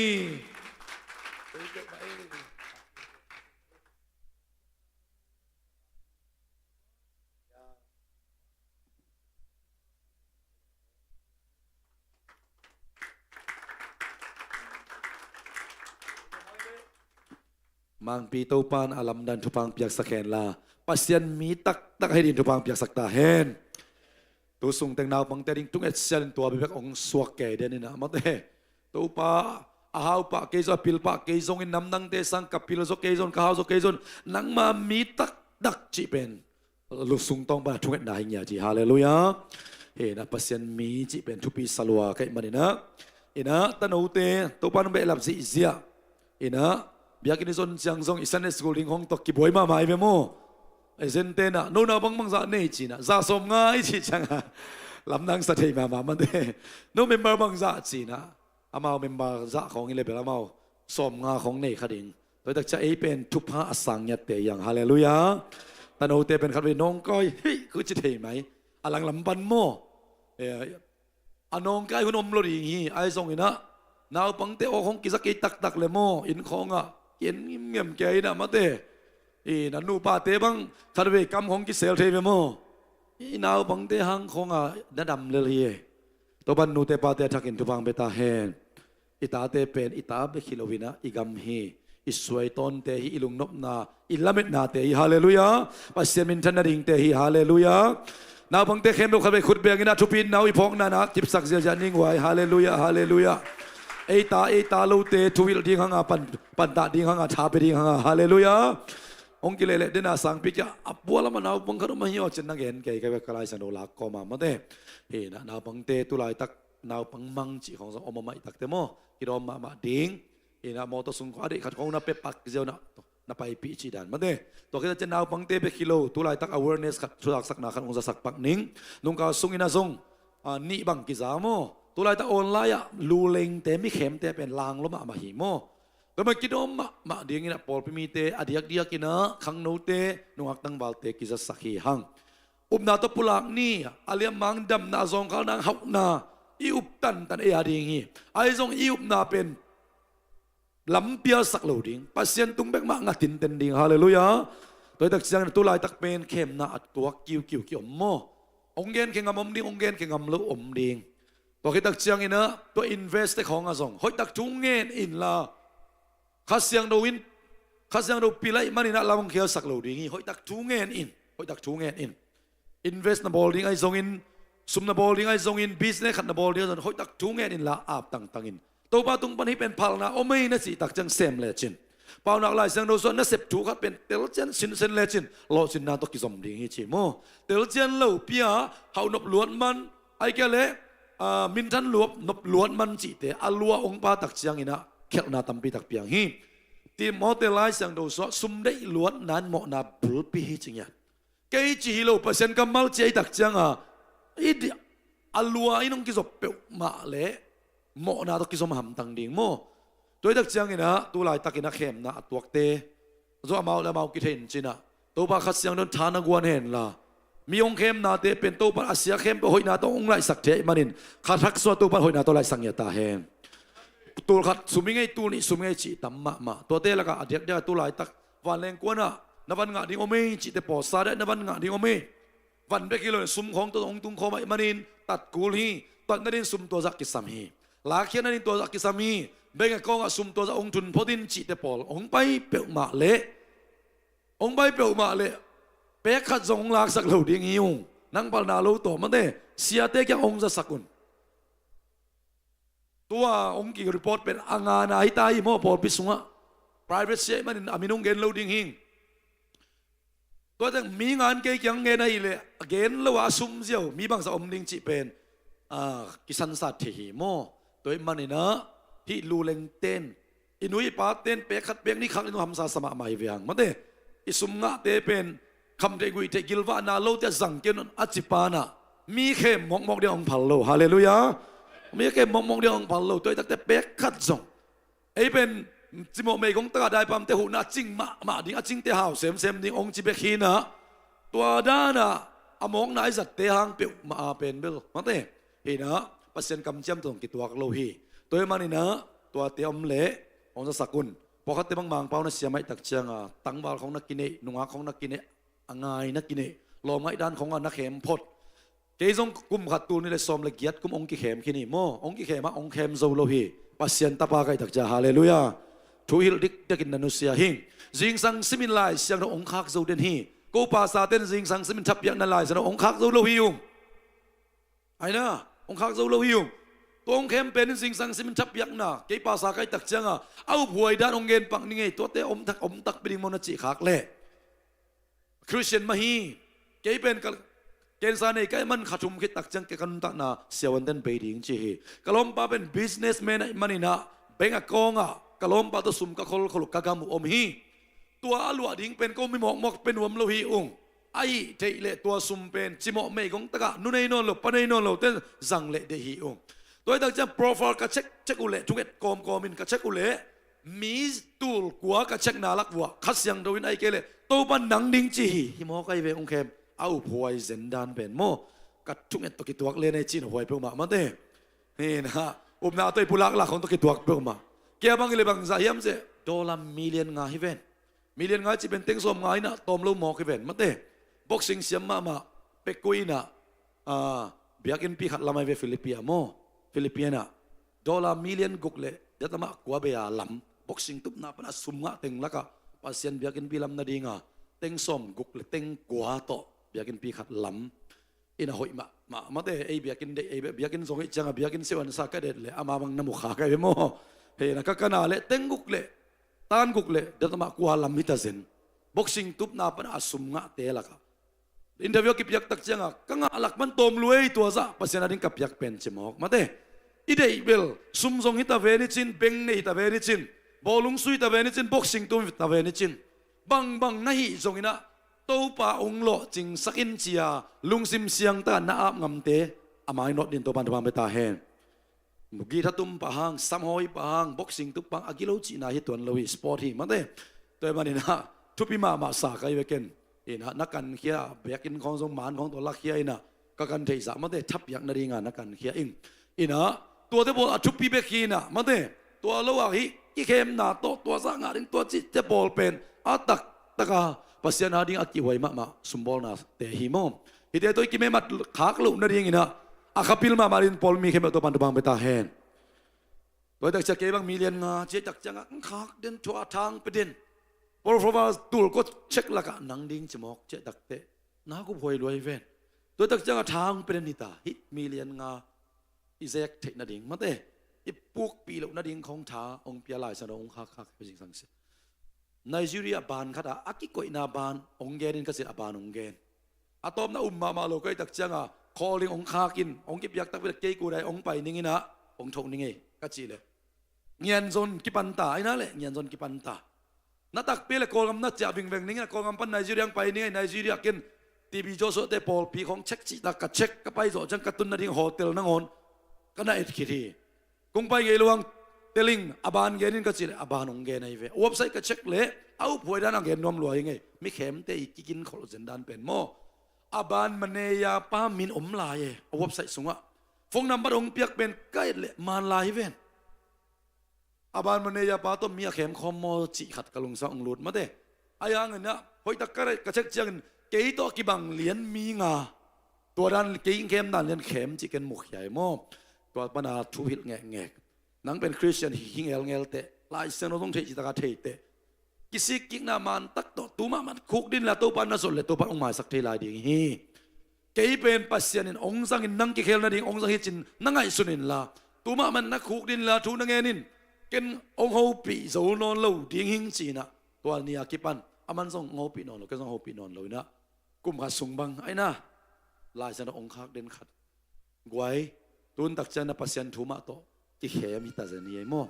Mangpi, Topa in a lamdang thupha hong piaksak henla, Pasian mi taktak hi ding thupha hong piaksak ta hen. Tu sung teng naupangte ding thunget sialin tua bibek hong suak kei den in ah, mate. Topa, a hau pah kei zong, a pil pah kei zongin, namdangte sang ka pil zaw kei zong, ka hau zaw kei zong, nangma mi taktak cih pen lusung tawng pan a thungetna hi ngiat hi. Halleluiah. Hi in ah, Pasian mi cih pen thupi sa lua ka hih manin ah, in ah, tanote Topa in hong behlap zihziah. In ah, biakinn i zon ciang zong i Sunday school ding khawng tawh kibuai mahmah hi ve maw. I zente in ah, no nau bangbang zah nei ci-in ah, zah sawmnga i cih ciang ah, lamdang sa thei mahmah, mate. No member bang zah ci-in ah, amau member zah khawng hi leh bel amau sawmnga khawng nei kha ding. Tua hi tak ciang ei pen thupha a sang ngiatte hi hang. Halleluiah. Tanote pen khatvei nawngkawi hi khu ci thei mai. A langlam pan maw, eh, a nawngkai hun om lo ding hi. Ahi zongin ah naupangte awk hong kiza kei taktak le maw, inn khawngah ki-en ngimngem kei inah mate. I na nupate bang khatvei kam khawng kisel thei ve maw. I naupangte hang khawngah na dam lel hi e. Topan nute pate a thakin thupha hong pia ta hen. I tate pen i ta bek hi lo inah i gam hi, i suaitawnte hi, i lungnopna, i lametnate hi. Halleluiah. Pasian minthan nadingte hi. Halleluiah. Naupangte khempeuh khatvei khut beng inah thupi in, nau i phawkna na kipsak ziahziah ning uai. Halleluiah, halleluiah. Ei ta, ei ta lote thuhilh ding hanga pan, pantah ding hanga, tha pia ding hanga. Halleluiah. Hong kileleh dena sangpi kia a pualam a naupang khat om ahi aw cin na gen kei ka bek ka Lai Siangtho lak kawma mate. Hi na naupangte tulaitak naupang mang cih khawng zong om a maih takte maw, kidawm mahmah ding. Hi na mawtaw sung khawng a deih khat khawng na pia pak ziau na, na paipih cih dan mate. Tua khit a ciang naupangte bek hi lo, tulaitak awareness khat, thuzaksakna khat hong zasak pak ning. Nungkal sungin a zong, ah, nih bang kiza maw. Tulaitak online ah lulengte, mikhemte pen lang lo mahmah hi maw. Tua mah kidawm mahmah dingin ah pawlpi mite a diakdiakin ah khangnote, nungak tangvalte kizasak hi hang. Upna tawh pulak ni, a liammang damna, a zawngkhal nang hauhna i up tantan ei a ding hi. Ahi zong i upna pen lampialsak lo ding, Pasian tung bek mah nga tinten ding. Halleluiah. Tua hi tak ciangin tulaitak pen khemna a tuak kiukiu ki-om maw. Hong genkhia ngam om ding, hong genkhia ngam lo om ding. Tua khit tak ciangin ah tua invest te khawng ah zong hoihtak thu ngen inla, Kha Siangtho in, Kha Siangtho pilai manin ah lam hong khialsak lo ding hi. Hoihtak thu ngen in, hoihtak thu ngen in. Invest na bawl ding ahi zongin, sum na bawl ding ahi zongin, business khat na bawl ding ahi zongin, hoihtak thu ngen inla ap tangtangin, Topa tung pan hih pen phalna om ei na cih tak ciang sem lecin, Paunak Lai Siangtho sungah nasep thu khat pen telcian sinsen lecin lawhcinna tawh kizom ding hi ci maw. Telcian lo pia, hauh nop luat man, ahih kei leh, ah, minthan luat, nop luat man cihte a lua hong pia tak ciangin ah khelhna tampi tak piang hi. Timote Lai Siangtho sungah sum deih luatna in mawhna bulpi hi ci ngiat. Kei ci hi lo, Pasian kammal ci ahih tak cianga i di-, a lua in hong kizop peuhmah leh mawhna tawh kizom hamtang ding maw. Tua hi tak ciangin ah tulaitakin ah khemna a tuakte zong amau le amau kithei in cin ah, Topa Kha Siangtho in tha na guan henla, mi hong khemnate pen Topa a sia khempeuh hoihna tawh hong laihsak thei ahih manin kha thak sungah Topa in hoihna tawh laihsak ngiat ta hen. Tul khat sum hi ngei, tul nih sum hi ngei cih tam mahmah. Tuate lakah a diakdiak a tulaitak vanleng kuanah na van ngah ding om ei cihte pawlsa dai na van ngah ding om ei. Van bek hi lo in sum khawng tawh hong tung khawm ahih manin tat kul hi. Tat nading sum tua zah kisam hi. Lakkhiat nading tua zah kisam hi. Bank account ah sum tua zah hong thun phot in cihte pawl hong pai peuhmah leh, hong pai peuhmah leh pek khat zong hong laksak lo ding hi ung. Nang palna lo tawh mate, siate kiang hong zasak un. Tua hong ki report pen a ngana hi ta hi maw, pawlpi sungah. Private sia ahih manin a min hong gen lo ding hi. Tua teng mi ngan kei kiang ngen ahih leh a gen lo a sum ziau mi bangzah om ding cih pen, ah, kisansat thei hi maw. Tua ahih manin ah hih lulengten, i nu i paten pek khat pek nih khak in hamsa sa mahmah hi ve hang mate. I sum ngahte pen khamtheih guihtheih gilvahna lote a zang kei un a ci panah mi khem mawkmawk ding hong phal lo. Halleluiah. Mi khem mawkmawk ding hong phal lo. Tua hi takte pek khat zong ei pen cimawh meigong takah daipamte huhna a cing mahmah ding, a cingte hau semsem ding hong ci bek hinah, tua danah a mawkna i zatte hang peuhmah a pen bel mate hinah Pasian kamciam tawh kituak lo hi. Tua ahih maninah tuate om leh hong zasak un. Pawlkhatte bang Mangpau na siam ahih tak cianga tangval khawng na kineih, nungak khawng na kineih, a ngai na kineih, lawm ngaih dan khawngah na khem phot. Kei zong kum khat tul nih le sawm le giat kum hong kikhem khin hi maw. Hong kikhem ah hong khem zo lo hi. Pasian tapa ka hih tak ciang, halleluiah. Thu hilh dikdakin na nusia hi. Zingsang simin Lai Siangtho hong khak zo den hi. Ko pasa ten zingsang simin thapiakna Lai Siangtho hong khak zo lo hi ung. Aina, hong khak zo lo hi ung. Tua hong khem pen in zingsang simin thapiakna kei pasa ka hih tak cianga a uphuai dan hong gen pak ning ei. Tuate om thak, om takpi ding maw na cih khak leh Christian mah hi. Kei pen ka cancer nei ka hih man kha thum khit tak ciang kei ka nuntakna siavuanten bei ding ci hi. Ka lawmpa pen businessman ahih maninah bank account ah ka lawmpa tawh sum ka kholkhol uh ka gam uh om hi. Tua a luah ding pen ko mi mawkmawk pia nuam lo hi ung. Ahih theih leh tua sum pen cimawh meigong takah nu nei nawn lo, pa nei nawn lo ten zang leh deih hi ung. Tua hi tak ciang profile ka check check uh leh, thunget kawmkawm in ka check uh leh mi tul kua ka checkna lak vuah Kha Siangtho in ahih kei leh Topa nang ding ci hi. Hi maw ka hi ve ung khem. A uphuai zen dan pen maw. ka thunget tawh kituak le nei cin a huai peuhmah mate. Hi na, upna tawh i pulak lak hong tawh kituak peuhmah. Kei a bang i le bang zah hiam seh, dollar million nga hi ven. Million nga i ci pen teng sawm nga inah tawm lo mawk hi ven mate. Boxing siam mahmah pekui inah, ah, biakinnpi khat lam ai ve Philippines maw. Philippines ah dollar million guk le datama kua bei a lam, boxing tupna pana sum ngah teng lakah Pasian biakinnpi lam nadinga teng sawm guk le teng kua tawh biakinnpi khat lam. Ina hoih mah mah mate, ei biakin deih, ei biakin zong ih cianga biakin siuan sa ka det le ama bang na mukha ka ve maw. Hei na ka kana le teng guk le tan guk le datama kua lam hita zen. Boxing tupna pana a sum ngahte lakah interview a kipiak tak cianga ka ngah lak man tawm luai tua zah Pasian a ding ka piak pen ci mawk mate. I deih bel sum zong hita ve ni cin, beng nei hita ve ni cin, bawlung sui hita ve ni cin, boxing tum hita ve ni cin, bangbang na hih zonginah Topa ong lawhcingsak in cia lungsim siangtaka na ap ngamte a mainawt din Topan thupha pia ta hen. Githa tum pah hang, samhawi pah hang, boxing tup pah hang a gilo cihna hi tuan lo hi, sport hi mate. Tua hi maninah thupi mahmah sa kai veken. Inah na kankhia, biakinn khawng zong man khawng tua lakkhia inah ka kan theihzah mate, thapiak nadinga na kankhia ing. Inah tuate bawl a thupi bek hi inah mate. Tua lo ah hih kikhemna tawh tua zah ngah ding tua cihte bawl pen a taktaka Pasian a ding a kihhuai mahmah sumbawlnate hi maw. Hihte tawh i kimemat khak loh nadinginah a khapil mahmah din pawl mi khempeuh Topan thupha pia ta hen. Tua hi tak ciang kei bang million nga ciah tak ciangah ang khak den thua thang pe den. Paul Fova tul kua check lakah nang ding ci mawk ciah takteh na kup huai luai ven. Tua hi tak ciangah thang pe den hita, hih million nga i zek theih nading mate, i pukpih loh nading khawng tha ong pia Lai Siangtho ong khakkhak zingsang sia. Nigeria ban khatah a kikoihna ban ong gen in ka cih a ban ong gen. A tawpna um mahmah lo ka hih tak cianga calling ong khak in ong kipiak takpi le kei kudai ong pai ninginah ong thoh ning ei ka cih leh ngianzon kipanta aina leh ngianzon kipanta. Na takpi le Kawlgam na ciah vingveng ninginah Kawlgam pan Nigeria ang pai ning ei, Nigeria ken T B Joshua te pawlpi khawng check cihta ka check ka pai zawh ciang ka tun nading hotel nangawn ka na et khit hi. Kong pai ngei lo ang teling a ban gen in ka cih leh a ban hong gen ahi ve. A website ka check leh a uphuai dan a gen nuam lua hi ngei. Mi khemte i kikin kholh zen dan pen maw. A ban maneya pa min om lai e a website sungah. Phone number hong piak pen ka et leh man lai hi ven. A ban maneya pa tawh mi a khem khawm maw cih khat ka lungsa hong lut mate. Ahi hanginah hoihtak ka check ciangin kei tawh kibang lian mi nga tua dan kei khem dan lian khem cih ken mukhia hi maw. Tua pana thu hilh ngekngek. Nang pen Khristian hi hi ngelngel teh, Lai Siangtho zong theih citaka thei teh, kisikkikna man tak tawh tumah man khuk din la Topa na zot le Topa hong maisak thei lai ding hi. Kei pen Pasian in ong zangin nang kikhel nading ong zang hi cin na ngaihsun inla, tumah man na khuk din la thu na ngen in, ken ong hopih zo nawn lo ding hing cinah, tua ni a kipan aman zong ong hopih nawn lo, ken zong hopih nawn lo inah, kum khat sung bang aina Lai Siangtho ong khak den khat guai, tun tak ciang na Pasian thu mah tawh kikhem hita zen hi ei maw.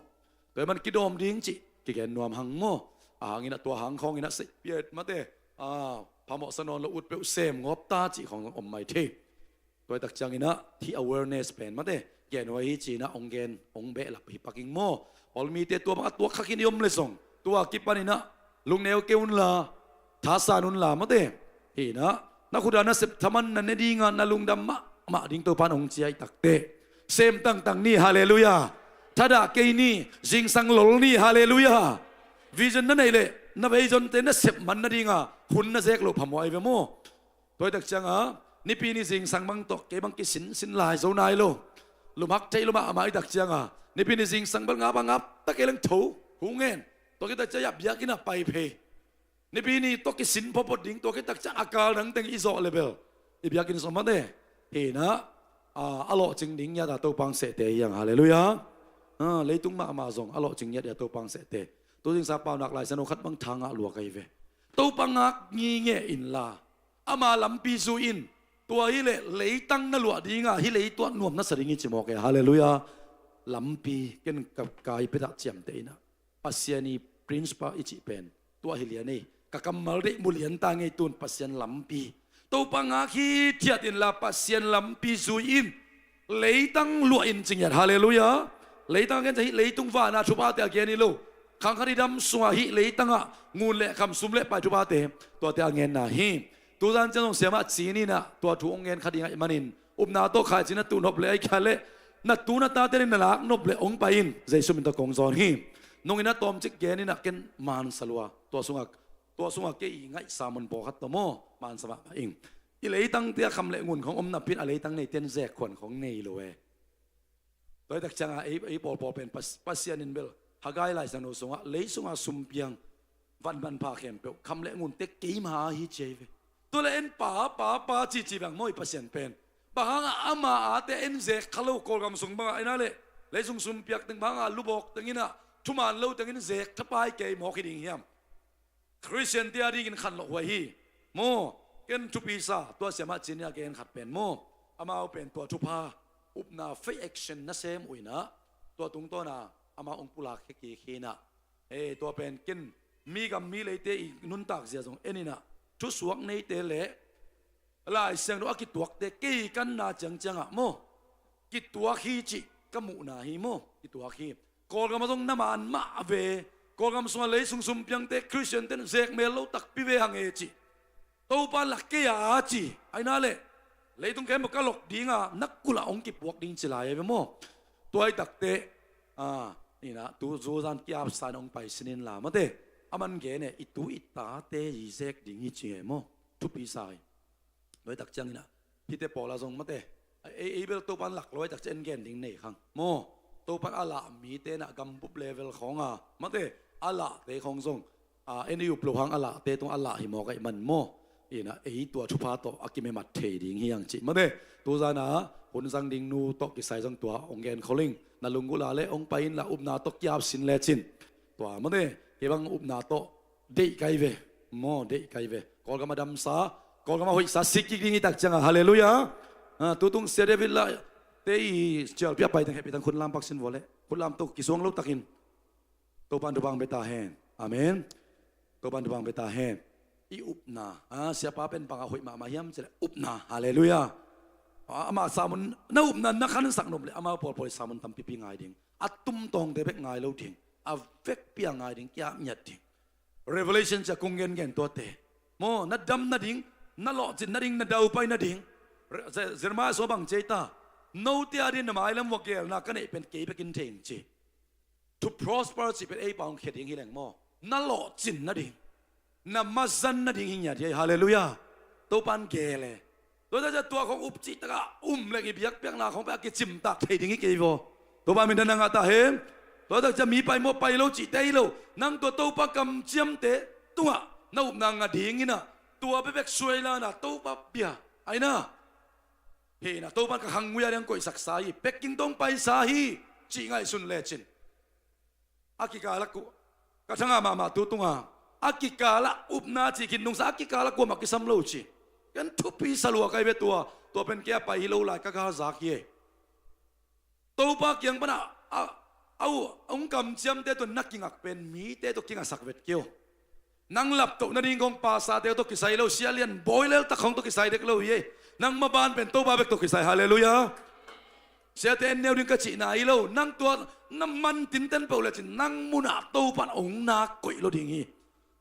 Tua hi man kidawm ding cih kigen nuam hang maw. A hanginah tua hang khawnginah seihpiat mate, a phamawhsa nawn lo ut peuh sem ngawp ta cih khawng om mai thei. Tua hi tak cianginah hih awareness pen mate gen huai hi cinah ong gen ong behlap hi paking maw. Pawlmite tua bangah tuak khakin i om le zong tua kipaninah lungneu kei unla, thasan unla mate. Hinah na khuta nasep thaman na ne dinga na lungdam mahmah ding Topan hong ciai takteh sem tangtang ni, halleluiah. Thadah kei ni, zingsang lol ni, halleluiah. Vision na neih leh na visionte nasep man nadinga hun na zek loh phamawh ahi ve maw. Tua hi tak cianga nipi ni zingsang bang tawh kei bang kisinsin lai zo nai lo. Lumhak theih lumah amah hi tak cianga nipi ni zingsang bang ngap a ngap tak kei leng tho hu ngen. Tua hi tak cianga biakinn ah pai phei. Nipi ni tawh kisin phawphaw ding tua hi tak cianga kal dangteng i zawh le bel i biakinn sawm mate. Hinah a lawhcing ding ngiata Topa hong sehte hi hang, halleluiah. Leitung mahmah zong a lawhcing ngiat ia Topa hong sehte. Tu zingsang paunak Lai Siangtho khat bang tha ngah lua ka hi ve. Topa ngak ngingeh inla ama lampi zui in. Tua hileh leitang na luah dinga hih leituah nuam na sa ding hi ci mawk e, halleluiah. Lampi ken ka kai petah ciamteh inah Pasian i principle i cih pen tua hi lian ei. Ka kammal deih mu lian ta ngei tun Pasian lampi. Topa ngak hithiat inla Pasian lampi zui in. Leitang luah in ci ngiat, halleluiah. Leitang a gen ciang hih leitung vana thuphate a gen hi lo. Khang khat i dam sungah hih leitangah ngun le kham, sum le pai thuphate tuate a genna hi. Tuzan ciang zong siamah ci ninah tua thu hong gen kha ding ahih manin Upna tawh khaici na tuh nop leh, ahih kei leh na tu na tate na lak nop leh hong pai in, Jesu min tawh kong zawn hi. Nungin a tawmcik gen in ah ken mansa lua. Tua sungah, tua sungah kei i ngaihsa mun pawlkhat tawh maw, mansa mahmah ing. I leitangte ah kham leh ngun khong om napi in a leitang neite in zekkhuan khong nei lo e. Tua hi tak ciangah ei, ei pawlpawl pen Pas-, Pasian in bel Haggai Lai Siangtho sungah lei sungah sumpiang, van manpha khempeuh, kham leh ngunte keima hi ci ahi ve. Tua leh en pa, pa, pa cici bang maw i Pasian pen. Bang hangah ama ate en zek kha lo, Kawlgam sung bangah en a leh, lei sung sumpiak teng bang hangah lubawk teng in ah, thuman lo teng in zek thapai kei mawk hi ding hiam? Khristian te a dingin khanlawh huai hi. Maw, ken thupi sa, tua siamah cin a gen khat pen maw, amau pen tua thupha, upna faith action nasem uh in ah, tua tungtawnah amau hong pulak khia kik hi in ah. E, tua pen ken mi gam mi leite i nuntak zia zong en in ah, thusuak neite leh Lai Siangtho a kituakte kei kanna ciangciangah maw, kituak hi cih ka muhna hi maw, kituak hi. Kawlgam ah zong na man mah ve. Kawlgam sungah lei sung sumpiangte, Khristiante in zekmel lo takpi ve hang e cih. Topa in lah kei a ci, ahih na leh leitung khempeuh ka lok ding a, na kulh ah hong kipuak ding ci lai e ve maw. Tua hi takteh, a, in ah tu zuzan kiapsa in hong pai sin in la mate. A man gen e, i tu i tate i zek ding hi ci e maw. Thupi sa hi. Tua hi tak ciangin ah hihte pawl ah zong mate, ei, ei bel Topa in lak lo hi tak ciang en gen ding nei khang maw. Topa in a lah mite in ah gambup level khawng a mate, a lahte khawng zong, a, en i up loh hang a lahte tung a lah hi mawk ahih man maw. In ah ei tua thupha tawh a kimemat thei ding hi hang cih mate. Tuzan ah hun zang ding nu tawh kisai zong tua hong gen khol ing. Na lunggulh a leh hong pai in la, upna tawh kiap sin lecin. Tua mate, hih bang upna tawh deih kai ve. Maw, deih kai ve. Kawlgam a damsa, Kawlgam a hoihsa sik kik ding hi tak ciangah. Halleluiah. A, tutung Sia David lah te i cialpi a pai teng, hehpih teng khut lam pak sin vua leh. Khut lam to kisuang lo takin Topa in thupha hong pia ta hen. Amen. Topa in thupha hong pia ta hen. I upna, a, siapa pen bang a hoih mahmah hiam cih leh upna. Halleluiah. A, amah samun, na upna na khansak nop leh amau pawlpawl i samun tampipi ngai ding. A tumtawngte bek ngai lo ding. A vekpi a ngai ding, kiap ngiat ding. Revelation ciang kong gengen tuate. Maw, na dam nading, na lawhcin nading, na daupai nading. Re-, Je-, Jeremiah sung bang ci ei ta. Note a dingin na mailam uah geelna ka neih pen kei bekin thei ing ci. To prosper cih pen ei pau hong khia ding hi leng maw. Na lawhcin nading, na mazan nading hi ngiat hi. Halleluiah. Topa in geel e. Tua tak ciang tua khawng up cihtakah um leng i biakpiakna khawng pen a kicimtak thei ding hi kei vaw. Topa min dan a ngah ta hen. Tua tak ciang mi pai maw pai lo cihte hi lo. Nang tua Topa kamciamte tungah na upna ngah ding in ah, tua bekbek suai la in ah Topa bia. Ahih na. Hih in ah Topa in ka khang ngui a ding koihsaksa hi. Peking tawh hong paisa hi cih ngaihsun lecin. A kikal ah ku, ka thangah mahmah tu tunga. A kikal ah upna cih khin nungsa, a kikal ah kuamah kisam lo ci. Ken thupi sa lua ka hi ve tua. Tua pen kei a pai hi lo lai ka galzak hi e. Topa kiang pan a, a, a, a hong kamciamte tawh na kingak pen mite tawh kingaksak vet kei o. Nang laptoh nading khawng pastorte tawh kisai lo, sia lian bawi leltak khawng tawh kisai dek lo hi e. Nang maban pen Topa bek tawh kisai. Halleluiah. Siate en neu ding ka cihna hi lo. Nang tua na man tinten peuh lecin nang munah Topa in hong nak koih lo ding hi.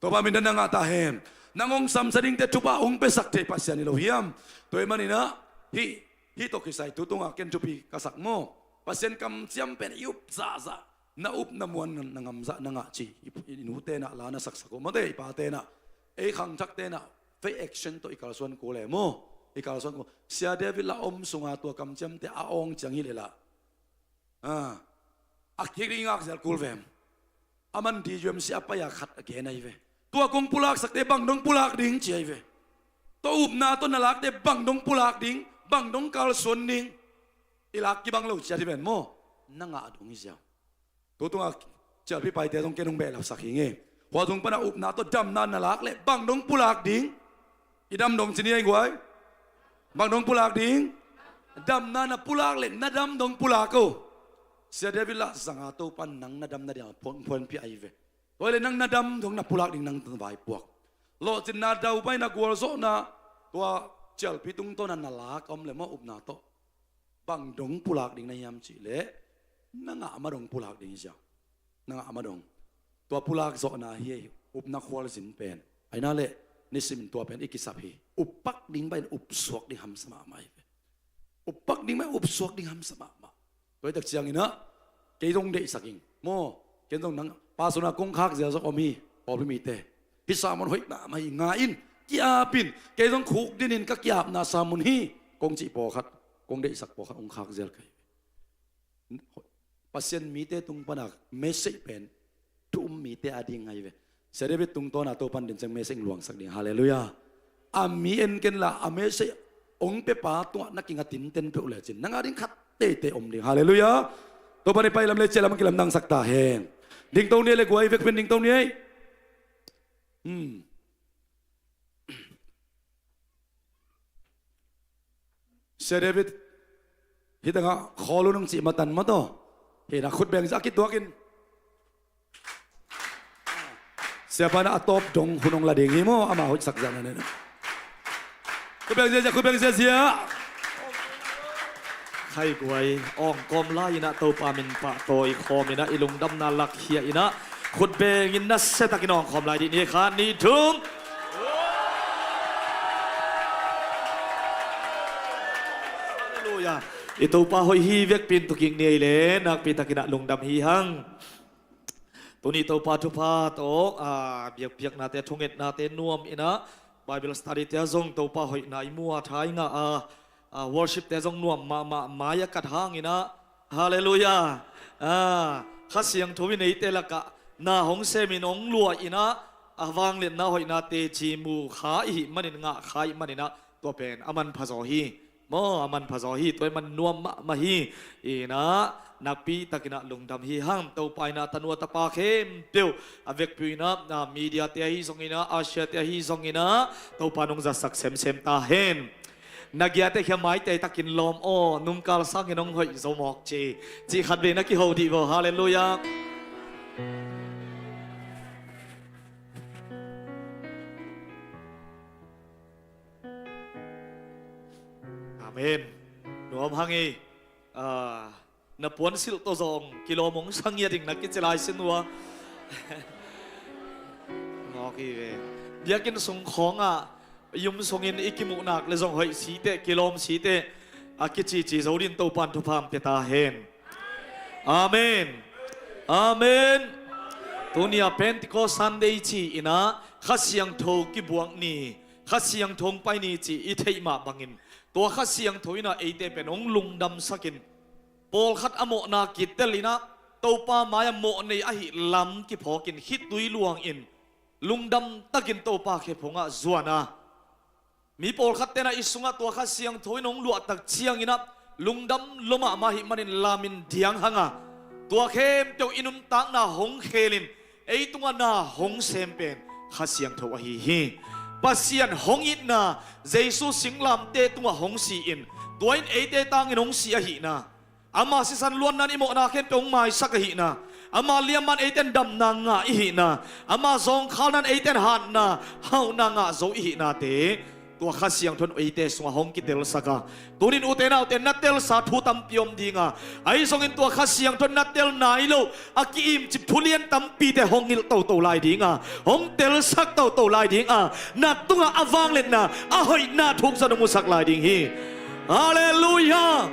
Topa min dan a ngah ta hen. Nang hong samsia dingte thupha hong piasak thei Pasian hi lo hiam? Tua ahih manin ah hih, hih tawh kisai tu tungah ken thupi ka sak maw. Pasian kamciam pen i up zahzah. Na up na muan na, na ngamzah na ngah ci. I, i nute in ah la na saksak uh mate, i pate in ah. Ei khangthakte in ah faith action tawh i kalsuan kul e maw. I kalsuan kul. Sia David lah om sunga tua kamciamte a awng ciang hi leh lah, a, a kik ding i ngak zel kul ve. A man D U M C a pai a khat a gen ahi ve. Tua kong pulaksakte bang dong pulak ding ci ahi ve. Tua upna tawh na lakte bang dong pulak ding, bang dong kalsuan ding. I lak kibang lo ciat hi ven maw. Na ngah dong hi ziau. Tu tungah cialpi paite zong ken hong behlapsak hi nge. Hua tung pan a upna tawh damna na lak leh bang dong pulak ding. I dam dong ci ni ei guai. Bang dong pulak ding. Damna na pulak leh na dam dong pulak o. Sia David lah zanga Topa in nang na dam nading a phuan, phuanpih ahi ve. Tua hi leh nang na dam dong na pulak ding nang tawh vaipuak. Lawhcinna, daupai, na gualzawhna, tua cialpi tungtawn a na lak om leh maw upna tawh. Bang dong pulak ding na hiam cih leh, na ngah ma dong pulak ding hi ziau. Na ngah ma dong. Tua pulak zawhna hi ei, upna khualzin pen. Ahih na leh, nisimin tua pen i kisap hi. Up pak ding bangin up suak ding hamsa mahmah hi ve. Up pak ding mah, up suak ding hamsa mahmah. Tua hi tak ciangin ah, kei zong deihsak ing. Maw, ken zong nang pastor na kong khak zel zong om hi, pawlpi mite. Hih sermon hoih mahmah hi, nga in, ki-ap in, kei zong khukdin in ka ki-apna sermon hi, kong cih pawlkhat, kong deihsak pawlkhat hong khak zel ka hi. Pasian mite tung pana message pen thu um mite a ding ahi ve. Sia David tungtawna Topan din ciang message luangsak ding. Halleluiah. A mi en ken la a message hong pia pa tungah na kinga tinten peuh lecin nang a ding khat teitei om ding. Halleluiah. Topan i pai lam le ciah lam kilamdangsak ta hen. Dingto ni ei le guai vekpin dingto ni ei. Hmm. Sia David, hih tengah khawl un hong cih matan maw taw. Hih na khut beng zia a kituakin. Siapa na a tawp dong hun hong la ding hi maw, ama hoihsak zia na nen. Khut beng ziazia, khut beng ziazia. Khaiguai awngkawm lai-inah Topa min pahtawi khawminah i lungdamna lakkhia inah khut bengin nasiatakin awngkhawm lai dih ni. Khat, nih, thum. Halleluiah. I Topa hoih hi vekpin tukik ni ei le nakpitakinah lungdam hi hang. Tuni Topa thupha tawh, a, biakpiaknate, thungetnate nuam inah Bible study te ah zong Topa hoihna i mu a, tha i ngah a, a, worship te zong nuam mahmah, mai a kat hang inah. Halleluiah. A, Kha Siangtho in eite lakah na hong semin hong luah inah a vangliatna hoihna teci mu kha i hih manin, ngah kha i hih maninah tua pen a manpha zaw hi. Maw, a manpha zaw hi, tua i man nuam mahmah hi. Inah nakpitakinah lungdam hi hang. Topa inah tanu a tapa khempeuh a vekpi inah, a, media te ahi zonginah, Asia te ahi zonginah Topa nong zatsak semsem ta hen. Na giate khia maite takin lawm aw, nungkal sangin hong hoih zo mawk ci, cih khat vei na kiho dih vaw. Halleluiah. Amen. Nuam hang ei. Ah, na puansilh tawh zong kilawm hong sa ngiat ding na kici lai sin uh a. Ngawk hi ve. Biakinn sung khawngah i um sungin i kimuh nak le zong hoih siteh, kilawm siteh, a kicici zo din Topan thupha hong pia ta hen. Amen. Amen. Tuni a Pentecost Sunday ci inah Kha Siangtho kibuak ni, Kha Siangtho hong pai ni ci i theih mah bangin tua Kha Siangtho inah eite pen hong lungdamsakin pawlkhat a mawhna kitel inah Topa mai-ah mawhnei ahih lam kiphawkin khitui luangin lungdam takin Topa khephungah zuan a, mi pawlkhat tenah i sungah tua Kha Siangtho in hong luahtak cianginah lungdam lua mahmah ahih manin lamin diang hanga, tua khempeuh i nuntakna hong khelin ei tungah na hong sem pen Kha Siangtho ahi hi. Pasian hong itna, Jesu singlamteh tungah hong si-in, tua in eite tangin hong si ahihna, ama sisan luanna in i mawhna khempeuh hong maisak ahihna, ama liamman eiten damna ngah ihihna, ama zawngkhalnan eiten hatna hauhna ngah zo ihihnate tua Kha Siangtho in eite sungah hong kitelsak a, tunin ute naute na telsa thu tampi om dinga, ahi zongin tua Kha Siangtho in na tel nai lo a ki-imcip thulian tampite hong hilh toto lai dinga, hong telsak toto lai dinga, na tungah a vangliatna, a hoihna thuk zat hong musak lai ding hi. Halleluiah.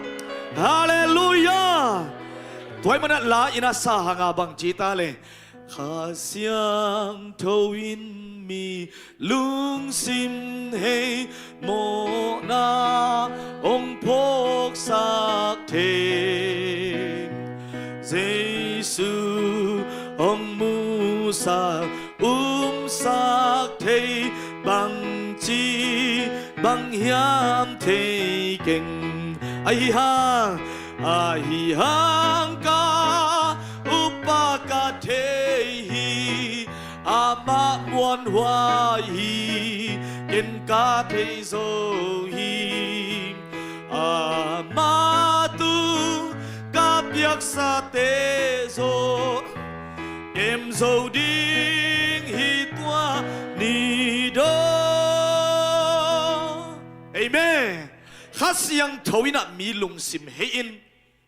Halleluiah. Tua ahih manah la in a sa hanga bang ci ta le, Kha Siangtho in mi lungsim hei mawhna hong phawksak thei, Jesu hong musak umsak thei, bangci bang hiam thei keng. Ahi hang, ahi hang ka upa ka thei hi, amah muanhuai hi, ken ka thei zo hi. Amah tung ka piaksate zaw kem zo ding hi tua ni daw. Amen. Kha Siangtho in ah mi lungsim hei in,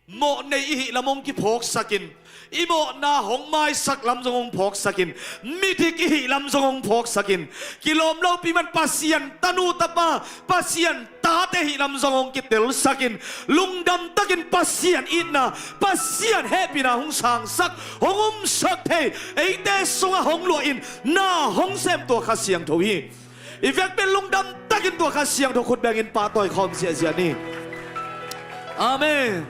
mawh nei i hih lam hong kiphawksakin, i mawhna hong maisak lam zong hong phawksakin, midik i hih lam zong hong phawksakin, kilawm lopi man Pasian tanu tapa, Pasian tate hih lam zong hong kitelsakin, lungdam takin Pasian itna, Pasian hehpihna hong sangsak, hong umsak thei eite sungah hong luahin na hong sem tua Kha Siangtho hi. I vekpi in lungdam takin tua Kha Siangtho khut bengin pahtawi khawm ziahziah ni. Amen.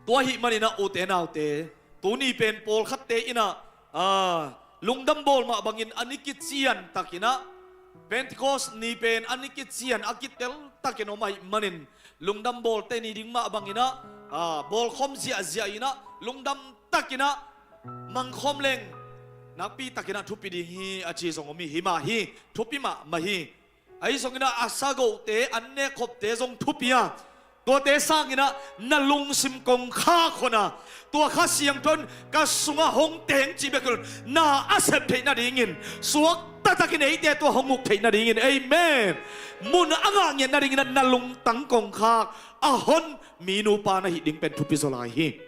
Tua ahih manin ah, ute naute, tuni pen pawlkhatte in ah, aa, lungdam bawl mah bangin a ni kician takin ah, Pentecost ni pen a ni kician a kitel takin om ahih manin, lungdam bawlte ni ding mah bangin ah, aa, bawlkhawm ziahziah in ah, lungdam takin ah mangkhawm leng nakpi takin ah thupi ding hi, a ci zong om hi. Hi mah hi, thupi mahmah hi. Ahi zongin ah a sagote, an nekkhopte zong thupi a, tuate sangin ah na lungsim kongkhak hon a, tua Kha Siangtho in ka sungah hong teng cih bek hi lo, na a sep theih nadingin, suakta takin eite tua hong uk theih nadingin, amen, mun a ngah ngiat nadingin ah na lungtang kongkhak a hon mi nupa na hih ding pen thupi zaw lai hi.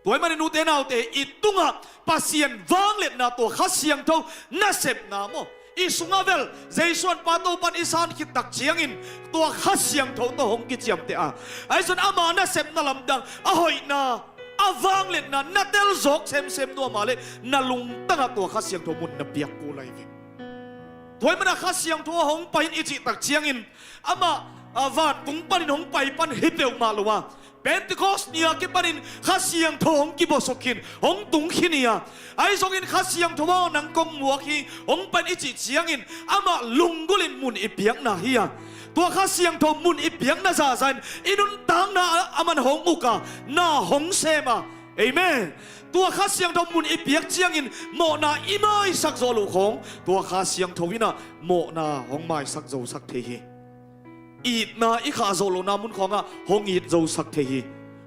Tua ahih manin ute naute, i tungah Pasian vangliatna, tua Kha Siangtho nasepna maw, i sungah vel Jesu an Pa Topa in i san khit tak ciangin tua Kha Siangtho tawh hong kiciamteh a, ahi zongin ama nasepna lamdang, a hoihna, a vangliatna na telzawk semsem nuam a leh, na lungtangah tua Kha Siangtho mun na piak kul lai ve. Tua ahih manin Kha Siangtho a hong pai in i cih tak ciangin, amah, a, vantung panin hong pai pan hi peuhmah lo a, Pentecost ni a kipanin Kha Siangtho hong kibawsuk khin, hong tung khin hi a, ahi zongin Kha Siangtho aw, nang kong muak hi, hong pai in i cih ciangin amah lunggulhin mun i piakna hi a, tua Kha Siangtho mun i piakna zahzah in i nuntakna ah aman hong uk a, na hong sem a, amen. Tua Kha Siangtho mun i piak ciangin mawhna i maisak zawh loh khawng, tua Kha Siangtho in ah mawhna hong maisak zosak thei hi. Itna i khah zawh lohna mun khawngah hong it zosak thei hi.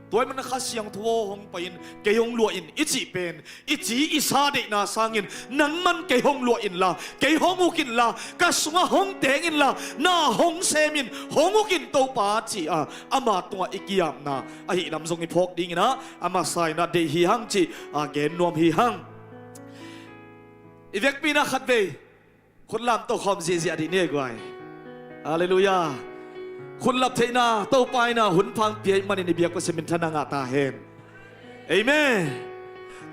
Tua ahih manin Kha Siangtho aw, hong pai in, kei hong luah in i cih pen i ci i sa deihna sangin, nangman kei hong luah inla, kei hong uk inla, ka sungah hong teng inla, na hong sem in, hong uk in Topa, ci a, ama tungah i ki-apna ahih lam zong i phawk dingin ah, a masa in ah deih hi hang cih a gen nuam hi hang. I vekpi in ah khatvei khut lam to khawm ziahziah dih ni ei guai. Halleluiah. Khut lap theihna Topa in ah hun pha hong pia ahih manin i biak Pasian minthanna ngah ta hen. Amen.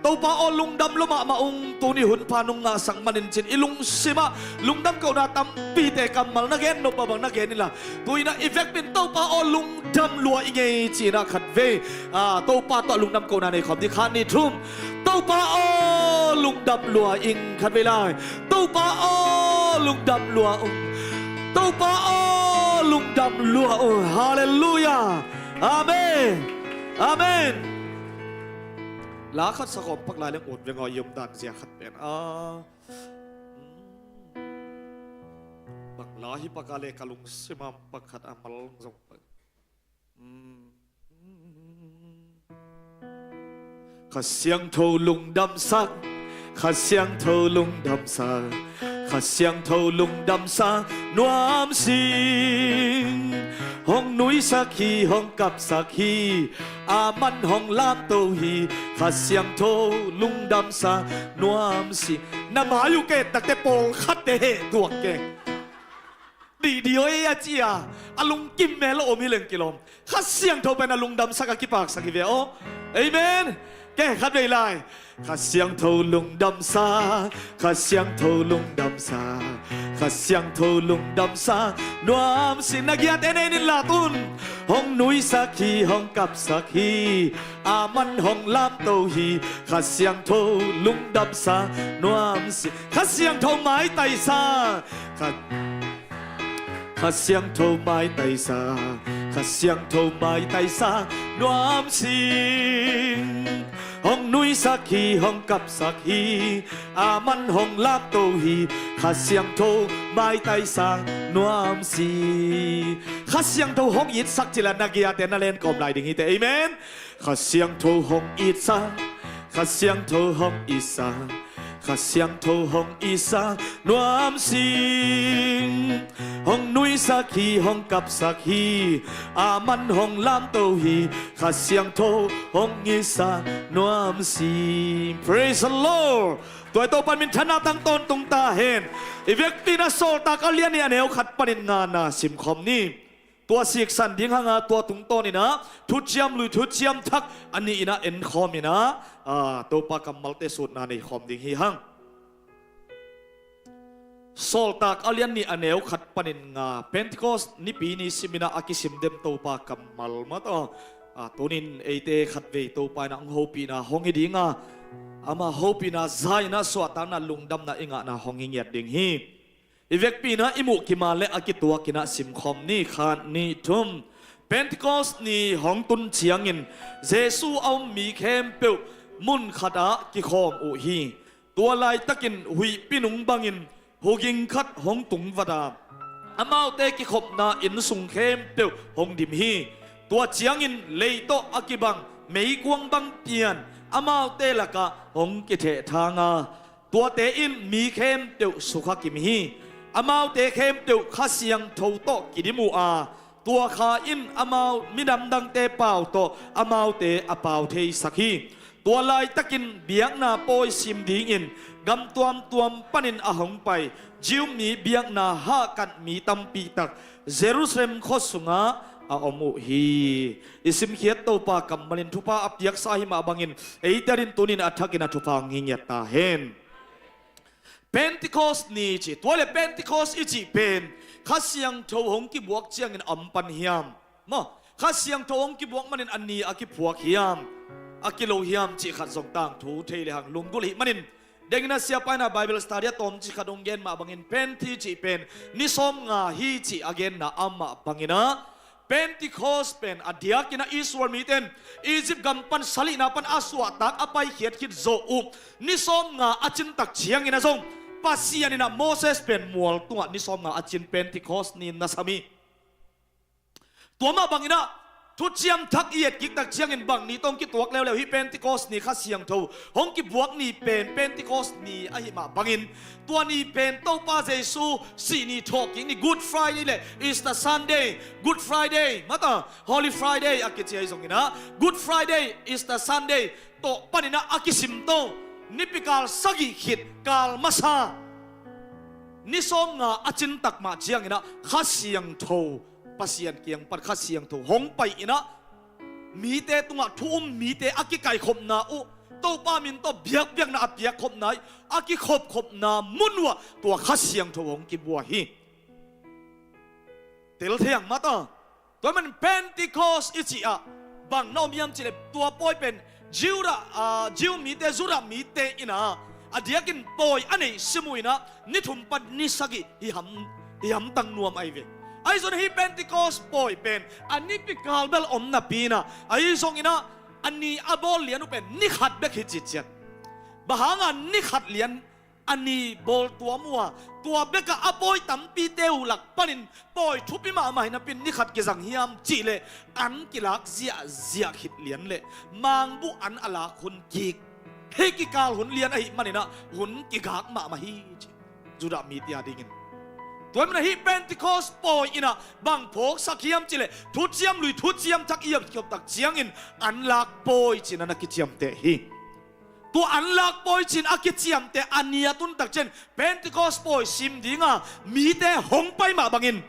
Topa aw, lungdam lua mahmah ung, tuni hun pha nong ngahsak manin, ci-in i lungsimah lungdam kohna tampite kammal na gen nop mah bang na gen inla, tu-in ah i vekpi in Topa aw, lungdam lua ing ei, ci-in ah khatvei, a, Topa tawh lungdam kohna nei khawm dih. Khat, nih, thum. Topa aw, lungdam lua ing. Khatvei lai. Topa aw, lungdam lua ung. Topa aw, lungdam lua ung. Halleluiah. Amen. Amen. La khat sa khawm pak lai leng ut veng aw, i om dan zia khat pen. A, bang la hi pak a leh ka lungsim ah pakhat a mal zong pak. Kha Siangtho lungdamsak, Kha Siangtho lungdamsak, Kha Siangtho lungdamsak nuam sing. Hong nuisak hi, hong kapsak hi, aman hong lamto hi, Kha Siangtho lungdamsak nuam sing. Na mai uh ka et takte pawlkhatte heh tuak keng. Dih dih aw ei a ci a, a lungkim mel a om hi leng kilawm. Kha Siangtho pen a lungdamsak a kipaksak hi ve aw. Amen. Ke khatvei lai. Kha Siangtho lungdamsak, Kha Siangtho lungdamsak, Kha Siangtho lungdamsak nuam sing. Na giate nei in la tun. Hong nuisak hi, hong kapsak hi, aman hong lamto hi, Kha Siangtho lungdamsak nuam sing. Kha Siangtho maitaisak, Kha Kha Siangtho maitaisak, Kha Siangtho maitaisak nuam sing. Hong nuisak hi, hong kapsak hi, aman hong lamto hi, Kha Siangtho maitaisak nuam sing. Kha Siangtho hong itsak ci-in la na giate na len kawm lai ding hi te. Amen. Kha Siangtho hong itsak, Kha Siangtho hong itsak, Kha Siangtho hong itsak nuam sing, hong nuihsak hi, hong kapsak hi, a man hong lamto hi. Kha Siangtho hong itsak nuam sing. Praise the Lord. Tua i Topa min thanna tang tawntung ta hen. I vekpi-in ah Sawltak a lian nih a neu khat panin ngana simkhawm ni. Tua siksan ding hang a, tua tungtawnin ah thuciam lui thuciam thak a nih in ah enkhawm in ah, a, Topa kammalte sutna nei khawm ding hi hang. Sawltak a lian nih a neu khat panin nga, Pentecost nipi ni simin ah a kisim den Topa kammal mah tawh, a, tunin eite khatvei Topa in ah hong hopihna hong hi ding a, ama hopihna za in ah suahtakna lungdamna i ngahna hong hi ngiat ding hi. I vekpi-in ah i muh kima le a kituakin ah simkhawm ni. Khat, nih, thum. Pentecost ni hong tun ciangin Jesu a um mi khempeuh mun khatah kikhawm uh hi. Tua laitakin huihpi nung bangin huging khat hong tungvat a, amaute kikhopna inn sung khempeuh hong dim hi. Tua ciangin lei tawh a kibang meikuang bang pian amaute lakah hong kithehthang a, tuate in mi khempeuh sukha kim hi. Amaute khempeuh Kha Siangtho tawh kidim uh a, tua Kha in amau midang dangte pau tawh amaute a pau theisak hi. Tua laitakin biakna pawi sim dingin gam tuamtuam panin a hong pai Jew mi biakna hahkat mi tampi tak Jerusalem khua sungah a om uh hi. I simkhiat Topa kammalin thupha a piaksa hi mah bangin eite adingin tunin a thakin a thupha hong hi ngiat ta hen. Pentecost ni ci, tua leh Pentecost i cih pen Kha Siangtho hong kibuak ciangin a om pan hiam? Maw, Kha Siangtho hong kibuak manin a ni a kiphuak hiam, a kilo hiam cih khat zong tangthu thei lehang lunggulh ahih manin, dengin a siapa in ah Bible study a tawmcik khat hong gen mah bangin Pente cih pen ni sawmnga hi cih a genna amah bangin ah, Pentecost pen a diakin ah Israel mite in Egypt gam pan salihna pan a suahtak a paikhiat khit zawh uh ni sawmnga a cin tak ciangin ah zong Pasian in ah Moses pen mual tungah ni sawmnga a cin Pentecost ni na sam hi. Tua mah bangin ah thuciam thak i etkik tak ciangin bang ni tawh hong kituak leuleu hi? Pentecost ni, Kha Siangtho hong kibuak ni pen Pentecost ni ahih mah bangin, tua ni pen Topa Jesu sih ni, thawhkik ni, Good Friday le Easter Sunday, Good Friday mah tawh Holy Friday a kici ahi zongin ah, Good Friday, Easter Sunday tawh panin ah a kisim to, nipikal sagih khit kal masa ni sawmnga a cin tak mah ciangin ah Kha Siangtho, Pasian kiang pan Kha Siangtho hong pai in ah, mite tungah thu um, mite a kikaikhopna uh, Topa min tawh biakpiakna a piakkhopna uh, a kikhopkhopna mun uh ah tua Kha Siangtho hong kibua hi. Tel thei ang mah tawh. Tua manin Pentecost i cih ah bang na om hiam cih leh, tua pawi pen Judah, ah, Jew mite, Judah mite in ah a diakin pawi a neih sim uh in ah ni thum pan ni sagih hi ham, hi hamtang nuam ahi ve. Ahi zongin hih Pentecost pawi pen a nipikal bel om napi in ah, ahi zongin ah a ni a bawl lian uh pen ni khat bek hi ciciat. Bang hanga ni khat lian a ni bawl tuam uh a, tua bekah a pawi tampite uh lak panin pawi thupi mahmah hi napi in ni khat kizang hiam cih leh, an kilak ziahziah khit lian le mangbuh an a lak hun kik, hih kikal hun lian ahih manin ah hun kigak mahmah hi ci, Judah mite a dingin. Tua manin ah hih Pentecost pawi in ah bang phawksak hiam cih leh, thuciam lui thuciam thak i etkik tak ciangin anlak pawi ci-in ah na kiciamteh hi. Tua anlak pawi ci-in a kiciamteh a ni a tun tak ciang Pentecost pawi sim ding a mite hong pai mah bangin,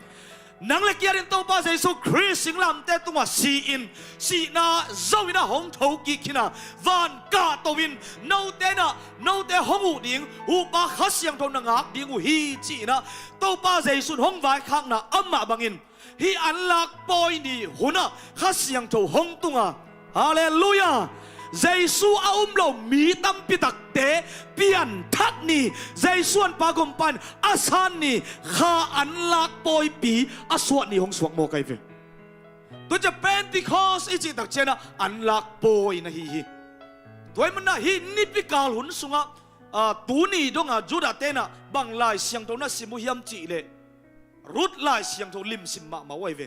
nang le kei adingin Topa Jesu Khrist singlamteh tungah si-in, sihna zo-in ah hong thokik khin a, van kahto-in note in ah, note hong huh ding, huhpa Kha Siangtho na ngak ding uh hi ci-in ah Topa Jesu in hong vaikhakna a om mah bangin, hih anlak pawi ni hun ah Kha Siangtho hong tung a, Halleluiah, Jesu a um lo mi tampi takte pianthak ni, Jesu an pa gumpa in a san ni, Kha anlak pawipi a suah ni hong suak mawk ahi ve. Tua ciang Pentecost i cih tak ciang ah anlak pawi na hi hi. Tua ahih manin ah hih nipikal hun sungah, ah, tuni dongah Judah-te in ah bang Lai Siangtho na sim uh hiam cih leh, Ruth Lai Siangtho limsim mahmah uh ahi ve.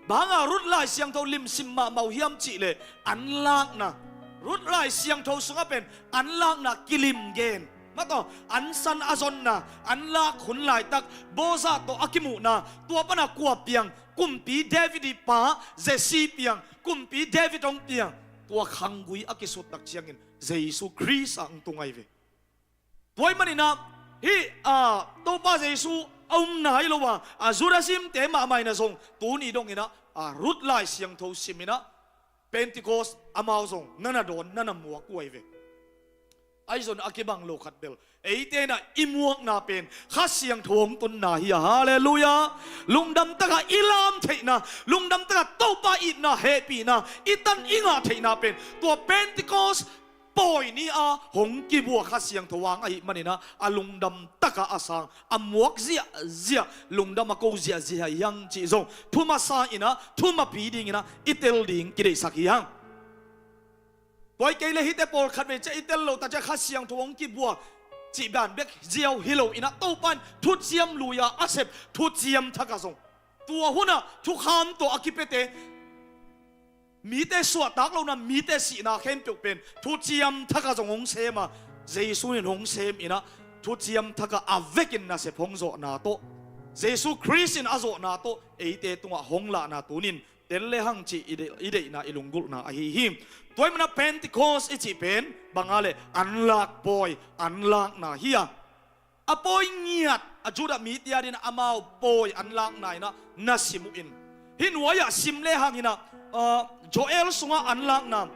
Bang hanga Ruth Lai Siangtho limsim mahmah uh hiam cih leh, anlakna, Ruth Lai Siangtho sungah pen anlakna kilim gen Tawh an san a zonna, an lak hun laitak, Boaz tawh a kimuhna, tua pana kua piang, kumpi David i pa Jesse piang, kumpi David hong piang, tua khanggui a kisut tak ciangin Jesu Khrist ah hong tung ahi ve. Tua ahih maninah hih a Topa Jesu a umna hi lo a, a Judaismte mahmah inah zong tuni donginah a Ruth Lai Siangtho siminah Pentecost amau zong na na dawn, na na muak uh ahi ve. Ahi zong a kibang lo khat bel, eite inah i muakna pen Kha Siangtho hong tunna hi a, halleluiah. Lungdam takah i lam theihna, lungdam takah Topa itna, hehpihna i tan i ngah theihna pen tua Pentecost pawi ni-a hong kibua Kha Siangtho hang ahih maninah a lungdam takah a sang, a muak ziahziah, lungdam a ko ziahziah hi hang cih zong thumasa inah, thumapi dinginah i tel ding kideihsak hi hang. Tua hi kei le hihte pawlkhat vei ciah i tel lo ta ciah Kha Siangtho hong kibua cih ban bek ziau hi lo inah Topa in thuciam lui-a a sep thuciam thakah zong tua hunah thukham tawh a kipiate, mite suahtak lohna, mite sihna khempeuh pen thuciam thakah zong hong sem a, Jesu in hong sem inah thuciam thakah a vekin nasep hong zawhna tawh, Jesu Khrist in a zawhna tawh eite tungah hong lahna tunin tel le hang cih i deih, i deihna, i lunggulhna ahi hi. Tua ahih maninah Pentecost i cih pen banga le an lak pawi, an lakna hi a, a pawi ngiat a Judah mite adingin amau pawi an lakna inah na sim uh in, hih nuai-ah sim le hanginah, ah, Joel sungah an lakna,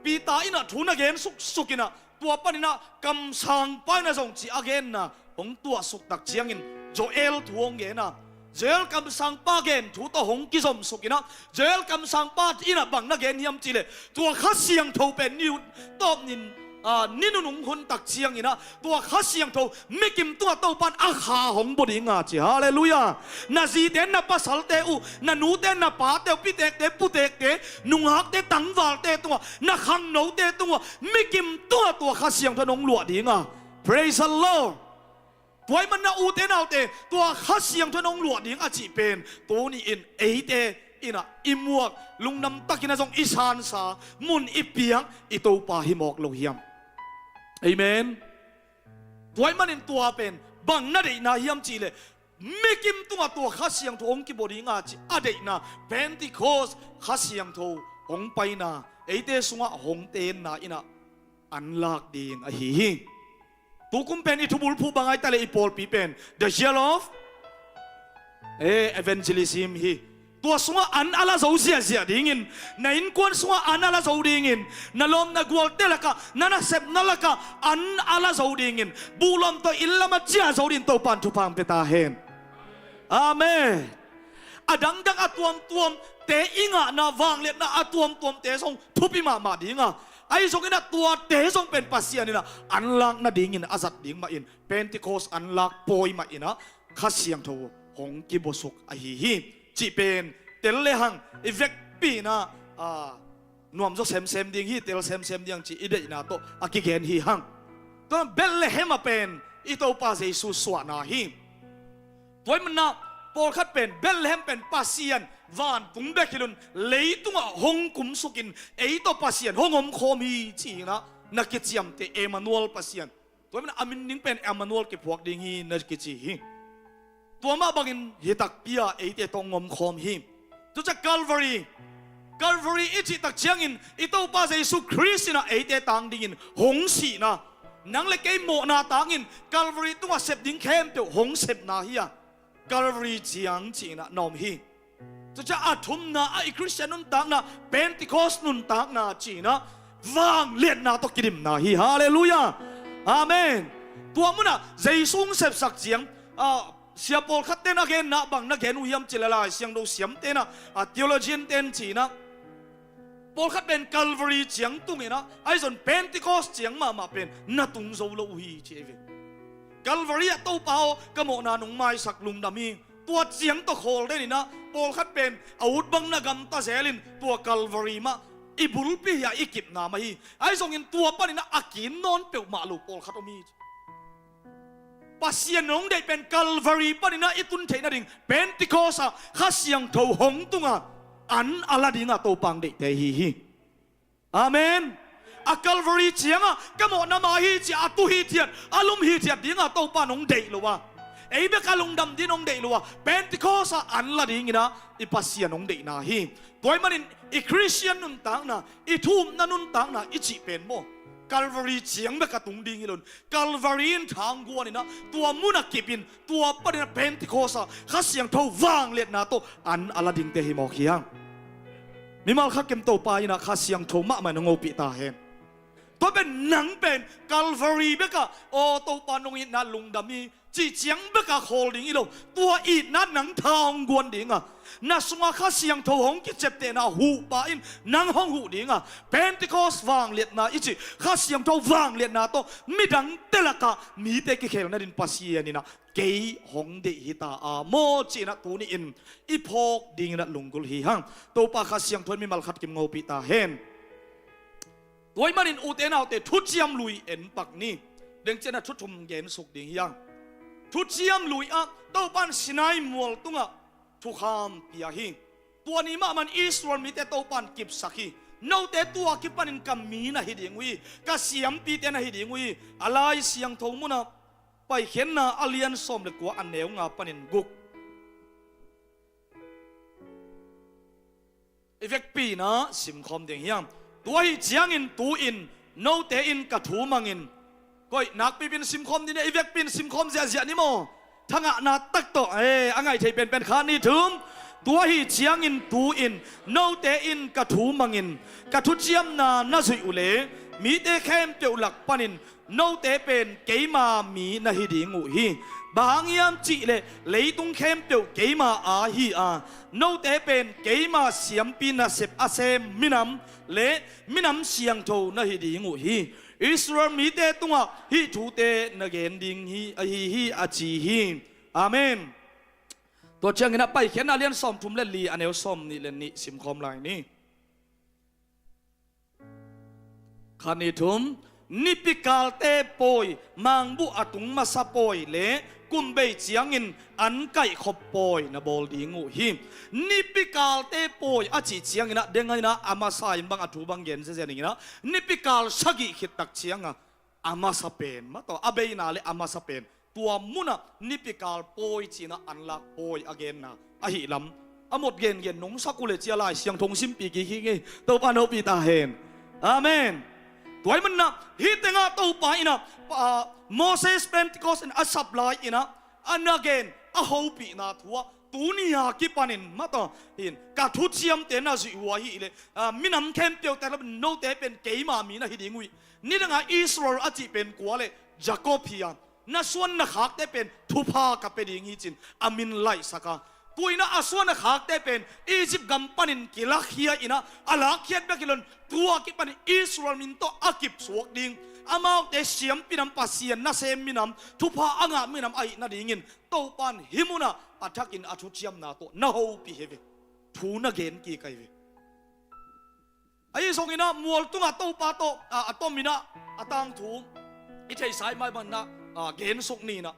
Peter inah thu na gen suksuk inah, tua paninah kamsangpa inah zong cih a genna hong tuahsuk tak ciangin Joel thu hong gen a, Joel kamsangpa gen thu tawh hong kizomsuk inah, Joel kamsangpa inah bang na gen hiam cihleh, tua Kha Siangtho pen ni tawp nin, a, ni nunung hun tak cianginah tua Kha Siangtho mikim tungah Topa in a kha hong bua dinga ci, halleluiah. Na zite, na pasalte uh, na nute, na pate uh, pitekte, putekte, nungakte, tangvalte tungah, na khangnote tungah, mikim tungah tua Kha Siangtho in hong luah dinga. Praise the Lord. Tua ahih maninah ute naute, tua Kha Siangtho in hong luah ding a cih pen tuni in eite inah i muak, lungdam takinah zong i sansa mun i piak i Topa hi mawk lo hiam? Amen. Tua ahih manin tua pen bang na deihna hiam cihleh, mikim tungah tua Kha Siangtho hong kibua dinga cih a deihna, Pentecost Kha Siangtho hong paina, eite sungah hong tenna inah an lak ding ahi hi. Tukum pen i thubulphuh bang ahi taleh i pawlpi pen the zeal of, eh, evangelism hi. Tua sungah an a la zo ziahziah dingin, na innkuan sungah an a la zo dingin, na lawm na gualte lakah, na nasepna lakah an a la zo dingin, buhlawm tawh inn lamah ciah zo dingin Topa in thupha hong pia ta hen. Amen. A dangdang a tuamtuamte i ngahna, vangliatna a tuamtuamte zong thupi mahmah dinga, ahi zongin a tuate zong pen Pasian in a anlak nadingin a zat ding mahin Pentecost anlak pawi mahin a Kha Siangtho hong kibusuk ahi hi cih pen tel le hang i vekpi in a, a, nuamzaw semsem ding hi, tel semsem ding cih i deihna tawh a kigen hi hang. Tua Bethlehem ah pen i Topa Jesu suahna hi. Tua ahih manin a pawlkhat pen Bethlehem pen Pasian vantung bek hi loin leitungah hong kumsukin ei tawh Pasian hong omkhawm hi ci-in a na kiciamteh Emmanuel Pasian. Tua ahih manin a min ding pen Emmanuel kiphuak ding hi na kici hi. Tua mah bangin hi takpi a eite tawh hong omkhawm hi. Tua ciang Calvary, Calvary i cih tak ciangin i Topa Jesu Khrist in a eite tang dingin hong sihna, nang le kei mawhna tangin Calvary tungah sep ding khempeuh hong sepna hi a, Calvary ciang ci-in a na om hi. Tua ciang a thumna a i Khristian nuntakna, Pentecost nuntakna ci-in a vangliatna tawh kidimna hi. Halleluiah. Amen. Tua munah Jesu hong sepsak ciang, a, sia pawlkhat ten a genna bang na gen uh hiam cih leh Lai Siangtho siam ten a, a, theologian ten ci-in a, pawlkhat pen Calvary ciang tung in a, ahi zong Pentecost ciang mahmah pen na tung zo lo uh hi ci hi ve. Calvary ah Topa aw, ka mawhna nong maisak, lungdam hi. Tua ciang tawh khawl den in a, pawlkhat pen a ut bang na gamta zelin tua Calvary mah i bulpi hi a i kipna mah hi. Ahi zongin tua panin a a kin nawn peuhmah lo pawlkhat om hi. Pasian in hong deih pen Calvary panin a i tun theih nading Pentecost ah Kha Siangtho hong tung a, an a la ding a Topa hong deihte hi hi. Amen. A Calvary ciangah ka mawhna mah hi ci-a a tu hithiat, a lum hithiat dingah Topa in hong deih lo a, ei bek a lungdam dingin hong deih lo a, Pentecost ah an la dingin ah i Pasian hong deihna hi. Tua ahih manin i Khristian nuntakna, i thu-upna nuntakna i cih pen maw, Calvary ciang bek a tung ding hi lo in, Calvary in tha hong guan in ah, tua mun a kip in, tua panin ah Pentecost ah Kha Siangtho vangliatna tawh an a la dingte hi mawk hi hang. Mimal khat kim, Topa in ah Kha Siangtho mahmah in hong hopih ta hen. Tua pen nang pen Calvary bek ah, aw Topa, nong itna lungdam hi, cih ciang bek a khawl ding hi lo. Tua itna in nang tha hong guan ding a, na sungah Kha Siangtho hong kiceptehna huhpa in nang hong huh ding a, Pentecost vangliatna i cih Kha Siangtho vangliatna tawh midangte lakah mite kikhelna dingin Pasian in ah kei hong deih hi ta a maw, ci-in ah tuni-in i phawk dingin ah lunggulh hi hang. Topa Kha Siangtho in mimal khat kim hong hopih ta hen. Tua ahih manin ute naute, Thuciam Lui en pak ni. Deng ciangin ah thu thum gen suk ding hi hang. Thuciam Lui ah Topa in Sinai mual tungah thukham pia hi. Tua ni mahmah in Israel mite Topa in kipsak hi. Note tua kipanin ka mi na hi ding uh hi, ka siampite na hi ding uh hi. A Lai Siangtho mun ah Paikhiatna a lian sawm le kua, a neu nga panin guk. I vekpi-in ah simkhawm ding hi hang. Tua ahih ciangin tu-in note in ka thu mangin. Koi, nakpipi-in simkhawm ding ni, i vekpi-in simkhawm ziahziah ni maw. Thangahna tak tawh, eh, a ngaih thei penpen, khat, nih, thum. Tua ahih ciangin tu-in note in ka thu mangin, ka thuciamna na zuih uh leh mite khempeuh lak panin note pen keima mi na hi ding uh hi. Bang hang hiam cih leh leitung khempeuh keima aa hi a, note pen keima siampi nasep a sem minam le minam siangtho na hi ding uh hi. Israel mite tungah hih thute na gen ding hi, ahi hi, a ci hi. Amen. Tua ciangin ah Paikhiatna a lian sawmthum le li, a neu sawmnih le nih simkhawm lai ni. Khat, nih, thum. Nipikalte pawi, mangbuh a tung masa pawi le kumbei ciangin an kaihkhop pawi na bawl ding uh hi. Nipikalte pawi a cih ciangin ah, deng in ah a masa in bang, a thu bang gen ziahziah ning in ah, nipikal sagih khit tak ciangah a masa pen, mah tawh, a beina le a masa pen, tua munah nipikal pawi ci-in ah an lak pawi a genna ahih lam a mot gengen nong sak uh leh, ci-a Lai Siangtho hong simpih kik hi ing. Topa in hopih ta hen. Amen. Tua ahih manin ah hih tengah Topa in ah, ah, Moses Pentecost in a sap lai-in ah a na gen, a hopihna thu ah, tuni a kipanin, mah tawh, hin, ka thuciamte na zuih uh ahih leh, ah, minam khempeuhte lak panin note pen keima mi na hi ding uh hi. Nidangah Israel a cih pen kua leh, Jacob hi a, na suan na khakte pen thupha ka pia ding hi, ci-in a min laihsak a, tu-in ah a suan a khakte pen Egypt gam panin kilakkhia in ah, a lakkhiat bek hi lo in, tua kipanin Israel min tawh a kipsuak ding, amaute siampi nam, Pasian nasem minam, thupha a ngah minam ahih nadingin Topa in hih munah a thakin a thuciamna tawh na hopih hi ve. Thu na gen kik ahi ve. Ahi zongin ah mual tungah Topa tawh, a, a tomin ah a tangthu i theihsa ahih manin ah, a, gen suk ni in ah.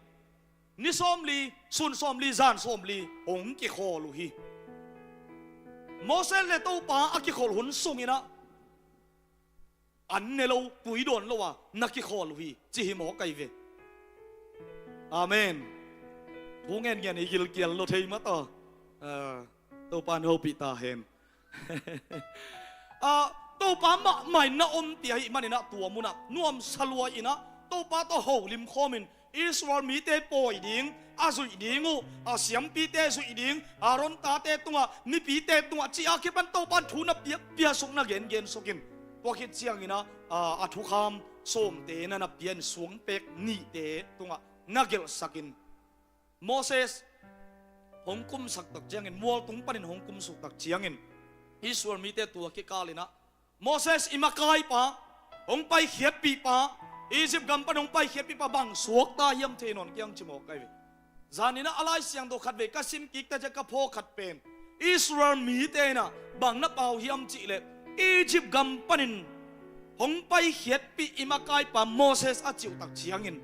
Ni sawmli, sun sawmli, zan sawmli hong kikhawl uh hi. Moses le Topa a kikholh hun sungin ah an ne lo, tui dawn lo a na kikhawl uh hi, ci hi mawk ahi ve. Amen. Thu ngen ngen i gilkial lo thei, mah tawh. Ah, Topa in hopih ta hen. Ah, Topa mahmah in na ompih ahih manin ah tua munah nuamsa lua-in ah Topa tawh holim khawmin Israel mite pawi ding, a zuih ding uh, a siampite zuih ding, Aaron tate tungah, mipite tungah, ci-a kipan Topa in thu na piak, piak suk, na gen, gen suk in. Tua khit ciangin ah, a, a thukham sawmte na na pia in, suangpek nihte tungah na gelhsak in. Moses hong kumsak tak ciangin, mualtung panin hong kumsuk tak ciangin, Israel mite tua kikal in ah, Moses, i makaipa, hong paikhiatpihpa, Egypt gam pan hong paikhiatpihpa bang suakta hiam, thei nawn kei hang, ci mawk ahi ve. Zanin ah a Lai Siangtho khatvei ka sim kik ta ciang ka phawk khat pen, Israel mite in ah bang na pau hiam cih leh, Egypt gam panin hong paikhiatpih i makaipa Moses a cih uh tak ciangin,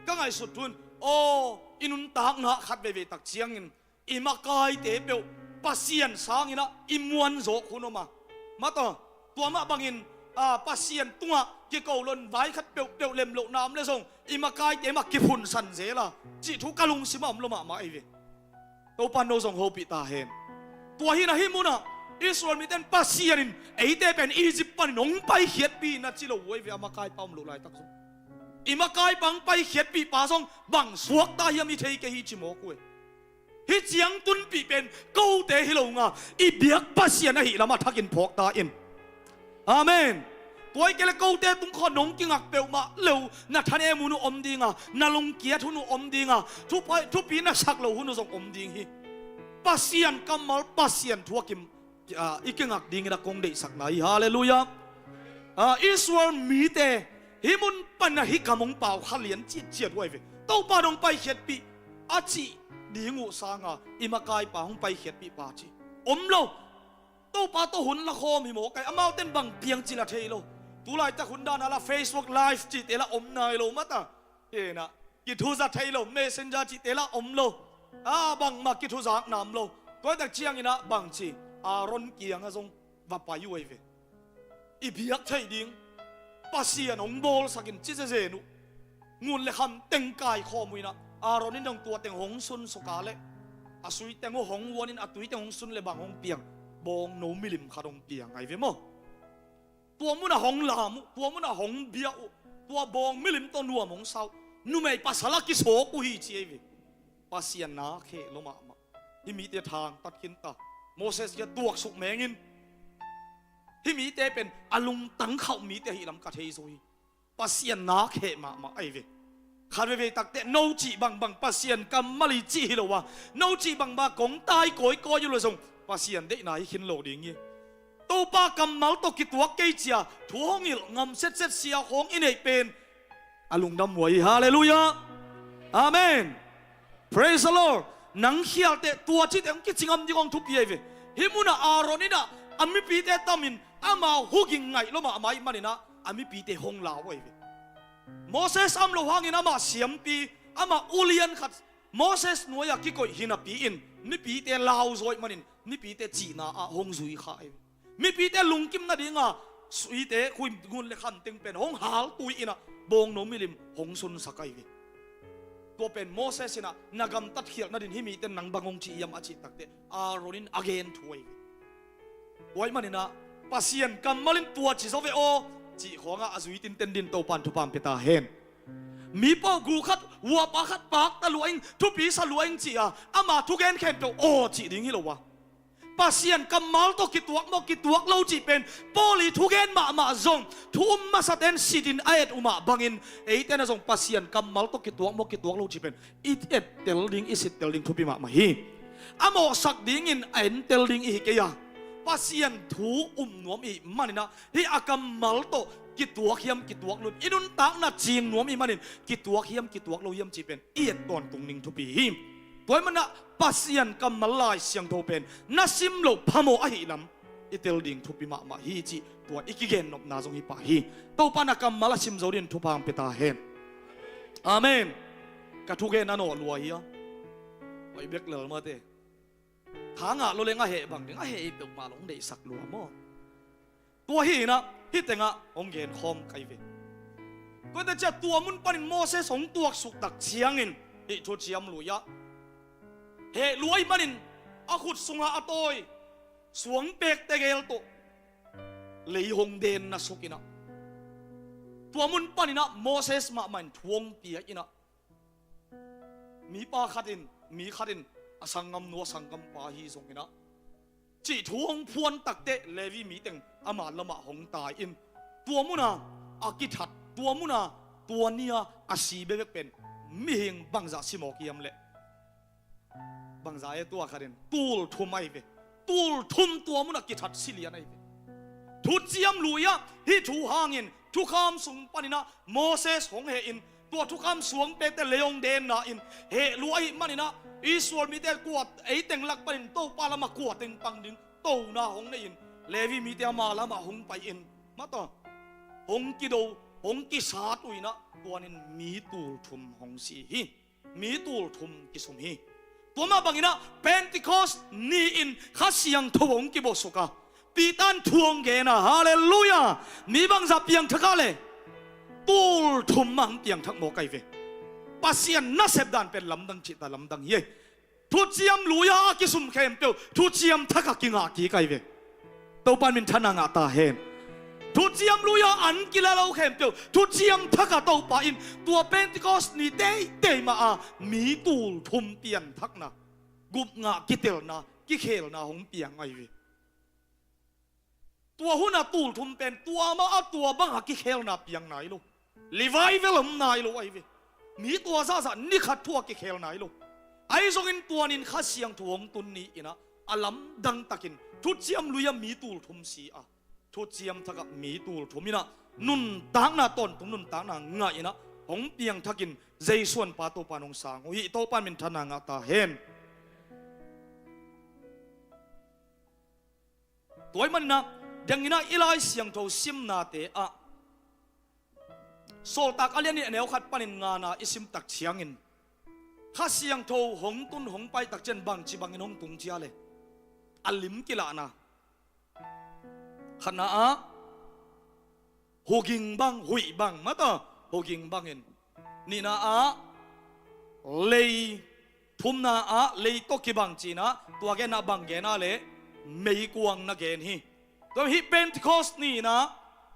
ka ngaihsut thu in, aw, i nuntakna khat veivei tak ciangin i makaite peuh Pasian sangin ah i muanzawk hun om a, mah tawh, tua mah bangin a, Pasian tungah kiko lon vai khat peuhpeuh lem lohna om le zong i makaite mah kiphunsan zel a, cih thu ka lungsimah om lo mahmah ei ve. Topa no zong hopih ta hen. Tua hi-in ah hih munah Israel mite in Pasian in eite pen Egypt panin hong paikhiatpih na ci lo uh ei ve, a makaipa om loh laitak zong. I makaipa hong paikhiatpihpa zong bang suakta hiam i thei kei hi ci mawk uh ei. Hih ciang tunpih pen kote hi lo nga, i biak Pasian ahih lamah thakin phawk ta in. Amen. Tua hi kei le kote tung khawng nong kingak peuhmah le uh, na thanem hun uh om ding a, na lungkiat hun uh om ding a, thupi, thupi na sak loh hun uh zong om ding hi. Pasian kammal, Pasian thu a kim, a, i kingak dingin a kong deihsakna hi. Halleluiah. A, Israel mite hih mun pan a hih kam hong pau kha lian citciat uh ei ve. Topa in hong paikhiatpih a cih ding uh sanga i makaipa hong paikhiatpihpa ci om lo. Topa tawh hun la khawm hi mawk ei, amaute in bang piang cih la thei lo. Tulaitak hun dan a la Facebook Live cihte la om nai lo mata. Hi-in ah, kithuza thei lo, Messenger cihte la om lo. A, bangmah kithuzakna om lo. Tua hi tak ciangin ah bang ci, Aaron kiangah zong va pai uh ei ve. I biak theih ding Pasian hong bawlsak in ci zezen uh. Ngun le kham teng kaikhawm uh in ah, Aaron in zong tua teng hong sunsuk a leh, a sui teng uh hong huan in a tui teng hong sun le bang hong piang? Bawngno milim khat hong piang ei ve maw. Tua munah hong lam uh, tua munah hong bia uh, tua bawng milim tawh nuam hong sa uh. Numei pasal a kisawk uh hi ci ei ve. Pasian na kheh lo mahmah. Hih mite thangtat khin ta. Moses kiang tuaksuk mengin. Hih mite pen a lungtang khauh mite ahih lam ka thei zo hi. Pasian na kheh mahmah ei ve. Khat veivei takteh no cih bangbang Pasian kammal hi cih hi lo a, no cih bangbang kong tai kawikawi uh le zong Pasian deihna hi khin lo ding hi. Topa kammal tawh kituak kei ci-a thu hong hilh ngam setset sia khawng i neih pen a lungdam huai hi. Halleluiah. Amen. Praise the Lord. Nang khialte tua cihte hong kici ngam ding hong thupi ei ve. Hih munah Aaron in ah a mipite tamin amau huging ngaih lo mahmah ahih manin ah a mipite hong lau ei ve. Moses a om loh hangin amah siampi, amah ulian khat Moses nuai-ah kikoih hi napi-in mipite lau zaw ahih manin mipite cihna ah hong zui kha ei ve. Mipite lungkim nadinga suite, khui, ngun le kham teng pen hong haltui in ah bawngno milim hong sunsak ei ve. Tua pen Moses in ah na gamtat khialh nadin hih mite in nang bang hong ci hiam a cih takteh Aaron in a gen thu ei ve. Tua ahih manin ah Pasian kammal in tua ci zaw ve aw cih khawngah a zui tinten dingin Topa in thupha hong pia ta hen. Mi pawlkhat khat, huapa khat pakta lua ing, thupi sa lua ing ci-a ama thugen khempeuh aw cih ding hi lo a, Pasian kammal tawh kituak maw kituak lo cih pen Paul ii thugen mahmah zong thu um masate in sitin a et uh mah bangin eite in ah zong Pasian kammal tawh kituak maw kituak lo cih pen i ettel ding, i sittel ding thupi mahmah hi. A mawhsak dingin a entel ding i hi kei a, Pasian thu um nuam i hih manin ah hih a kammal tawh kituak hiam kituak lo hiam, i nuntakna cing nuam i hih manin kituak hiam kituak lo hiam cih pen i et tawntung ding thupi hi. Tua ahih manin ah Pasian kammal Lai Siangtho pen na sim loh phamawh ahih lam i tel ding thupi mahmah hi cih tua i kigennopna zong hi pah hi. Topa in a kammal a sim zo dingin thupha hong pia ta hen. Amen. Ka thugen a nawh lua hi a, hoih bek lel mate. Tha ngah lo leng a heh bang ding, a heh i peuhmah lo hong deihsak lua maw. Tua hi-in ah hih tengah hong genkhawm ka hi ve. Tua hi ta ciah tua mun panin Moses hong tuaksuk tak ciangin hih thuciam lui ah heh lua ahih manin a khut sungah a tawi suangpek tegel tawh lei hong den na suk in ah, tua mun panin ah Moses mahmah in thu hong pia in ah, mipa khat in, mi khat in a sanggamnu a sanggampa hi zongin ah cih thu hong phuan takteh Levi mi teng ama lamah hong tai in, tua muna a kithat, tua muna tua ni-a a si bekbek pen mihing bangzah si mawk hiam leh? Bangzah e, tua khat in tul thum ahi ve. Tul thum tua munah kithat si lian ahi ve. Thuciam lui-ah hih thu hangin thukham sung paninah Moses hong hehin, tua thukham suangpekte lei hong denna in heh lua ahih maninah Israel mite kua, ei teng lak panin Topa lamah kua teng pang ding tona hong nei-in, Levi mite ama lamah hong pai-in, mataw, hong kido, hong kisat uh inah, tuanin mi tul thum hong si hi. Mi tul thum kisum hi. Tua mah banginah Pentecost ni-in Kha Siangtho hong kibuasuk a, Peter in thu hong gen a, halleluiah. Mi bangzah piangthak a leh, tul thum mah hong piangthak mawk ahi ve. Pasian nasep dan pen lamdang cihta lamdang hi ei. Thuciam lui-a a kisum khempeuh thuciam thak a kingah kik ahi ve. Topa in minthanna ngah ta hen. Thuciam lui-a an kila lo khempeuh thuciam thak a Topa in tua Pentecost ni teitei mah a mi tul thum pianthakna, gupngah kitelna, kikhelna hong piang ahi ve. Tua hun a tul thum pen tua mah a tua bang a kikhelna piang nai lo. Revival om nai lo ahi ve. Mi tua zahzah ni khat thu a kikhel nai lo. Ahi zongin tua ni-in Kha Siangtho hong tun ni-in ah, a lamdang takin thuciam lui-a mi tul thum si a, thuciam thak a mi tul thum in ah, nuntakna tawntung nuntakna ngah in ah, hong piangthakin Jesu an Pa Topa in hong sang uh hi. Topa in minthanna ngah ta hen. Tua ahih manin ah, dang in ah i Lai Siangtho simnate ah, Sawltak a lian nih a neu khat panin ngana i sim tak ciangin, Kha Siangtho hong tun hong pai tak ciang bangci bangin hong tung ci a leh, a lim kilahna. Khatna ah, huging bang, huih bang, mataw, huging bangin. Nihna ah, lei. Thumna ah, lei tawh kibang ci-in ah, tua gen ah bang gen a leh, meikuang na gen hi. Tua hih Pentecost ni-in ah,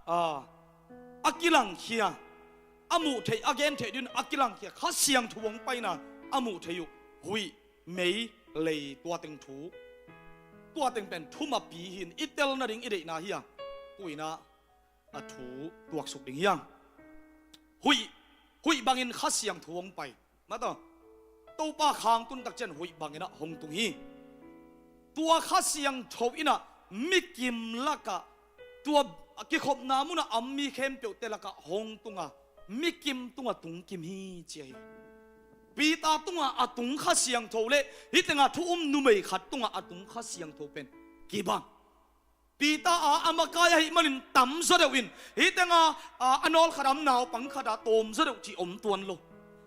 a, a kilangkhia, a muh theih, a gen theih dingin a kilangkhia, Kha Siangtho hong paina a muh theih uh, huih, mei, lei, tua teng thu. Tua teng pen thum a pi hi-in, i tel nading i deihna hi a, tu-in ah a thu tuaksuk ding hi hang. Huih, huih bangin Kha Siangtho hong pai. Mataw, Topa kha hong tun tak ciang huih bangin ah hong tung hi. Tua Kha Siangtho in ah mi kim lakah, tua kikhopna munah a om mi khempeuhte lakah hong tung a, mi kim tungah tung kim hi ci ahi. Peter tungah a tung Kha Siangtho leh hih tengah thu um numei khat tungah a tung Kha Siangtho pen kibang. Peter a, a makai ahih manin tam zaw deuh in, hih tengah a, a nawlkhat a om naupang khat a tawm zaw deuh cih om tuan lo.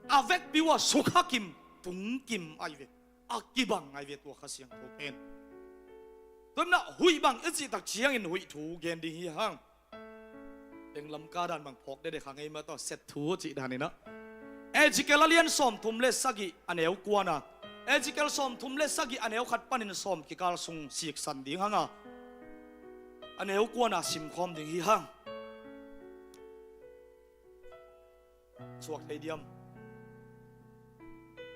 A vekpi uh a sukha kim, tung kim ahi ve. A kibang ahi ve tua Kha Siangtho pen. Tua in ah huih bang i cih tak ciangin huih thu gen ding hi hang. Tenglam ka dan bang phawk dede kha ngei mataw, set thu cih dan in ah. Ezekiel a lian sawmthum le sagih a neu kuana. Ezekiel sawmthum le sagih a neu khat panin sawm kikal sung siksan ding hang a, a neu kuana simkhawm ding hi hang. Suak thei diam?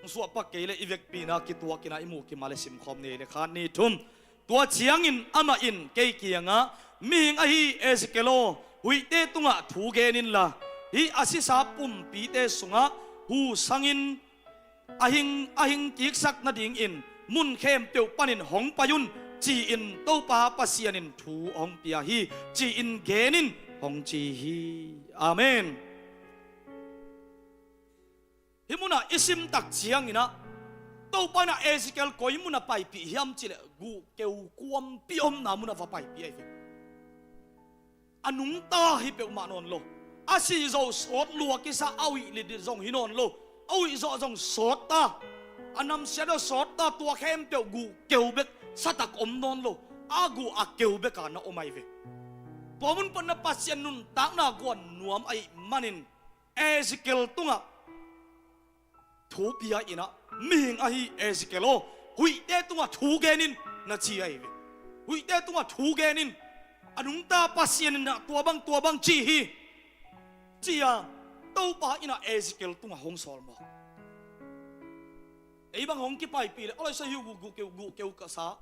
Hong suah pak kei leh i vekpi-in ah kituak in ah i muh kim a leh simkhawm ni, leh khat, nih, thum. Tua ciangin amah in kei kiangah, mihing ahi Ezekiel aw, huihte tungah thu gen inla, hih a sisa pumpite sungah hu sangin a hing, a hing kiksak nadingin mun khempeuh panin hong pai un, ci-in Topa Pasian in thu hong pia hi, ci-in gen in, hong ci hi. Amen. Hih munah i sim tak ciangin ah, Topa in ah Ezekiel koi munah paipih hiam cih leh, guhkeu kuampih omna munah va paipih ahi ve. A nungta hi peuhmah nawn lo. A sih zawh sawt lua kisa, a huih lit zong hi nawn lo. A huih zawh zong sawt ta. A namsia zawh sawt ta, tua khempeuh guhkeu bek, satak om nawn lo. A guh a keu bek a na om ahi ve. Tua mun pan ah Pasian nuntakna guan nuam ahih manin, Ezekiel tungah thu pia in ah, mihing ahi Ezekiel aw, huihte tungah thu gen in, na ci ahi ve. Huihte tungah thu gen in. A nungta Pasian in ah tua bang, tua bang ci hi, ci-a Topa in ah Ezekiel tungah hong sawl mawk. Ei bang hong kipaipih leh, a laisa hi uh, guh, guhkeu, guhkeu kasa.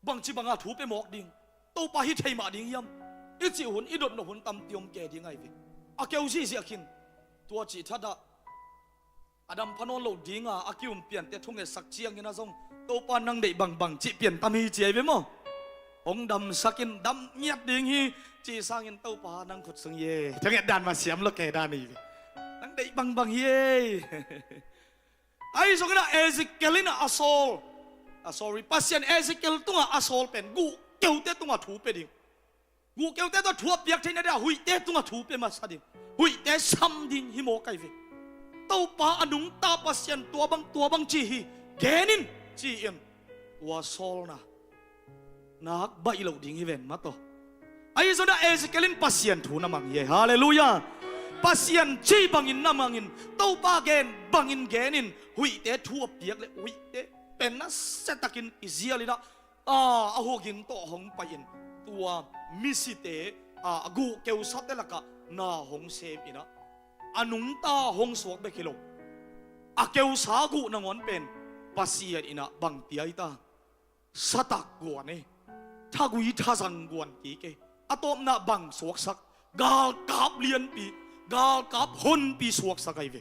Bangci banga thu pia mawk ding, Topa hi thei mah ding hiam? I cih hun, i dotnop hun tampi om kei ding ahi ve. A keu zihziah khin. Tua cih thadah, a dam pha nawn loh dinga a ki-um piante thungetsak ciangin ah zong, Topa nang deih bangbang cih pian tam hi ci ahi ve maw? Hong damsak in, dam ngiat ding hi, cih sangin, Topa nang khut sung hi e, thunget dan mah siam lo kei dan hi ve. Nang deih bangbang hi e. Ahi zongin ah Ezekiel in ah a sawl, a, sorry, Pasian Ezekiel tungah a sawl pen guhkeute tungah thu pia ding. Guhkeute tungah thu a piak theihna dingah huihte tungah thu pia masa ding. Huihte sam ding hi mawk ahi ve. Topa a nungta Pasian tua bang, tua bang ci hi, gen in, ci-in tua sawlna nak baih loh ding hi ven mataw. Ahi zongin ah Ezekiel in Pasian thu na mang hi. Halleluiah. Pasian cih bangin na mangin, Topa gen bangin genin, huihte thu a piak le huihte pen nasiatakin i zialin ah, a, a hukin tawh hong pai-in, tua misite, a, a guh keusate lakah na hong semin ah, a nungta hong suak bek hi lo, a keusa guh nangawn pen Pasian in ah bang pia hi ta? Satak guan e, thagui thazang guan kik e. A tawpna bang suaksak? Galkap lianpi, galkap honpi suaksak ahi ve.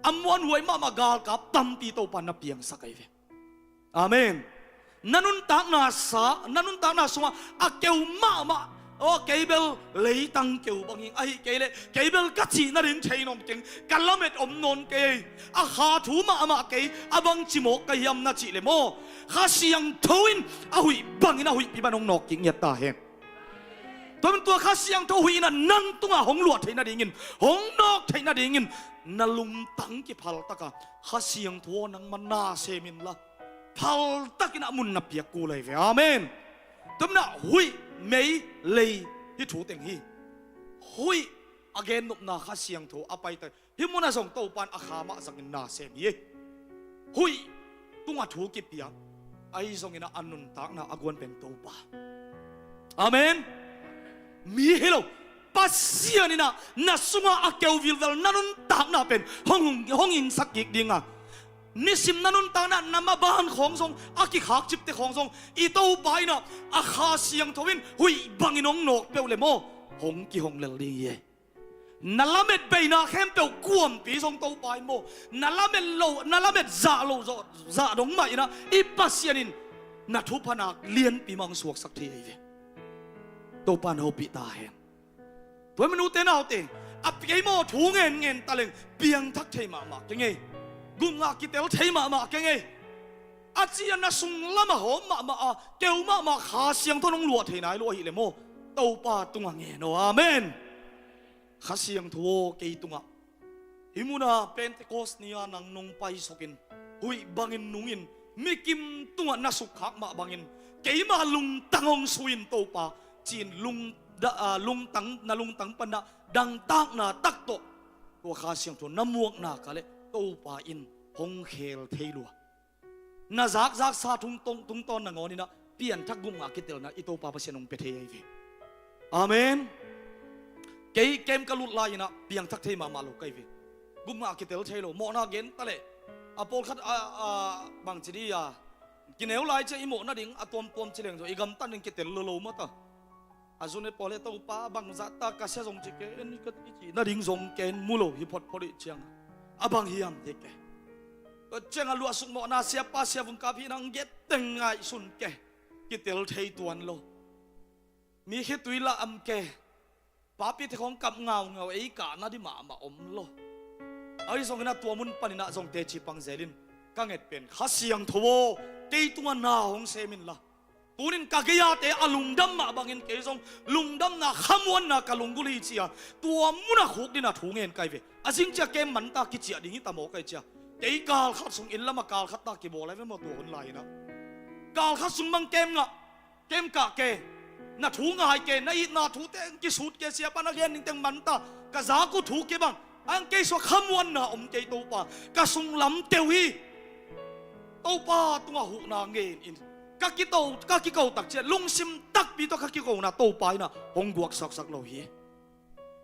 A muanhuai mahmah galkap tampi Topa na piangsak ahi ve. Amen. Na nuntakna sa, na nuntakna sungah a keu mahmah, aw, kei bel leitang keu bang hing, ahih kei leh kei bel ka cih nading thei nawn keng, ka lamet om nawn kei, a kha thu mahmah kei, a bangci mawk ka hiam na cih leh maw, Kha Siangtho in a huih bangin a huihpi bang hong nawk kik ngiat ta hen. Tua, tua Kha Siangtho huih in ah nang tungah hong luah theih nadingin, hong nawk theih nadingin, na lungtang kiphal taka Kha Siangtho aw nangmah na sem inla, phaltakin a mun na piak kul ahi ve. Amen. Tua manin ah huih, mei, lei, hih thu teng hi. Huih a gennopna Kha Siangtho a pai ta. Hih munah zong Topa in a kha mah zangin na sem hi. Huih tungah thu kipia, ahi zongin ah a nuntakna a guan pen Topa. Amen. Mi hi lo, Pasian in ah na sungah a keu vilvel na nuntakna pen hong, hong, hong ingsak kik ding a, nisim na nuntakna na maban khawng zong, a kikhakcipte khawng zong, i Topa in ah a Kha Siangtho in huih bangin hong nawk peuh leh maw, hong kihong lel ding hi. Na lamet beina khempeuh kuampi zong Topa in maw, na lamet loh, na lamet zah loh zah, zah dong mah in ah i Pasian in na thupha nak lianpi mah hong suaksak thei ahi ve. Topa in hopih ta hen. Tua manin ute naute, a kei maw thu ngenngen taleng piangthak thei mahmah keng ei. Gupngah kitel thei mahmah keng ei. A ci-a na sunglamah hawm mahmah a, keu mahmah Kha Siangtho in hong luah thei nai lo ahih leh maw, Topa tungah ngen aw. Amen. Kha Siangtho aw kei tungah, hih munah Pentecost ni-a nang nong paisokin, huih bangin nungin, mikim tungah na sukkhak mah bangin, keima lungtang hong sui in Topa, ci-in lungda-, a, lungtang, na lungtang panin ah dangtakna tak tawh tua Kha Siangtho na muak nak leh Topa in hong khel thei lua. Na zakzaksa tungtawn, tungtawn nangawn in ah pianthak gupngah kitelna i Topa Pasian hong pia thei ahi ve. Amen. Kei kem ka lut lai in ah piangthak thei mahmah lo ka hi ve. Gupngah kitel thei lo, mawhna gen ta leh, a pawlkhat a, a, bangci dih a, kineu lai ciang i mawh nading a tuamtuam ci leng zong i gamtat ding kitel lo lo mah ta. A zun e pawl e, Topa bangzah ta ka sia zong ci ken, ka i cih nading zong ken mu lo hi photphot ih ciang a, a bang hiam hi ke. Tua ciang a luahsuk mawhna siapa siavung kap hi nang, get teng ngaihsun ke. Kitel thei tuan lo. Mi khitui lah am ke. Papite khawng kap ngaungau, ei kahna dih mahmah om lo. Ahi zongin ah tua mun panin ah zong teci pang zelin, ka nget pen Kha Siangtho aw, kei tungah na hong sem inla, tunin ka gei-ate a lungdam mah bangin kei zong lungdamna khamuanna ka lunggulh hi ci-a, tua munah khuk dingin ah thu ngen ka hi ve. A zing ciang kem manta kiciah ding hi ta maw ka hi ciang, kei kalkhat sung inn lamah kalkhat ta kibawl ahi ve maw tua hun lai-in ah. Kalkhat sung bang kem ngah, kem kah ke, na thu ngai ke, na itna thu teng kisut ke, siapa na gen ding teng manta, ka zak uh thu kibang, ang kei sungah khamuanna om kei Topa, ka sunglam teu hi. Topa tungah huhna ngen in, ka kito, ka kiko tak ciang lungsim takpi tawh ka kikona Topa in ah hong guaksaksak lo hi.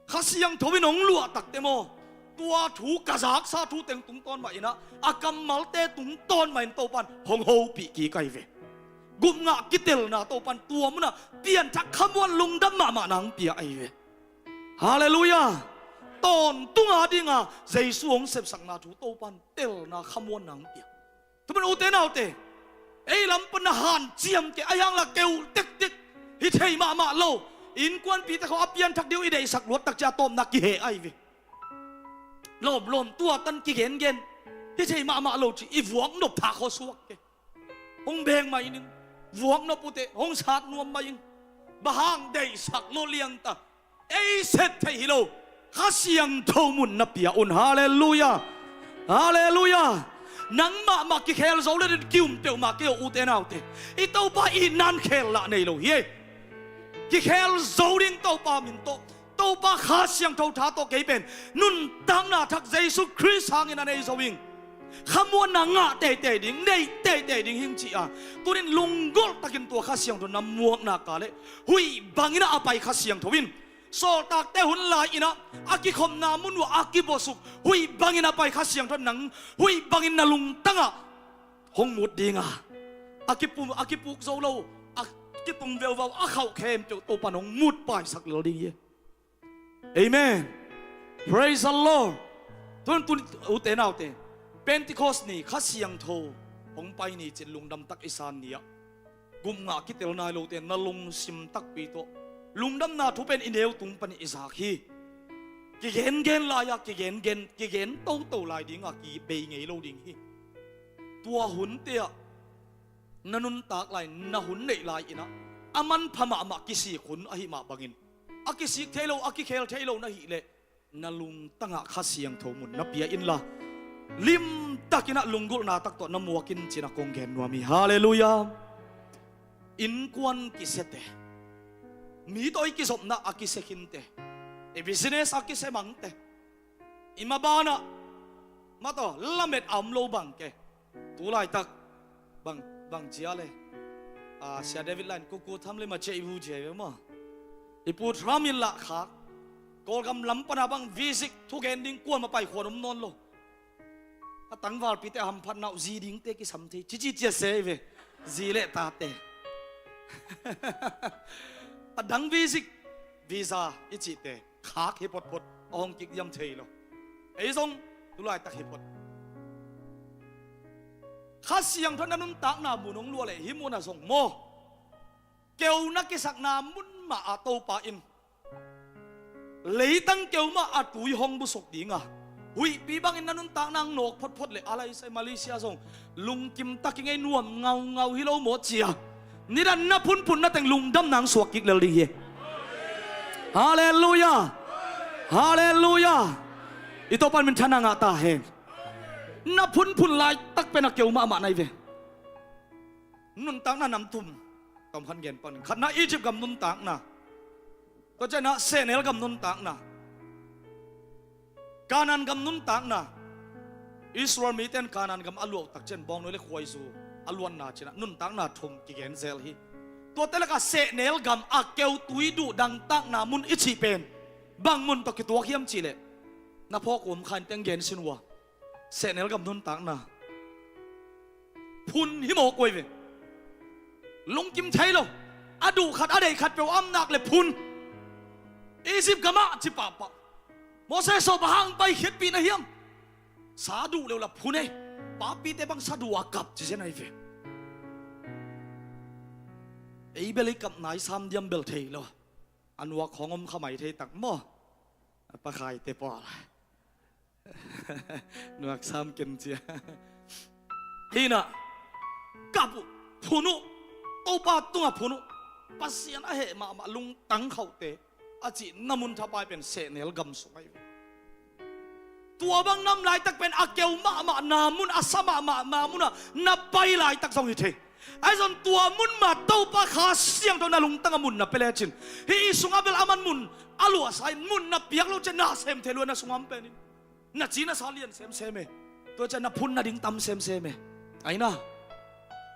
Kha Siangtho in hong luah takteh maw, tua thu ka zaksa thu teng tungtawn mah in ah, a kammalte tungtawn mah in Topa in hong hopih kik ahi ve. Gupngah kitelna Topa in tua munah pianthak khamuan lungdam mahmah na hong pia ahi ve. Halleluiah. Tawntung a dinga Jesu hong sepsakna thu Topa in telna khamuan na hong pia. Tua manin ute naute, ei lam pan na hanciam ke, a hiang la keu tektek, hi thei mahmah lo. Innkuanpihte khawng a pianthak ding uh i deihsak luat tak ciang a tawpna kiheh ahi ve. Lawmlawm tua tan kigengen, hi thei mahmah lo ci i vuak nop thak khawng suak ke. Hong beng mah in, vuak nop uh teh hong sat nuam mah in. Bang hang deihsak lo liang ta. Ei set theih hi lo. Kha Siangtho mun na pia un. Halleluiah. Halleluiah. Nangmah mah kikhel zo le din ki-um peuhmah kei uh, ute naute. I Topa itna in khel lah nei lo hi. Kikhel zo ding Topa min tawh, Topa Kha Siangtho tha tawh kei pen nuntakna thak Jesu Khrist hangin a nei zo ing. Khamuanna ngah teitei ding, nei teitei ding hing ci-a, tunin lunggulh takin tua Kha Siangtho na muak nak leh, huih bangin a pai Kha Siangtho in, sawltakte hun lai-in a kikhopna mun uh a kibuasuk huih bangin a pai Kha Siangtho in nang huih bangin na lungtangah hong mut ding a, a kipum, a kipuk zo lo, a kitung veuvau a khauh khempeuh Topa in hong mut paisak lel ding hi. Amen. Praise the Lord. Tun, tun, ute naute, Pentecost ni, Kha Siangtho hong pai ni cin lungdam tak i san ni-ah, gupna kitel nai lote na lungsim takpi tawh lungdamna thu pen i neu tung panin i zak hi. Kigengen lai-a kigengen, kigen toto lai dinga kibei ngei lo ding hi. Tua hunte-ah na nuntak lai, na hun neih lai-in ah, a manpha mahmah kisik hun ahih mah bangin, a kisik thei lo, a kikhel thei lo na hih leh, na lungtangah Kha Siangtho mun na pia inla, limtakin ah lunggulhna tak tawh na muak in cin ah kong gen nuam hi. Halleluiah. Innkuan kisiate, mi tawh i kizopna a kisia khinte, i business a kisia mangte, i mabanah mah tawh lamet a om lo bang ke. Tu laitak bang, bang cia le, a, Sia David lai-in kuku tham le ma cia i bu cia ve maw. I pu Trump in lah khak, Kawlgam lam pana bang visit thugen ding kuamah pai khuan om nawn lo. A tangvalpite a hamphatna uh zi dingte kisam thei cici cia se ve. Zi le tate. A dang visit visa i cihte khak hi photphot, a hong kik diam thei lo. Ei zong tu laitak hi phot. Kha Siangtho na nuntakna mun hong luah leh hih munah zong maw, keu na kisakna mun mah ah Topa in leitang keu mah a tui hong busuk ding a, huihpi bangin na nuntakna hong nawk photphot leh, a lai sai Malaysia zong lungkim takin ei nuam ngaungau hi lo maw cia, nidang na phunphun na teng lungdamna hong suak kik lel ding hi. Halleluiah. Halleluiah. I Topa in minthanna ngah ta hen. Na phunphun laitak pen a keu mahmah na hi ve. Nuntakna nam thum, tom khat gen pan. Khatna Egypt gam nuntakna. Tua ciangin ah sehnel gam nuntakna. Kanaan gam nuntakna. Israel mite in Kanaan gam a luah tak ciang bawngnawi le khuaizu a luanna cih ah nuntakna thum kigen zel hi. Tuate lakah sehnel gam a keu tui duh dangtakna mun i cih pen bang mun tawh kituak hiam cih leh, na phawk uh om kha in teng gen sin uh a. Sehnel gam nuntakna. Phun hi mawk uh hi ve. Lungkim thei lo. A duh khat, a deih khat peuh a om nak leh phun. Egypt gamah ci pahpah. Moses aw, bang hang paikhiatpih na hiam? Sa duh leh uh lah phun ei. Papite bang sa duh a kap ci zen ahi ve. Ei bel i kap nai sam diam bel thei lo. A nuak khawng om kha mai thei tak maw. A pakhaite pawl. Nuak sam ken cia. Hi-in ah, kap uh, phun uh, Topa tungah phun uh. Pasian a heh mahmah lungtang khauhte a cihna mun thapai pen sehnel gam sung ahi ve. Tua bang nam laitak pen a keu mahmah na mun, a sa mahmah na munah na pai laitak zong hi thei. Ahi zong tua mun mah Topa Kha Siangtho na lungtangah mun na pia lecin, hih i sungah bel aman mun a luahsa in, mun na piak loh ciang na sem thei lua, na sungah om pen in. Na ci na sa lian semsem e. Tua ciang na phun nading tam semsem e. Aina,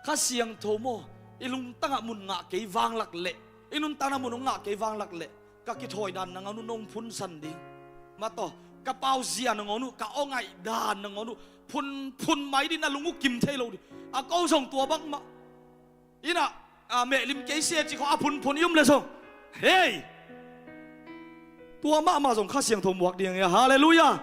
Kha Siangtho maw, i lungtangah mun ngah kei vanglak leh, i nuntakna mun hong ngah kei vanglak leh, ka kithawi dan nangawn uh nong phunsan ding. Mah tawh, ka pauzia nangawn uh, ka aw ngaih dan nangawn uh phun, phun mai ding, na lung uh kim thei lo ding. A ko zong tua bangmah. Ina, a, mehlim kei sia ci khawng a phunphun i um leh zong, hei, tua mahmah zong Kha Siangtho muak ding hi a. Halleluiah.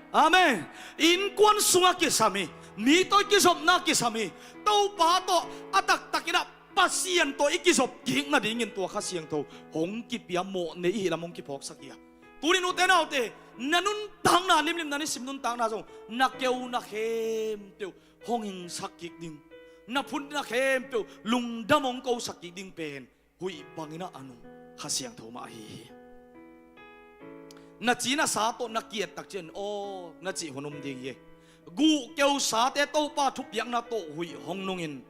Amen. Innkuan sungah kisam hi, mi tawh i kizopna kisam hi. Topa tawh a taktak in ah Pasian tawh i kizop kik nadingin tua Kha Siangtho hong kipia, mawhnei i hih lam hong kiphawksak hi a. Tuni-in ute naute, na nuntakna limlim, na nisim nuntakna zong na keuna khempeuh hong hingsak kik ding, na phunna khempeuh lungdam hong kosak kik ding pen huih bangin ah a nung Kha Siangtho mah ahi hi. Na ci na sa tawh na ki-et tak ciang, aw, na cih hun om ding hi. Guh keusate Topa thupiakna tawh huih hong nungin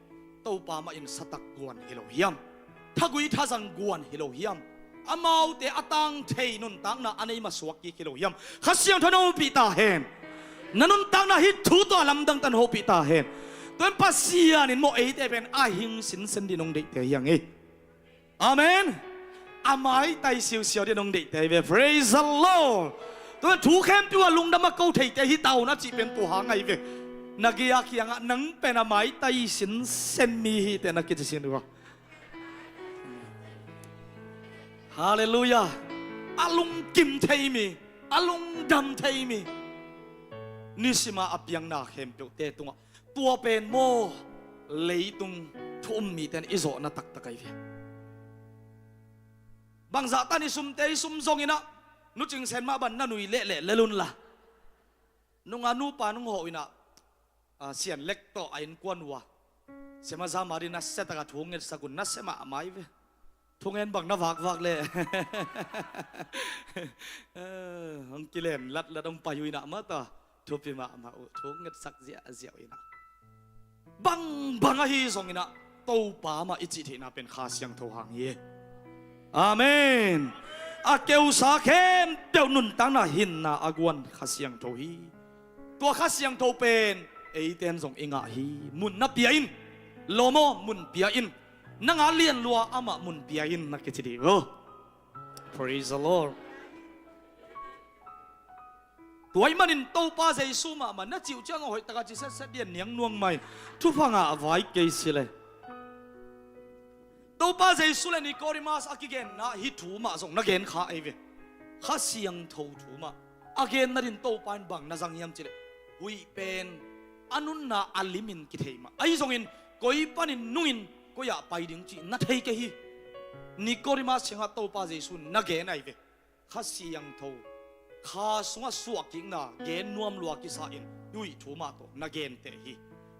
Topa mah in satak guan hi lo hiam? Thagui thazang guan hi lo hiam? Amaute a tang thei nuntakna a nei masuak kik hi lo hiam? Kha Siangtho na hopih ta hen. Na nuntakna hih thu tawh a lamdang tan hopih ta hen. Tua in Pasian in maw eite pen a hing sinsen din hong deihte hi hang hi. Amen. A maitai siusiau din hong deihte hi ve. Praise the Lord. Tua thu khempeuh a lungdam a ko theite hi ta un a cih pen tua hang ahi ve. Na gei a kiangah nang pen a maitai sinsen mi hi teh na kici sin uh a. Halleluiah. A lungkim thei mi, a lungdam thei mi, nisima a piangna khempeuhte tungah tua pen maw leitung thu um mite in i zawhna taktak ahi ve. Bangzah tan i sumte i sum zongin ah, Nu Cing Sen mah bang na nui lehleh lel un la. Nunga nupa nung hawh in ah, a, Sian Lek tawh a innkuan uh a, Sema Za Mari nasia taka thu ngetsak un, nasia mahmah hi ve. Thungen bang na vakvak le hong kilen latlat hong pai uh in ah mah ta, thupi mahmah uh, thu ngetsak ziahziah uh in ah. Bangbang ahi zongin ah Topa mah i cih theihna pen Kha Siangtho hang hi. Amen. A keusa khempeuh nuntakna hinna a guan Kha Siangtho hi. Tua Kha Siangtho pen eiten zong i ngah hi. Mun na pia in, lawm aw, mun pia in. Na ngah lian lua amah mun pia in na kici dih uh. Praise the Lord. Tua ahih manin Topa Jesu mahmah na cih uh ciang a hoih taka ci setset dian niang nuang mai. Thupha ngah vai kei si le. Topa Jesu le Nicodemus a kigenna hih thu mah zong na gen kha ahi ve. Kha Siangtho thu mah a genna din Topa in bang na zang hiam cih leh, huih pen a nunna a limin kithei mah ahi zongin koi panin nungin koi ah pai ding cih na thei kei hi. Nicodemus ciangah Topa Jesu in na gen ahi ve. Kha Siangtho, kha sungah suahkikna gen nuam lua kisa in huih thu mah tawh na genteh hi.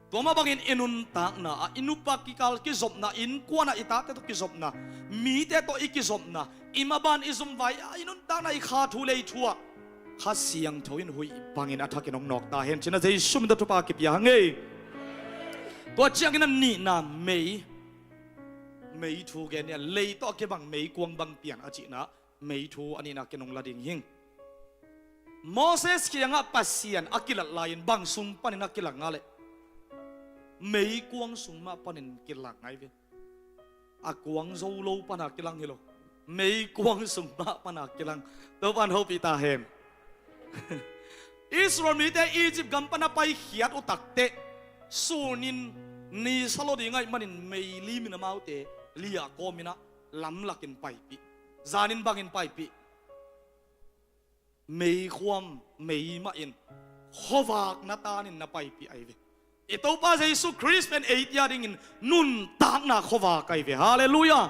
Tua mah bangin i nuntakna ah i nupa kikal kizopna, innkuan ah i tate tawh kizopna, mite tawh i kizopna, i maban i zumvai ah i nuntakna i kha thu lei thu ah Kha Siangtho in huih bangin a thakin hong nawk ta hen cih na Jesu min tawh thupha kipia hang ei. Tua ciangin a nihna mei, mei thu gen nia, lei tawh a kibang meikuang bang pian a cihna meithu a nihna ken hong la ding hing. Moses kiangah Pasian a kilat lai-in bang sung panin a kilang a leh, meikuang sung mah panin kilang ahi ve. A kuang zo lo pana kilang hi lo, meikuang sung mah pana kilang. Topan hopih ta hen. Israel mite Egypt gam pana paikhiat uh takteh sunin ni sa lo ding ahih manin meilimin amaute liah kawmin ah lamlakin paipih, zanin bangin paipih. Meikhuam mei mahin khuavak na tanin na paipih ahi ve. I Topa Jesu Khrist pen eite a dingin nuntakna khuavak ahi ve. Halleluiah.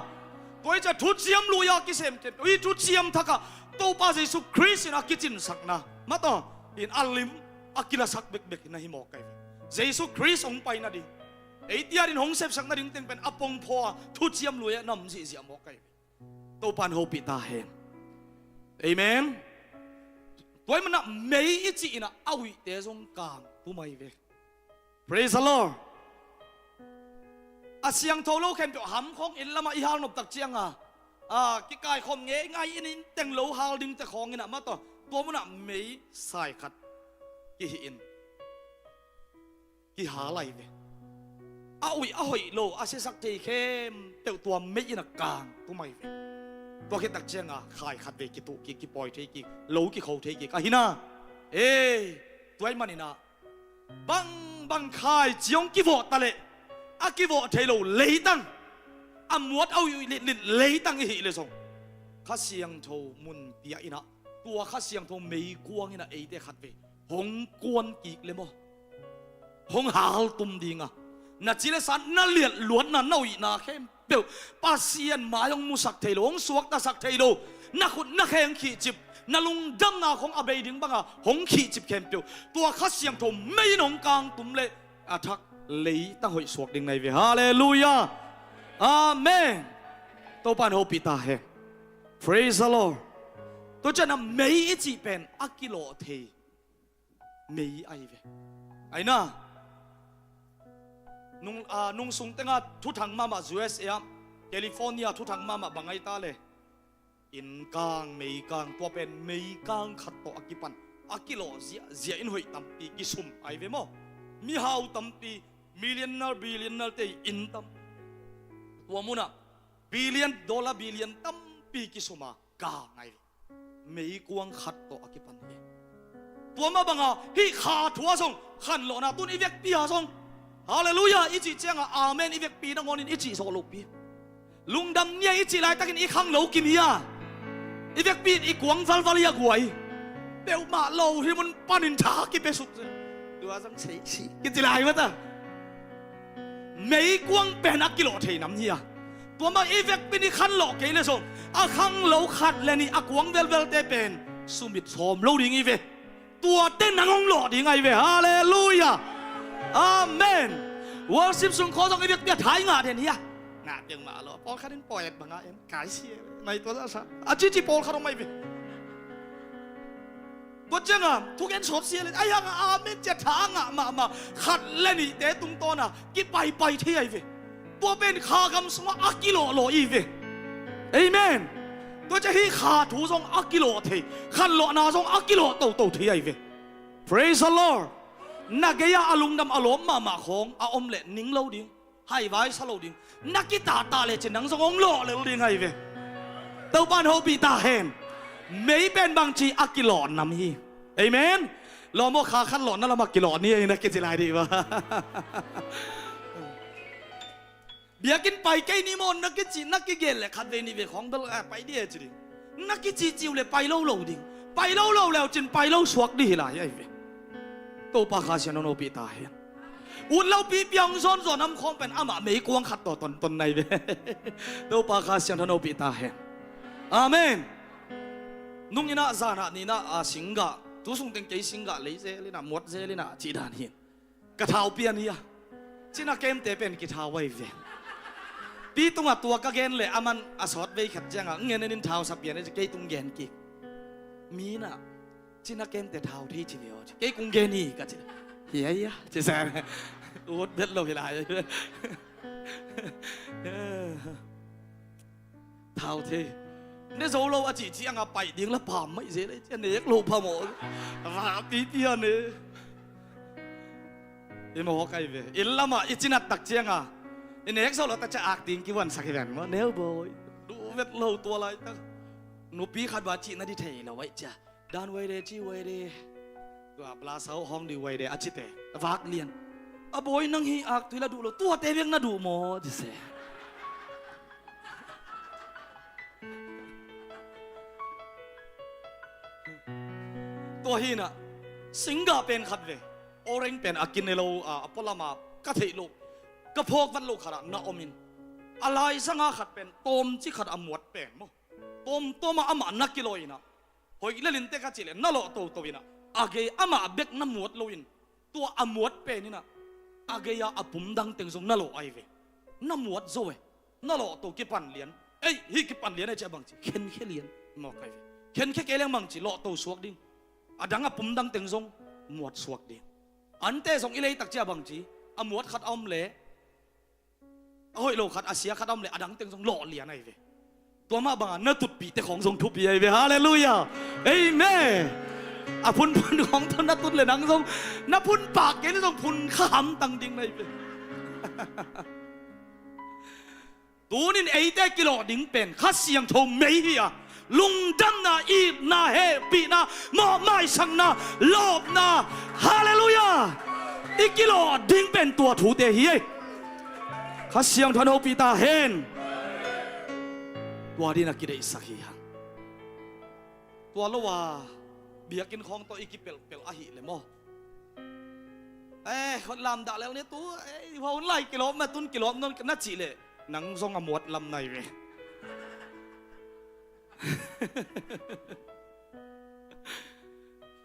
Tua hi ciah thuciam lui-a kisem khempeuh, hih thuciam thakah Topa Jesu Khrist in a kicinsakna mah tawh in a lim a kilasak bekbek na hi mawk ahi ve. Jesu Khrist hong pai nading, eite a dingin hong sepsak nading teng pen a pongphaw a thuciam lui-ah na om zihziah mawk ahi ve. Topan hopih ta hen. Amen. Tua ahih manin ah mei i cih in ah a huihte zong kang tum ahi ve. Praise the Lord. A siangtho lo khempeuh hamkhawng inn lamah i hal nop tak cianga, a, kikaikhawm ngeingai in, inn teng lo hal dingte khawng in ah mah tawh tua munah mei sai khat kihih in kihal ahi ve. A huih a hoih lo a siasak thei khempeuh tua mei in a kang tum ahi ve. Tua khit tak cianga khai khat vei kituh kik, kipawi thei kik, lo kikho thei kik ahi na. Ee, tua ahih manin ah bangbang khaici hong kivawh ta leh a kivawh thei lo leitang, a muat a huih litlit leitang i hih leh zong Kha Siangtho mun pia in ah tua Kha Siangtho meikuang in ah eite khat vei hong kuan kik le maw, hong haltum ding a, na ci le sa, na liatluatna, na huihna khempeuh Pasian mai hong musak thei lo, hong suaktasak thei lo, na khut na khe hong khihcip, na lungdamna khawng a bei ding banga hong khihcip khempeuh tua Kha Siangtho mei in hong kangtum leh a thak leitang hoih suak ding na hi ve. Halleluiah. Amen. Topan hopih ta hen. Praise the Lord. Tua ciangah mei i cih pen a kilawh thei mei ahi ve. Aina, nung, a, nungsung tenga thuthang mahmah U S A ah, California thuthang mahmah bang ai ta le, inn kang, mei kang, tua pen mei kang khat tawh a kipan a kilawh ziahziah in hoih tampi kisum ai ve maw? Mihau tampi, millionaire, billionaire te inn tam, tua munah billion, dollar billion tampi kisuma kang ai ve. Meikuang khat tawh a kipan hi. Tua mah banga hih kha thu ah zong khanlawhna tun i vekpi ah zong, halleluiah i cih cianga amen i vekpi nangawnin i cih zawh lohpi. Lungdam ni a i cih laitakin i khanglo kim hi a, i vekpi in i kuang valval hi a guai. Peuhmah lo hi mun panin tha kipia suk. Tua zong sei si kici lai mata. Meikuang pen a kilawh thei nam hi a, tua mah i vekpi in i khanlawh kei le zong a khanglo khat le nih a kuang velvelte pen sumit sawm lo ding hi ve. Tuate nang hong lawh ding ahi ve. Halleluiah. Amen. Worship sung khaw zong i vekpi a thai ngah den hi a, ngah ding mah lo. Pawlkhat in pawlet banga en kai si e, nai tua zah sa a cici pawlkhat om ahi ve. Tua cianga thugen sawt sia le ahi hanga amen cia tha a ngah mahmah khat le nihte tungtawna kipaipai thei ahi ve. Tua pen kha gam sungah a kilawhlawh i ve. Amen. Tua cia hih kha thu zong a kilawh thei, khanlawhna zong a kilawh toto thei ahi ve. Praise the Lord. Na gei-ah a lungdam a lawm mahmah khawng a om leh ning lo ding, haivai sa lo ding. Na kitahta lecin nang zong hong lawh lel ding ahi ve. Topa in hopih ta hen. Mei pen bangci a kilawh nam hi. Amen. Lawm aw, kha khanlawhna lamah kilawh ni ei na kici lai dih va. Biakinn pai kei ni maw na kici, na kigen le khatvei nihvei khawng bel a pai dih e ci ding. Na kicihcih uh le pai lo lo ding. Pai lo lo leucin pai lo suak dih hi lai ahi ve. Topa Kha Siangtho in hopih ta hen. Ut lo pipi a hong zawnzawn a om khawng pen amah meikuang khat tawh tonton nai ve. Topa Kha Siangtho in hopih ta hen. Amen. Nung innah zanah ninah a singgah, tu sungteng kei singgah lei zel innah muat zel innah cih dan hin. Ka thau pian hi a, cina kemte pen kithau ahi ve. Pi tungah tua ka gen le aman a sawt vei khat ciangah ngen in thau sa pian hi ci, kei tung gen kik. Mi innah cina kemte thau thei ci ve aw ci, kei kung gen hi ka ci. Hi a hi a ci sa. Ut bet lo hi lai. Thau thei. Ne zo lo a cih cianga paih ding la pam maih zel ei ci a nek lo phamawh. Va pipi a ne. I mawk ahi ve. Inn lamah i cinat tak cianga i nek zo lo ta cia ak ding kivuansak hi ven maw neu bawi. Duh vet lo tua laitak. Nupi khat va cihna di thei lo aih cia. Dan waide ci waide. Tua blasau hawng di waide a cite a vak lian. A bawi nang hi aktui la duh lo, tuate bek na duh maw ci se. Tua hinah singgah pen khat ve. Orang pen a kine lo a, a pualama ka theih lo, ka phawk vat lo khatah na omin. A laizanga khat pen tawmci khat a muat pen maw. Tawmtawmah amah na kilawi inah hoih le linte ka cih leh na lawh toto inah a gei amah bek na muat loin tua a muat pen inah a gei-a a pum dang teng zong na lawh ahi ve. Na muat zo e. Na lawh to kipan lian. Ei, hih kipan lian e ci a bangci khenkhe lian mawk ahi ve. Khenkhe kei leng bangci lawh to suak ding. A dang a pum dang teng zong muat suak ding. Ante zong i leitak ci a bangci a muat khat a om le a hoih lo khat, a sia khat a om le a dang teng zong lawh lian ahi ve. Tua mah banga na tutpihte khawng zong thupi ahi ve. Halleluiah. Amen. A phunphun khawng tawh na tut le nang zong na phun pak kei le zong phun kha hamtang ding na hi ve. Tunin eite kilawh ding pen Kha Siangtho mei hi a, lungdamna, itna, hehpihna, mawhmaisakna, lawpna. Halleluiah. I kilawh ding pen tua thute hi ei. Kha Siangtho in hopih ta hen. Tua dina kideihsak hi hang. Tua lo a biakinn khawng tawh i kipelhpelh ahih le maw? Eh, khot lamdah lel ni tu, eh, hua hun lai kilawm na tun kilawm nawn na cih leh nang zong a muat lam nai ve.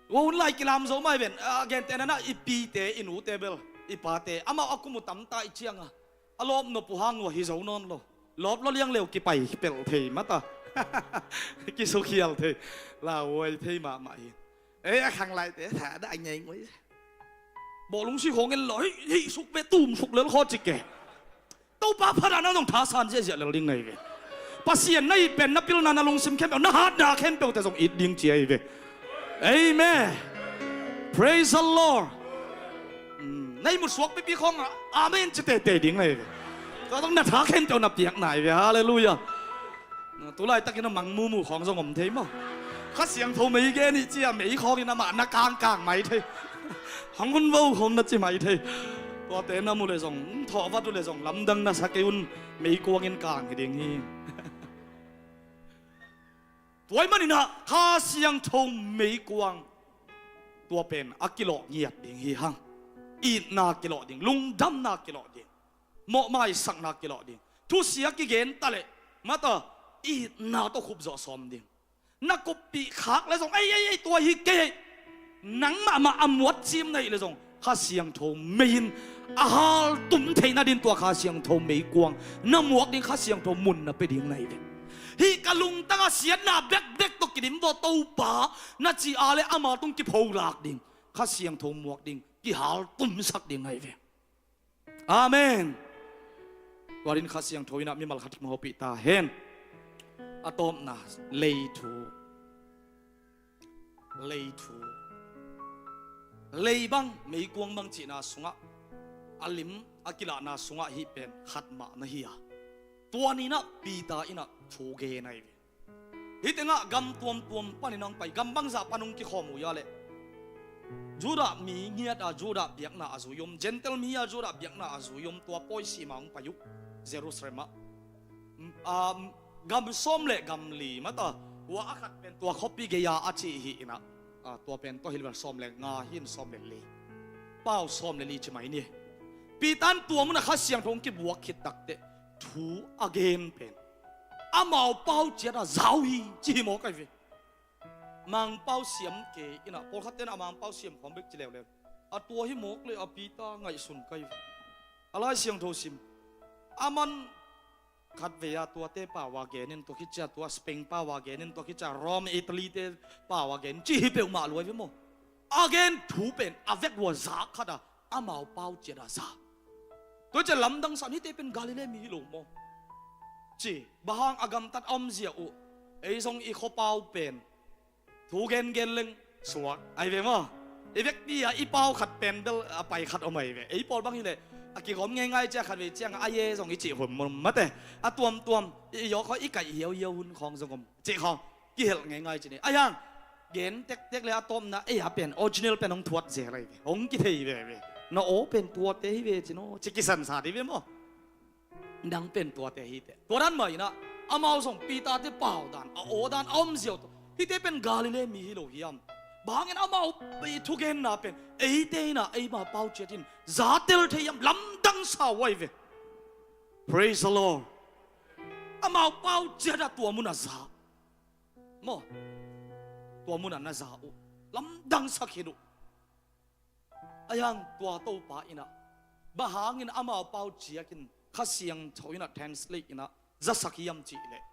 Hua hun lai kilam zo mai ven, a gente nana i pite, i nute bel, i pate amau a kum uh tamta i cianga a lawpnop uh hang uh ahi zo nawn lo. Lawp lo liang leu kipai pelh thei mata. Kisukhial thei, lauhuai thei mahmah hi. Ei, a khanglaite tha dah a ngeinguai. Bawlung si khawng en lo, hih, hih suk ve, tum suk lel khaw ci ke. Topa phatna zong thasan ziahziah lel ding na hi ve. Pasian na it pen na pilna, na lungsim khempeuh, na hatna khempeuh te zong it ding ci ahi ve. Amen. Praise the Lord. Hmm, na ihmut suak pipi khawng ah amen ci teitei ding na hi ve. Tua zong na tha khempeuh na piakna hi ve. Halleluiah. Tulaitakin a mang mumu khawng zong om thei maw? Kha Siangtho mei gen i ci a, mei khawngin amah na kangkang mai thei. Hong hun vo khawng na ci mai thei. Tuate na mu le zong, thawh vat uh le zong, lamdang na sa kei un, meikuangin kang hi ding hi. Tua ahih manin ah Kha Siangtho meikuang, tua pen a kilawh ngiat ding hi hang. Itna kilawh ding, lungdamna kilawh ding, mawhmaisakna kilawh ding. Thusia kigen ta leh, mata, itna tawh khupzawh sawm ding. Na kuppih khak le zong, ei, ei, ei, tua hi kei, nang mahmah a muat cim na hih le zong, Kha Siangtho mei in a haltum theih nadin tua Kha Siangtho meikuang na muak ding, Kha Siangtho mun na pia ding na hi ve. Hih ka lungtang a siatna bekbek tawh kidim vaw Topa na ci a le ama tung kipholak ding, Kha Siangtho muak ding, kihaltumsak ding na hi ve. Amen. Tua din Kha Siangtho in ah mimal khat hong hopih ta hen. A tawpna, lei thu. Lei thu. Lei bang, meikuang bang cihna sungah, a lim a kilahna sungah hih pen khat mah na hi a, tua ni-in ah Peter in ah thu gen ahi ve. Hih tengah gam tuamtuam panin hong pai, gam bangzah pan hong kikhawm uh hia leh, Judah mi ngiat a Judah biakna a zui om, Gentile mi a Judah biakna a zui om, tua pawi sima hong pai uh, Jerusalem ah. Ah, gam sawm le gam li mata, tua a khat pen tua khuapi gei-a a ci hi in ah, ah, tua pen tua hi leh sawm le nga hi in, sawm le li. Pau sawm le li ci mai ni. Peter in tua munah Kha Siangtho hong kibuak khit takteh thu a gen pen amau pau ciat a za uh hi ci hi mawk ahi ve. Mangpau siam kei in ah, pawlkhatte in ah mangpau siam khawm bek ci leuleu. A tua hi mawk leh a Peter ngaihsun ka hi ve. A Lai Siangtho sim. Aman khatvei a tuate pau a gen in, tua khit ciang tua Spain pau a gen in, tua khit ciang Rome, Italy te pau a gen in, ci hi peuhmah lua hi ve maw. A gen thu pen a vek uh a za khat a, amau pau ciat a za. Tua ciang lamdang sa in, hihte pen Galilee mi hi lo maw, ci. Bang hang, a gamtat a omzia uh, ei zong i khuapau pen thu gengen leng suak ahi ve maw. I vekpi a i pau khat pen bel a pai khat om ahi ve. Ei pawl bang hi leh a kigawm ngeingai ciang, khatvei ciang a ye zong i cih hun mun mate. A tuamtuam i yawk khawng, i kaih hiauhiau hun khawng zong om, cih khawng kihelh ngeingai ci ni. Ahi hang, gen tektek le a tawpna, ei a pen original pen hong thuat zel ahi ve, hong kithei veve. Na aw pen tuate hi ve ci naw, ci kisansa dih ve maw. Nang pen tuate hi teh. Tua dan mah in ah, amau zong Peter te pau dan, a aw dan a omzia uh tawh, hihte pen Galilee mi hi lo hiam? Bang hangin amau i thugenna pen eite in ah eima pau ciat in za tel thei hiam? Lamdang sa uh ahi ve. Praise the Lord. Amau pau ciat a tua mun a za maw. Tua mun a na za uh, lamdang sa khit uh. Ahi hang tua Topa in ah, bang hangin amau pau ciat in Kha Siangtho in ah translate in ah zasak hiam cih leh,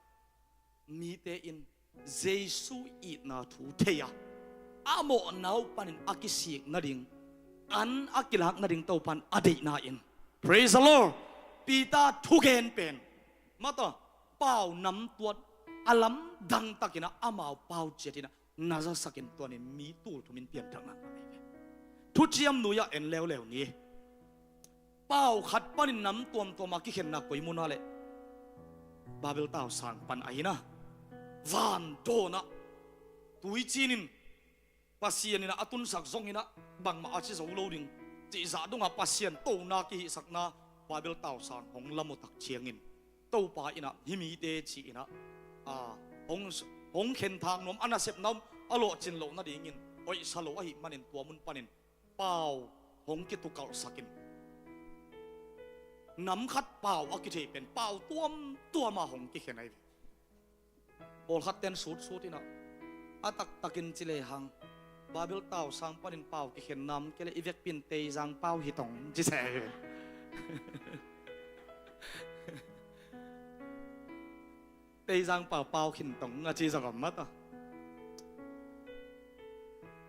mite in Jesu itna thu thei a, a mawhna uh panin a kisik nading, an a kilak nading Topa in a deihna in. Praise the Lord. Peter thugen pen, mata, pau namtuat a lamdang takin ah amau pau ciat in ah na zasak in, tua in mi tul thum in pianthakna ngah ahi ve. Thuciam Nui-ah en leuleu ni. Pau khat panin nam tuamtuam a kikhenna koi mun ah leh, Babel tausang pan ahi na. Van dawn ah tuiciin in Pasian in ah a tunsak zongin ah bangmah a ci zo lo ding cih zah dongah Pasian tona kihihsakna Babel tausang hong lam uh tak ciangin Topa in ah hih mite ci-in ah, a, hong, hong khenthang nuam, a nasepna om a lawhcin loh nadingin hoihsa lo ahih manin tua mun panin pau hong kitukalhsak in, nam khat pau a kithei pen pau tuamtuam a hong kikhen ahi ve. Pawlkhat ten sutsut in ah, a taktakin ci lehang, Babel tausang panin pau kikhen nam kei leh i vekpi in Teizang pau hi tong ci se. Teizang pau, pau khin tong a ci zong om mata.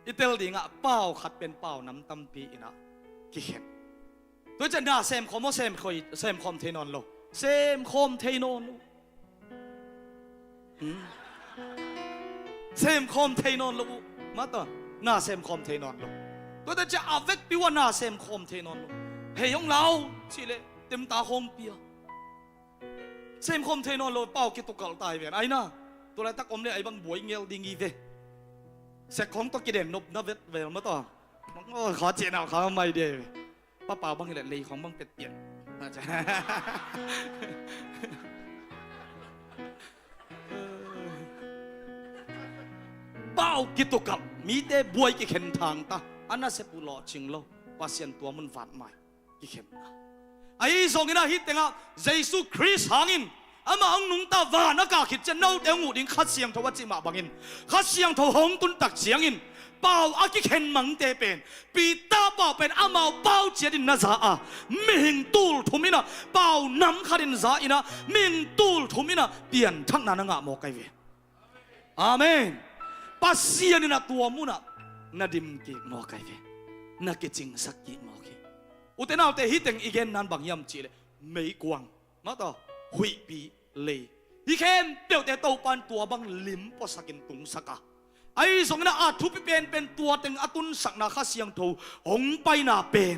I tel dingah pau khat pen pau nam tampi in ah, kikhen. Tua ciah na semkhawm aw, semkhawm thei nawn lo. Semkhawm thei nawn lo. Hmm. Semkhawm thei nawn lo uh. Mata, na semkhawm thei nawn lo. Tua ciah a vekpi uh a na semkhawm thei nawn lo. Hei hong lau, cih leh, temta khawng pia. Semkhawm thei nawn lo, pau kitukalh ta hi ven. Ai na, tua laitak om leh ai bang buai ngel ding hi ve. Sek khawng tawh kiden nopna vetvel mata. Kha ciahna kha mai ding hi ve. Papa bang hi leh lei khawng bang petpian. Pau kitukalh, mite buai kikhen thangta. A nasep uh lawhcing lo. Pasian tua mun vat mai. Kikhenna. Ahi zongin ah hih tengah Jesu Khrist hangin amah hong nungta van a kah khit ciang note hong uh ding Kha Siangtho a cih mah bangin Kha Siangtho hong tun tak ciangin pau a kikhen mangte pen Peter pau pen amau pau ciatin na za a, mihing tul thum in ah pau nam khatin za in ah mihing tul thum in ah pianthakna na ngah mawk ahi ve. Amen. Pasian in ah tua munah na dim kik mawk ahi ve. Na kicingsak kik mawk hi. Ute naute, hih teng i genna in bang hiam cih leh meikuang, mata, huihpi, lei, hih khempeuhte Topa in tua bang lim puasakin tungsak a, ahi zongin ah a thupi penpen tua teng a tunsakna Kha Siangtho hong paina pen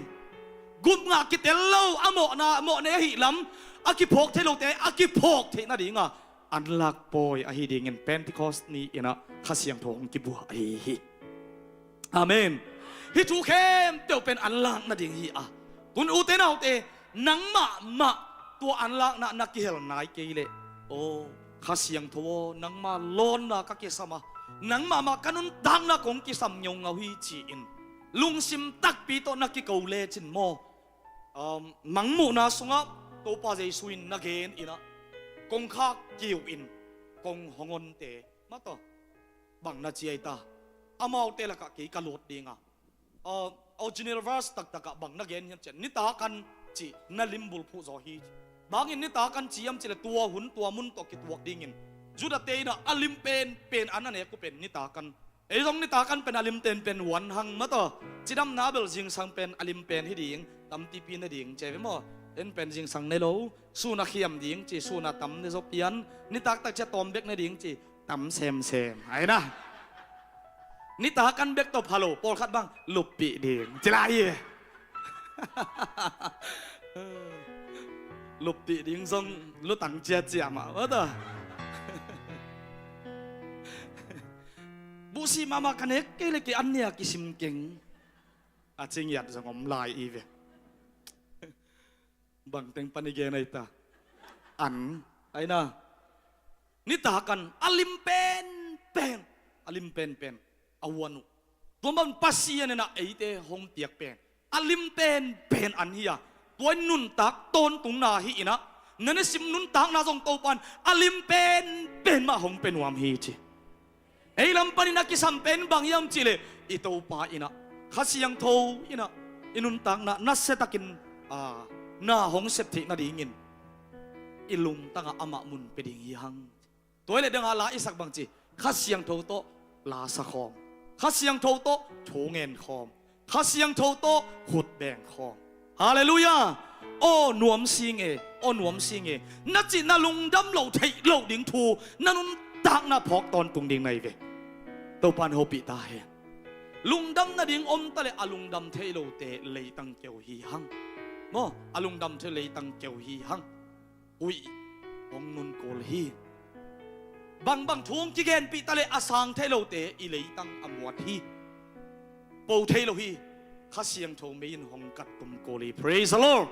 gupngah kitel lo, a mawhna, mawhnei ahih lam a kiphawk thei lote a kiphawk theih nadinga anlak pawi ahi dingin Pentecost ni-in ah Kha Siangtho hong kibua ahi hi. Amen. Hih thu khempeuh pen anlak nading hi a, tun ute naute, nangmah mah tua anlakna na kihel nai kei leh, aw Kha Siangtho aw, nangma lawnna ka kisam a, nangmah mah ka nuntakna kong kisam ngeungau hi ci-in lungsim takpi tawh na kiko lecin maw, um, mangmuhna sungah Topa Jesu in na gen in ah kongkhak kiu in kong hong onte, mata, bang na ci ai ta? Amaute lakah kei ka lut ding a, uh, original verse taktakah bang na gen hiam cih leh nitak an ci, na lim bulphuh zaw hi. Bangin nitak an ci hiam cih leh tua hun tua mun tawh kituak dingin Judate in ah a lim penpen an a nek uh pen nitak an. Ei zong nitak an pen a lim penpen uh an hang, mata, cidamna bel zingsang pen a lim pen hi ding, tampipi ne ding ci ve maw. En pen zingsang ne lo, sun a khiam ding ci, sun a tam ne zaw pian, nitak tak ciah tawm bek ne ding ci, tam semsem. Ai na, nitak an bek tawh pha lo, pawlkhat bang luppih ding ci lai hi. Luppih ding zong lutang ciacia mah, mata. Buhsi mahmah ka nek kei leh kei an nia kisim keng. A ci ngiat zong om lai hi ve. Bang teng pan i gen ai ta? An, ai na. Nitak an a lim penpen, a lim penpen a uan uh. Tua man Pasian in ah eite hong piak pen a lim penpen an hi a, tua in nuntak tawntungna hi in ah, na nisim nuntakna zong Topa in a lim penpen mah hong pia nuam hi ci. Ei lam panin a kisam pen bang hiam cih leh i Topa in ah, Kha Siangtho in ah i nuntakna nasia takin, a, na hong sep theih nadingin i lungtangah amah mun pia ding hi hang. Tua hi leh dangah la i sak bang ci, Kha Siangtho tawh la sa khawm, Kha Siangtho tawh thu ngen khawm, Kha Siangtho tawh khut beng khawm. Halleluiah. Aw nuam sing e, aw nuam sing e, na cih na lungdam loh theih loh ding thu na nuntakna phawk tawntung ding na hi ve. Topa in hopih ta hen. Lungdam nading om ta leh a lungdam thei lote leitang keu hi hang. Maw, a lungdam thei leitang keu hi hang. Huih hong nun kul hi. Bangbang thu hong kigenpih ta leh a sang thei lote i leitang a muat hi. Po thei lo hi. Kha Siangtho mei in hong kat tum kul hi. Praise the Lord.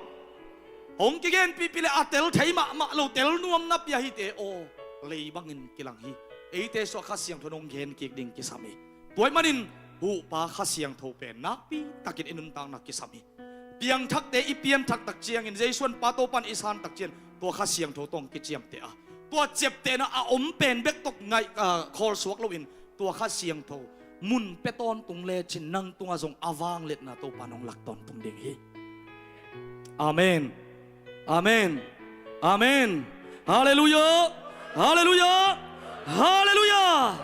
Hong kigenpihpih leh a tel thei mahmah lo, tel nuam napi a hite aw, lei bangin kilang hi. Eite suah Kha Siangtho in hong gen kik ding kisam hi. Tua ahih manin huhpa Kha Siangtho pen nakpi takin i nuntakna kisam hi. Piangthakte i pianthak tak ciangin, Jesu an Pa Topa in i san tak ciangin tua Kha Siangtho tawh hong kiciamteh a, tua ciaptehna a om pen bek tawh ngaih, a, khawlsuak loin tua Kha Siangtho mun pia tawntung lecin nang tungah zong a vangliatna Topa in hong lak tawntung ding hi. Amen. Amen. Amen. Halleluiah. Halleluiah. Halleluiah.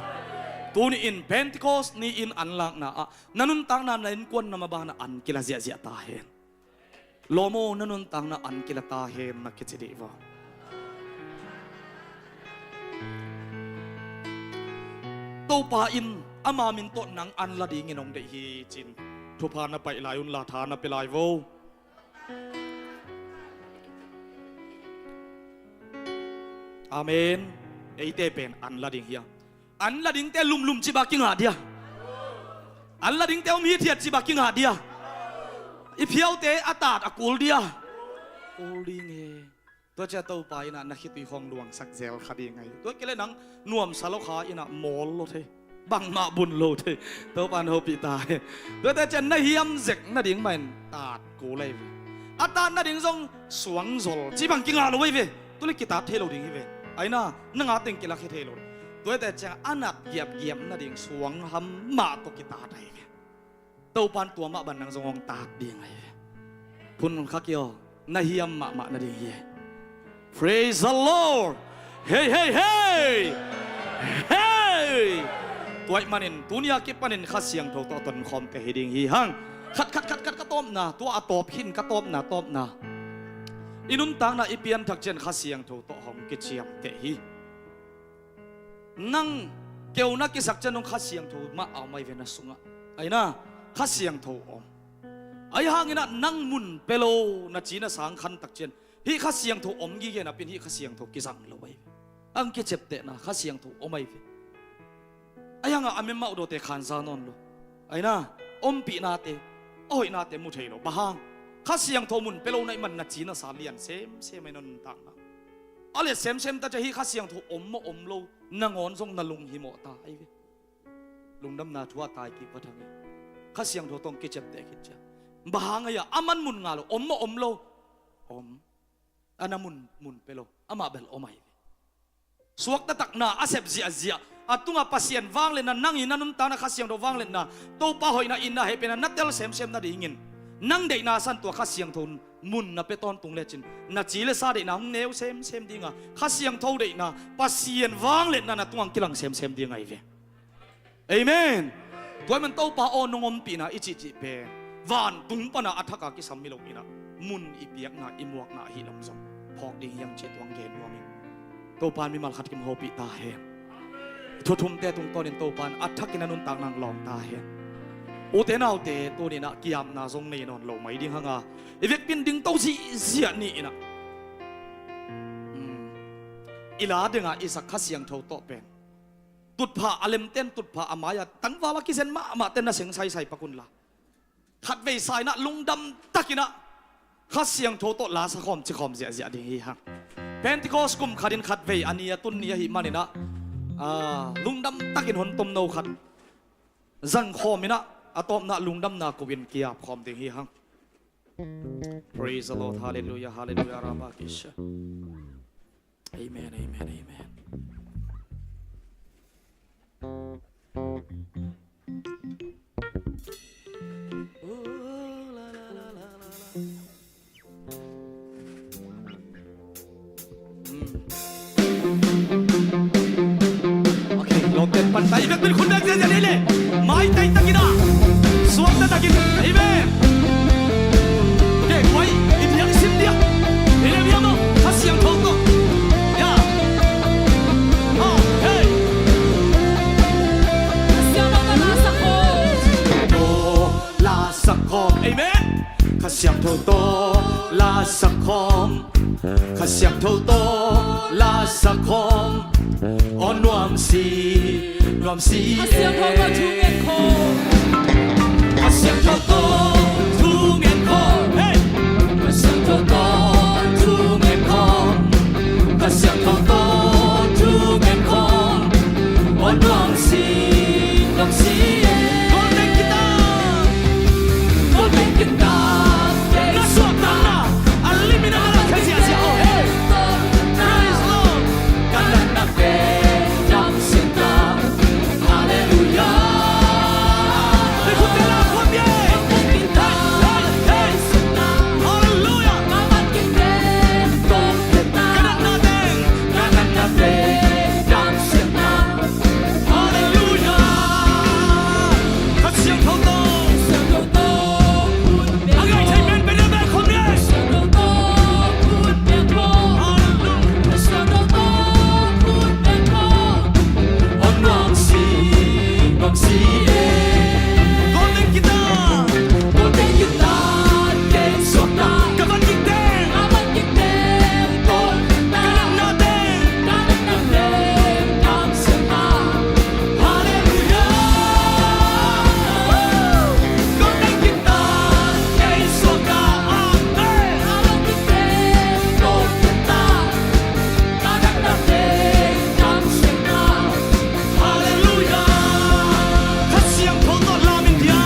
Tuni-in Pentecost ni-in an lakna ah na nuntakna, na innkuan, na maban ah an kila ziahziah ta hen. Lawm aw, na nuntakna an kila ta hen na kici dih vaw. Topa in ama min tawh nang an la dingin hong deih hi ci-in thupha na paih lai unla tha na pia lai vo. Amen. Eite pen an la ding hi a. An la dingte lumlum ciba kingah dia. An la dingte om hithiat ciba kingah dia. I phiaute a tat a kul dia. Kul ding e. Tua ciah Topa in ah na khitui khawng luangsak zel kha ding ahi. Tua kei leh nang nuamsa lo kha in ah mawl lo thei. Bangmah bun lo thei. Topa in hopih ta hi. Tuate ciah na hiam zek nading mah in tat kul ahi ve. A tat nading zong suangzol cih bang kingah lo ahi ve. Tua leh kitat thei lo ding hi ve. Aina, na nga teng kilak hi thei lo. Tuate ciah a nat giapgiap nading suangham mah tawh kitat ahi ve. Topa in tua mah bang nang zong hong tat ding ahi ve. Phun kha kei aw, na hiam mahmah nading hi. Praise the Lord. Hei, hei, hei. Hei. Tua ahih manin tuni a kipanin Kha Siangtho tawh tonkhawmte hi ding hi hang. Khat, khat, khat, khat ka tawpna, tua a tawp khin ka tawpna, tawpna. I nuntakna i pianthak ciang Kha Siangtho tawh hong kiciamteh hi. Nang keu na kisak ciang dong Kha Siangtho mah a om ahi ve na sungah. Aina, Kha Siangtho om. Ahi hangin ah nang mun pia lo na ci na sa khantak ciang hih Kha Siangtho om gige napi-in hih Kha Siangtho kizang lo ahi ve. Ang kiciaptehna Kha Siangtho om ahi ve. Ahi hangah a memauh dawte khansa nawn lo. Aina, ompihnate, a hoihnate mu thei lo. Bang hang? Kha Siangtho mun pia lo na hih man na ci na sa lian semsem ahi na nuntakna. A lian semsem ta ciang hih Kha Siangtho om maw om lo nangawn zong na lunghimawh ta ahi ve. Lungdamna thu a tai kik va thang hi. Kha Siangtho tawh kiciapteh khit ciang bang hang ahi a, a man mun ngah lo, om maw om lo? Om. A na mun, mun pia lo, amah bel om ahi ve. Suakta takna a sep ziahziah a tungah Pasian vangliatna, nang i na nuntakna Kha Siangtho vangliatna, Topa hoihna, itna, hehpihna na tel semsem nadingin nang deihna san tua Kha Siangtho mun na pia tawntung lecin na ci le sa deihna hong neu semsem ding a, Kha Siangtho deihna, Pasian vangliatna na tungah kilang semsem ding ahi ve. Amen. Tua ahih man Topa aw, nong ompihna i cihcih pen vantung pana a thaka kisam hi lo in ah, mun i piakna, i muakna ahi lam zong phawk ding hi hang cih tua hong gen nuam ing. Topa in mimal khat kim hopih ta hen. Thu thumte tungtawnin Topa in a thakin a nuntakna hong lawng ta hen. Ute naute, tuni in ah ki-apna zong nei nawn lo mai ding hang a, i vekpi-in dingto ziahziah ni in ah, um, i la dingah i sak Kha Siangtho tawh pen tutphah a lemten, tutphah a mai-a tangval a kizen mahmahten na seng saisai pak unla, khatvei sa in ah lungdam takin ah Kha Siangtho tawh la sakhawm cikhawm ziahziah ding hi hang. Pentecost kum khatin khatvei a ni a tun ni ahih manin ah, ah, lungdam takin hon tomno khat zangkhawm in ah, a tawpna lungdamna ko-in ki-apkhawm ding hi hang. Praise the Lord. Hallelujah, hallelujah, rabakisha. Amen, amen, amen. Okay, lawmte pan ta, i vekpi-in khut beng ziahziah ni le. Maitai takin ah, suakta takin. Amen. Okay, kuai i diang sim dia. I le biang maw, Kha Siangtho tawh. Ya. Ah, hey. Kha Siangtho tawh la sakhawm. Amen. Kha Siangtho tawh la sakhawm. Kha Siangtho tawh la sakhawm. Aw nuam si, nuam si. Kha Siangtho tawh thu ngen khawm. Kha Siangtho tawh thu ngen khawm. Hey! Kha Siangtho tawh thu ngen khawm. Kha Siangtho tawh thu ngen khawm. Aw nuam si, nuam si. Golden guitar. Golden guitar. Na suahtakna a lim in a na thei ziahziah. Oh, hey. Praise Lord. Ka natna pen damsiatna. Hallelujah. Hei, khutte la khawm ye. Hei, hei, hei. Hallelujah. Ka natna teng, ka natna teng damsiatna. Hallelujah. Halleluia. Kha Siangtho tawh lam in dia.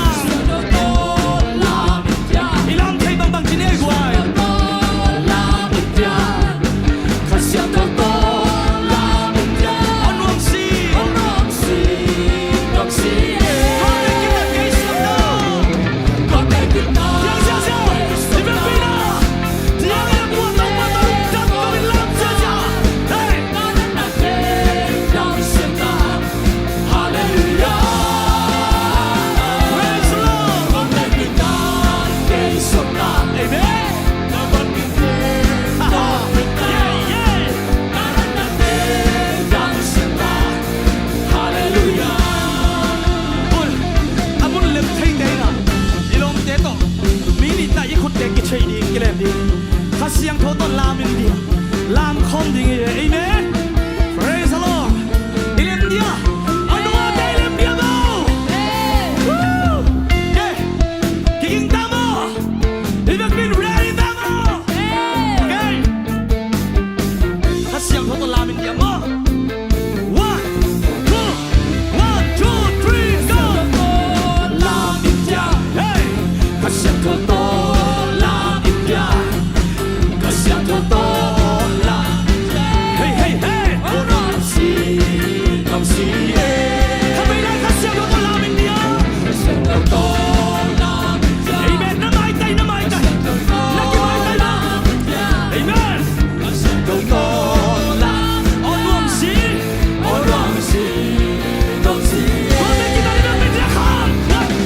I lam thei bangbang ci ni ei guai. Aw nuam si. Halleluia. Praise the Lord. Amen. Yeah, yeah. Halleluia. Oi, a mun lem thei te in ah, i lawmte tawh minute na i khutte kithei ding, kilem ding. Kha Siangtho tawh lam in dia, lam khawm ding hi. Amen. Praise the Lord. I lem dia. A nungate i lem dia maw? Woo! Yeah. Kiging ta maw? I vekpi in ready ta maw? Okay. Kha Siangtho tawh lam in dia maw? One, two, one, two, three, go. Lam in dia. Hey. Kha Siangtho tawh lam in dia. Kha Siangtho tawh lam in dia. Hey, hey, hey. Aw nuam si, nuam si e. Kha vei lai Kha Siangtho tawh lam in dia. Kha Siangtho tawh lam in dia. Amen. Na maitai, na maitai. Na kimaitai na. Amen. Praise the Lord. Hey, hey, ha, hey.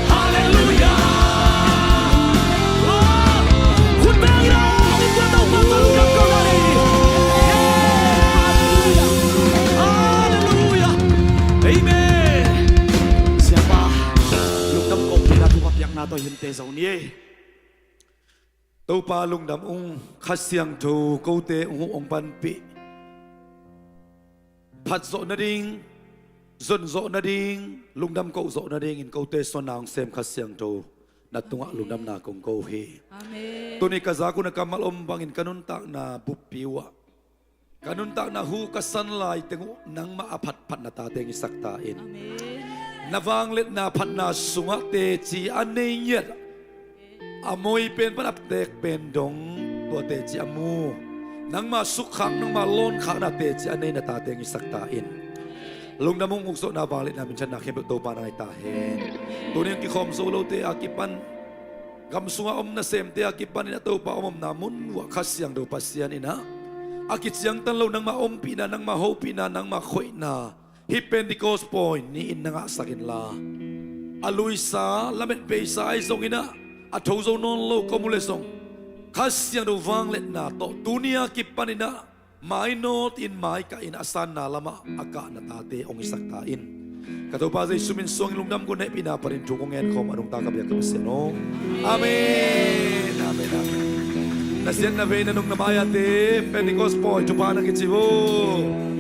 Halleluia. Amen. Halleluia. Khut beng in ah, hong tua Topa tawh lungdam ko lai. Halleluia. Amen. Siapa, lungdam ko pina, thupha piakna tawh hi inteh zo ni ei. Topa lungdam ung. Kha Siangtho kote hong huh, hong panpih, phat zawh nading, zon zawh nading, lungdam koh zawh nadingin kote suanna hong sem Kha Siangtho na tungah lungdamna kong ko hi. Amen. Tuni ka zak uh na kammal om bangin ka nuntakna buppi uhah, ka nuntakna hu ka san lai teng uh nangmah a phatphat na tate hong hisak ta in. Amen. Na vangliatna phatna sungah teci a nei ngiat, a moi pen pan a tek pen dong, tua teci a mu, nangma sukkhak, nangma lawnkhakna teci a nei na tate hong hisak ta in. Lungdam ung. Ukzawhna, vangliatna, minthanna khempeuh Topa na ngai ta hen. Tuni hong kikhawm zo lote a kipan, gam sunga om nasemte a kipanin a Topa om omna mun uhah Kha Siangtho Pasian in ah, a kiciangtan lo nangma ompihna, nangma hopihna, nangma khoihna hih Pentecost pawi ni-in na ngahsak inla, a luisa, lamet beisa ahi zongin ah, a tho zo nawn lo ka om uh leh zong, Kha Siangtho vangliatna tawh tuni a kipanin ah mainawt in, maikah in, a sanna lamah a kah na tate hong hisak ta in. Ka Topa Jesu min suangin lungdam ko, na hehpihna panin thu kong ngen khawm a nungta ka biak ka Pasian aw. Amen. Amen. Amen. Na siatna vei, na nung na mai-ate Pentecost pawi thupha na kici uh.